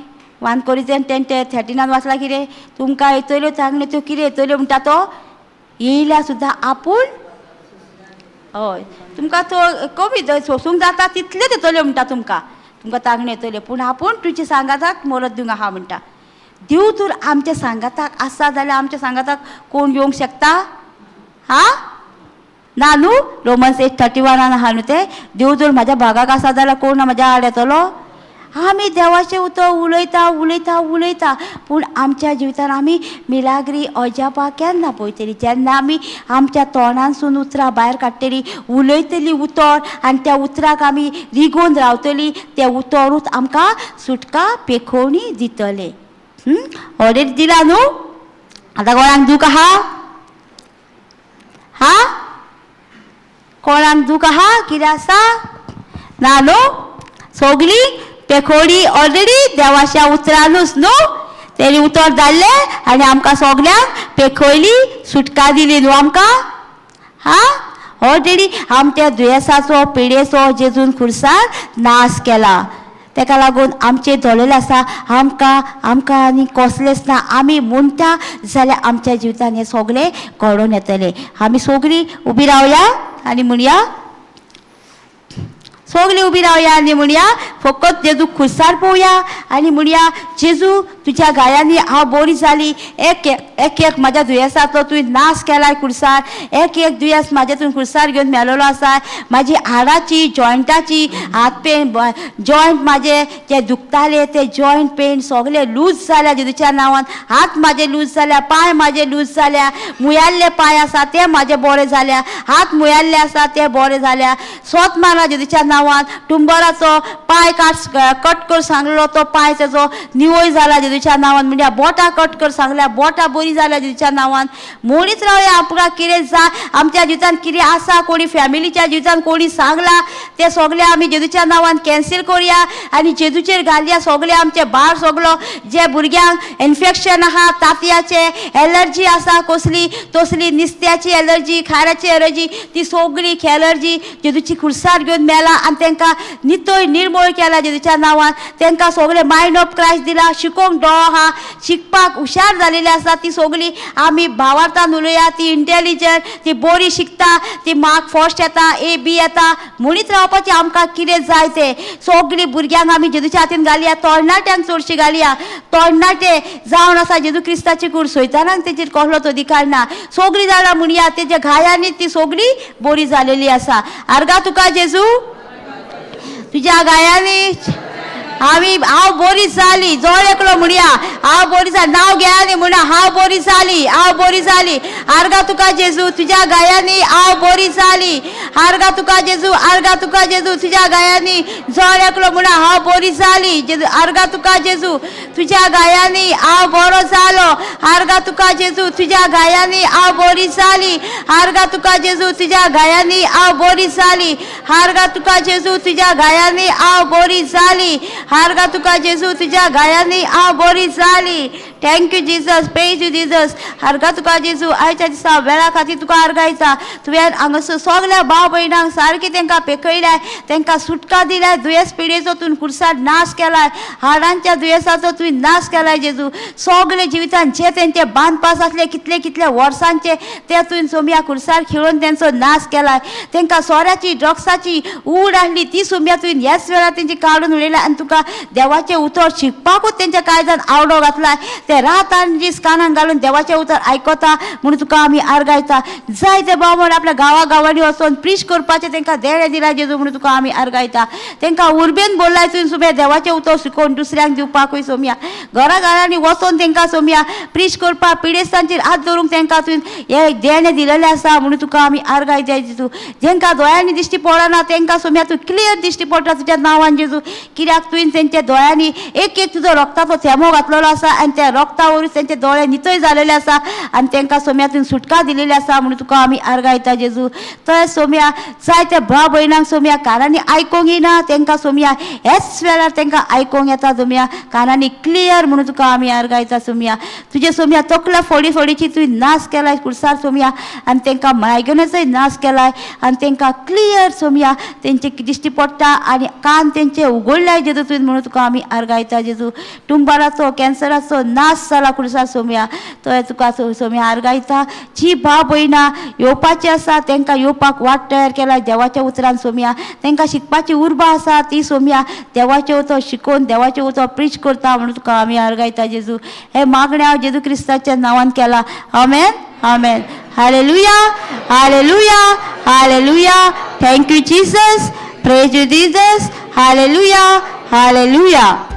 1 Corinthians 10:13 वाचला कितें, तुमकां येतल्यो तांगण्यो त्यो कितें येतल्यो म्हणटा, तो येयल्या सुद्दां आपूण हय तुमकां तो कमी सोंसूंक जाता तितल्योच येतल्यो म्हणटा, तुमकां तुमकां तांगण्यो येतल्यो, पूण आपूण तुजे सांगाताक मरत दिवंक आहा म्हणटा. देव तर आमच्या सांगाताक आसा जाल्यार आमच्या सांगाताक कोण येवंक शकता? हा ना न्हू? रोमन्स 8:31 आहा न्हू तें. देव जर म्हाज्या भागाक आसा जाल्यार कोण म्हाज्या आड येतलो? आमी देवाचें उतर उलयता उलयता उलयता, पूण आमच्या जिवितान आमी मिलाग्री अजापां केन्ना पळयतली? जेन्ना आमी आमच्या तोंडांसून उतरां भायर काडटली, उलयतली उतर आनी त्या उतराक आमी रिगोवन रावतली, तें उतरूच आमकां सुटका पेखोवणी दितलें. ऑलरेडी दिला न्हू? आतां कोणाक दूख आहा? हा, कोणाक दूख आहा? कितें आसा? ना न्हू? सगळीं पेखोडी ऑलरेडी देवाच्या उतरानूच न्हू, तेणी उतर धाडलें आनी आमकां सगल्यांक पेखयली, सुटका दिली न्हू आमकां. हा, ऑलरेडी आमच्या दुयेंसाचो पिडेचो जेजून खुर्सार नाश केला. तेका लागून आमचें धरलेलें आसा, आमकां आमकां आनी कसलेंच ना. आमी म्हणटा जाल्यार आमच्या जिवितान हें सगळें घडोवन येतलें. आमी सगळीं उबी रावया आनी म्हणया, सगळीं उबी रावया आनी म्हणया, फकत जेजू खुर्सार पळोवया आनी म्हणया, जेजू तुज्या गायांनी हांव बरी जाली. एक एक एक म्हाज्या दुयेंसाचो तुवें नाश केलाय खुर्सार. एक एक दुयेंस म्हाज्या तुवें खुर्सार घेवन मेलोलो आसा. म्हाजी हाडाची जॉयंटाची हात पेन जॉयंट म्हाजे जे दुखताले ते जॉयंट पेन सगळे लूज जाल्या जेजूच्या नांवान. हात म्हाजे लूज जाल्या, पांय म्हाजे लूज जाल्या, मुयाल्ले पांय आसा ते म्हाजे बरे जाल्या, हात मुयाल्ले आसा ते बरे जाल्या. स्वत मारा जेजूच्या नांवान. टुंबराचो पांय कट कर सांगलो तो पांय तेजो निवळ जाला जेजूच्या नांवान. म्हणजे बोटां कट कर सांगल्या, बोटां बरी जाल्या जेजूच्या नांवान. म्हणीत रावया आमकां कितें जाय, आमच्या जिवितान कितें आसा, कोणी फॅमिलीच्या जिवितान कोणी सांगला ते सगळे आमी जेजूच्या नांवान कॅन्सील करुया आनी जेजूचेर घालया सगळे आमचे भार. सगलो जे भुरग्यांक इन्फेक्शन आहा, तांतयाचे एलर्जी आसा, कसली तसली निस्त्याची एलर्जी, खाऱ्याची एलर्जी, ती सगळी एलर्जी जेजूची खुर्सार घेवन मेला आनी तांकां नितळ निर्मूळ केला जेजूच्या नांवान. तांकां सगळे मायंड ऑफ क्रायस्ट दिला. शिकोंक दोळो आहा, शिकपाक हुशार जालेली आसा, ती सगळी आमी भावार्थान उलोवया. ती इंटेलिजंट, ती बरी शिकता, ती मार्क फर्स्ट येता, ए बी येता. म्हणीत रावपाचें आमकां कितें जाय तें सगळीं भुरग्यांक आमी जेजूच्या हातीन घालया. तरणाट्यांक चडशी घालया. तरणाटे जावन आसा जेजू क्रिस्ताची कूड सोयतानाक तेजेर कसलोच अधिकार ना. सगळीं जाणां म्हणया, तेज्या घायांनी ती सगळी बरी जालेली आसा. आर्गा तुका जेजू, तुज्या गायांनी आमी हांव बरी जाली. जळ एकलो म्हणया, हांव बरी जाली. नांव घेया न्ही, म्हणा हांव बरी जाली, हांव बरी जाली. आर्गा तुका जेजू, तुज्या गायांनी हांव बरी जाली. आर्गा तुका जेजू, आर्गा तुका जेजू, तुज्या गायांनी. जळ एकलो म्हणा, हांव बरी जाली जेजू. आर्गा तुका जेजू, तुज्या गायांनी हांव बरो जालो. आर्गा तुका जेजू, तुज्या गायांनी हांव बरी जाली. आर्गा तुका जेजू, तुज्या गायांनी हांव बरी जाली. आर्गा तुका जेजू, तुज्या गायांनी हांव बरी जाली. आर्गा तुका जेजू, तुज्या गायांनी हांव बरी जाली. Thank you Jesus, praise you Jesus. आर्गा तुका जेजू, आयच्या दिसा वेळा खातीर तुका आर्गायता. तुवें हांगासर सगल्या भाव भयणांक सारकें तांकां पेखयल्याय, तांकां सुटका दिल्या. दुयेंस पिडेचो तुवें खुर्सार नाश केलाय, हाडांच्या दुयेंसाचो तुवें नाश केलाय जेजू. सगळे जिवितान जे तेंचे बांदपास आसले कितले कितले वर्सांचे ते तुवें सोमया खुर्सार खेळून तेंचो नाश केलाय. तांकां सोऱ्याची ड्रग्साची ऊड आसली ती सोमया तुवें ह्याच वेळार तेंची काडून उडयल्या आनी तुका देवाचें उतर शिकपाकूच तेंच्या काळजान आवडो घातलाय. ते रात आनी दीस कानाक घालून देवाचें उतर आयकता म्हणून तुका आमी आर्गायता. जायते भाव आपल्या गांवा गांवांनी वचोन प्रीच करपाचें तांकां देणें दिलां जेजू म्हणून तुका आमी आर्गायता. तांकां उर्बेन बोल्लाय तुवें सोम्या देवाचें उतर शिकोवन दुसऱ्यांक दिवपाकूय सोम्या घरा घरांनी वचोन तांकां सोम्या प्रीच करपाक पिडेस्तांचेर हात दवरूंक तांकां तुवें हें देणें दिलेलें आसा म्हणून तुका आमी आर्गायता जेजू. जेंकां दोळ्यांनी दिश्टी पडना तांकां सोम्या तूं क्लियर दिश्टी पडटा तुज्या नांवान जेजू, कित्याक तुवें तेंच्या दोळ्यांनी एक एक तुजो रक्ताचो थेंबो घातलेलो आसा आनी त्या रक्ता वरवीं तेंचे दोळे नितळ जालेले आसा आनी तांकां सोम्या तुवें सुटका दिलेली आसा म्हणून तुका आमी आर्गायता जेजू. तशें सोम्या जायत्या भाव भयणांक सोम्या कानांनी आयकोंक येना तांकां सोम्या हेच वेळार तांकां आयकोंक येता सोम्या कानांनी क्लियर म्हणून तुका आमी आर्गायता सोम्या. तुजे सोम्या तकल्या फोडी फोडीची तुवें नाश केलाय कुर्सार सोम्या आनी तांकां मायगनाचोय नाश केलाय आनी तांकां क्लियर सोम्या तेंचे दिश्टी पडटा आनी कान तेंचे उगडल्याय जेजू तुवें म्हणून तुका आमी आर्गायता जेजू. टुंबाराचो कॅन्सराचो नाश जाला कुर्सार सोम्या, तो तुका सोम्या आर्गायता. जी भाव भयणां येवपाची आसा तांकां येवपाक वाट तयार केला देवाच्या उतरान सोम्या, तांकां शिकपाची उर्बा आसा ती सोम्या देवाचें उतर शिकोवन देवाचें उतर प्रीच करता म्हणून तुका आमी आर्गायता जेजू. हे मागणें हांव जेजू क्रिस्ताच्या नांवान केला, आमेन आमेन. Hallelujah hallelujah hallelujah. Thank you Jesus, praise you Jesus. Hallelujah hallelujah.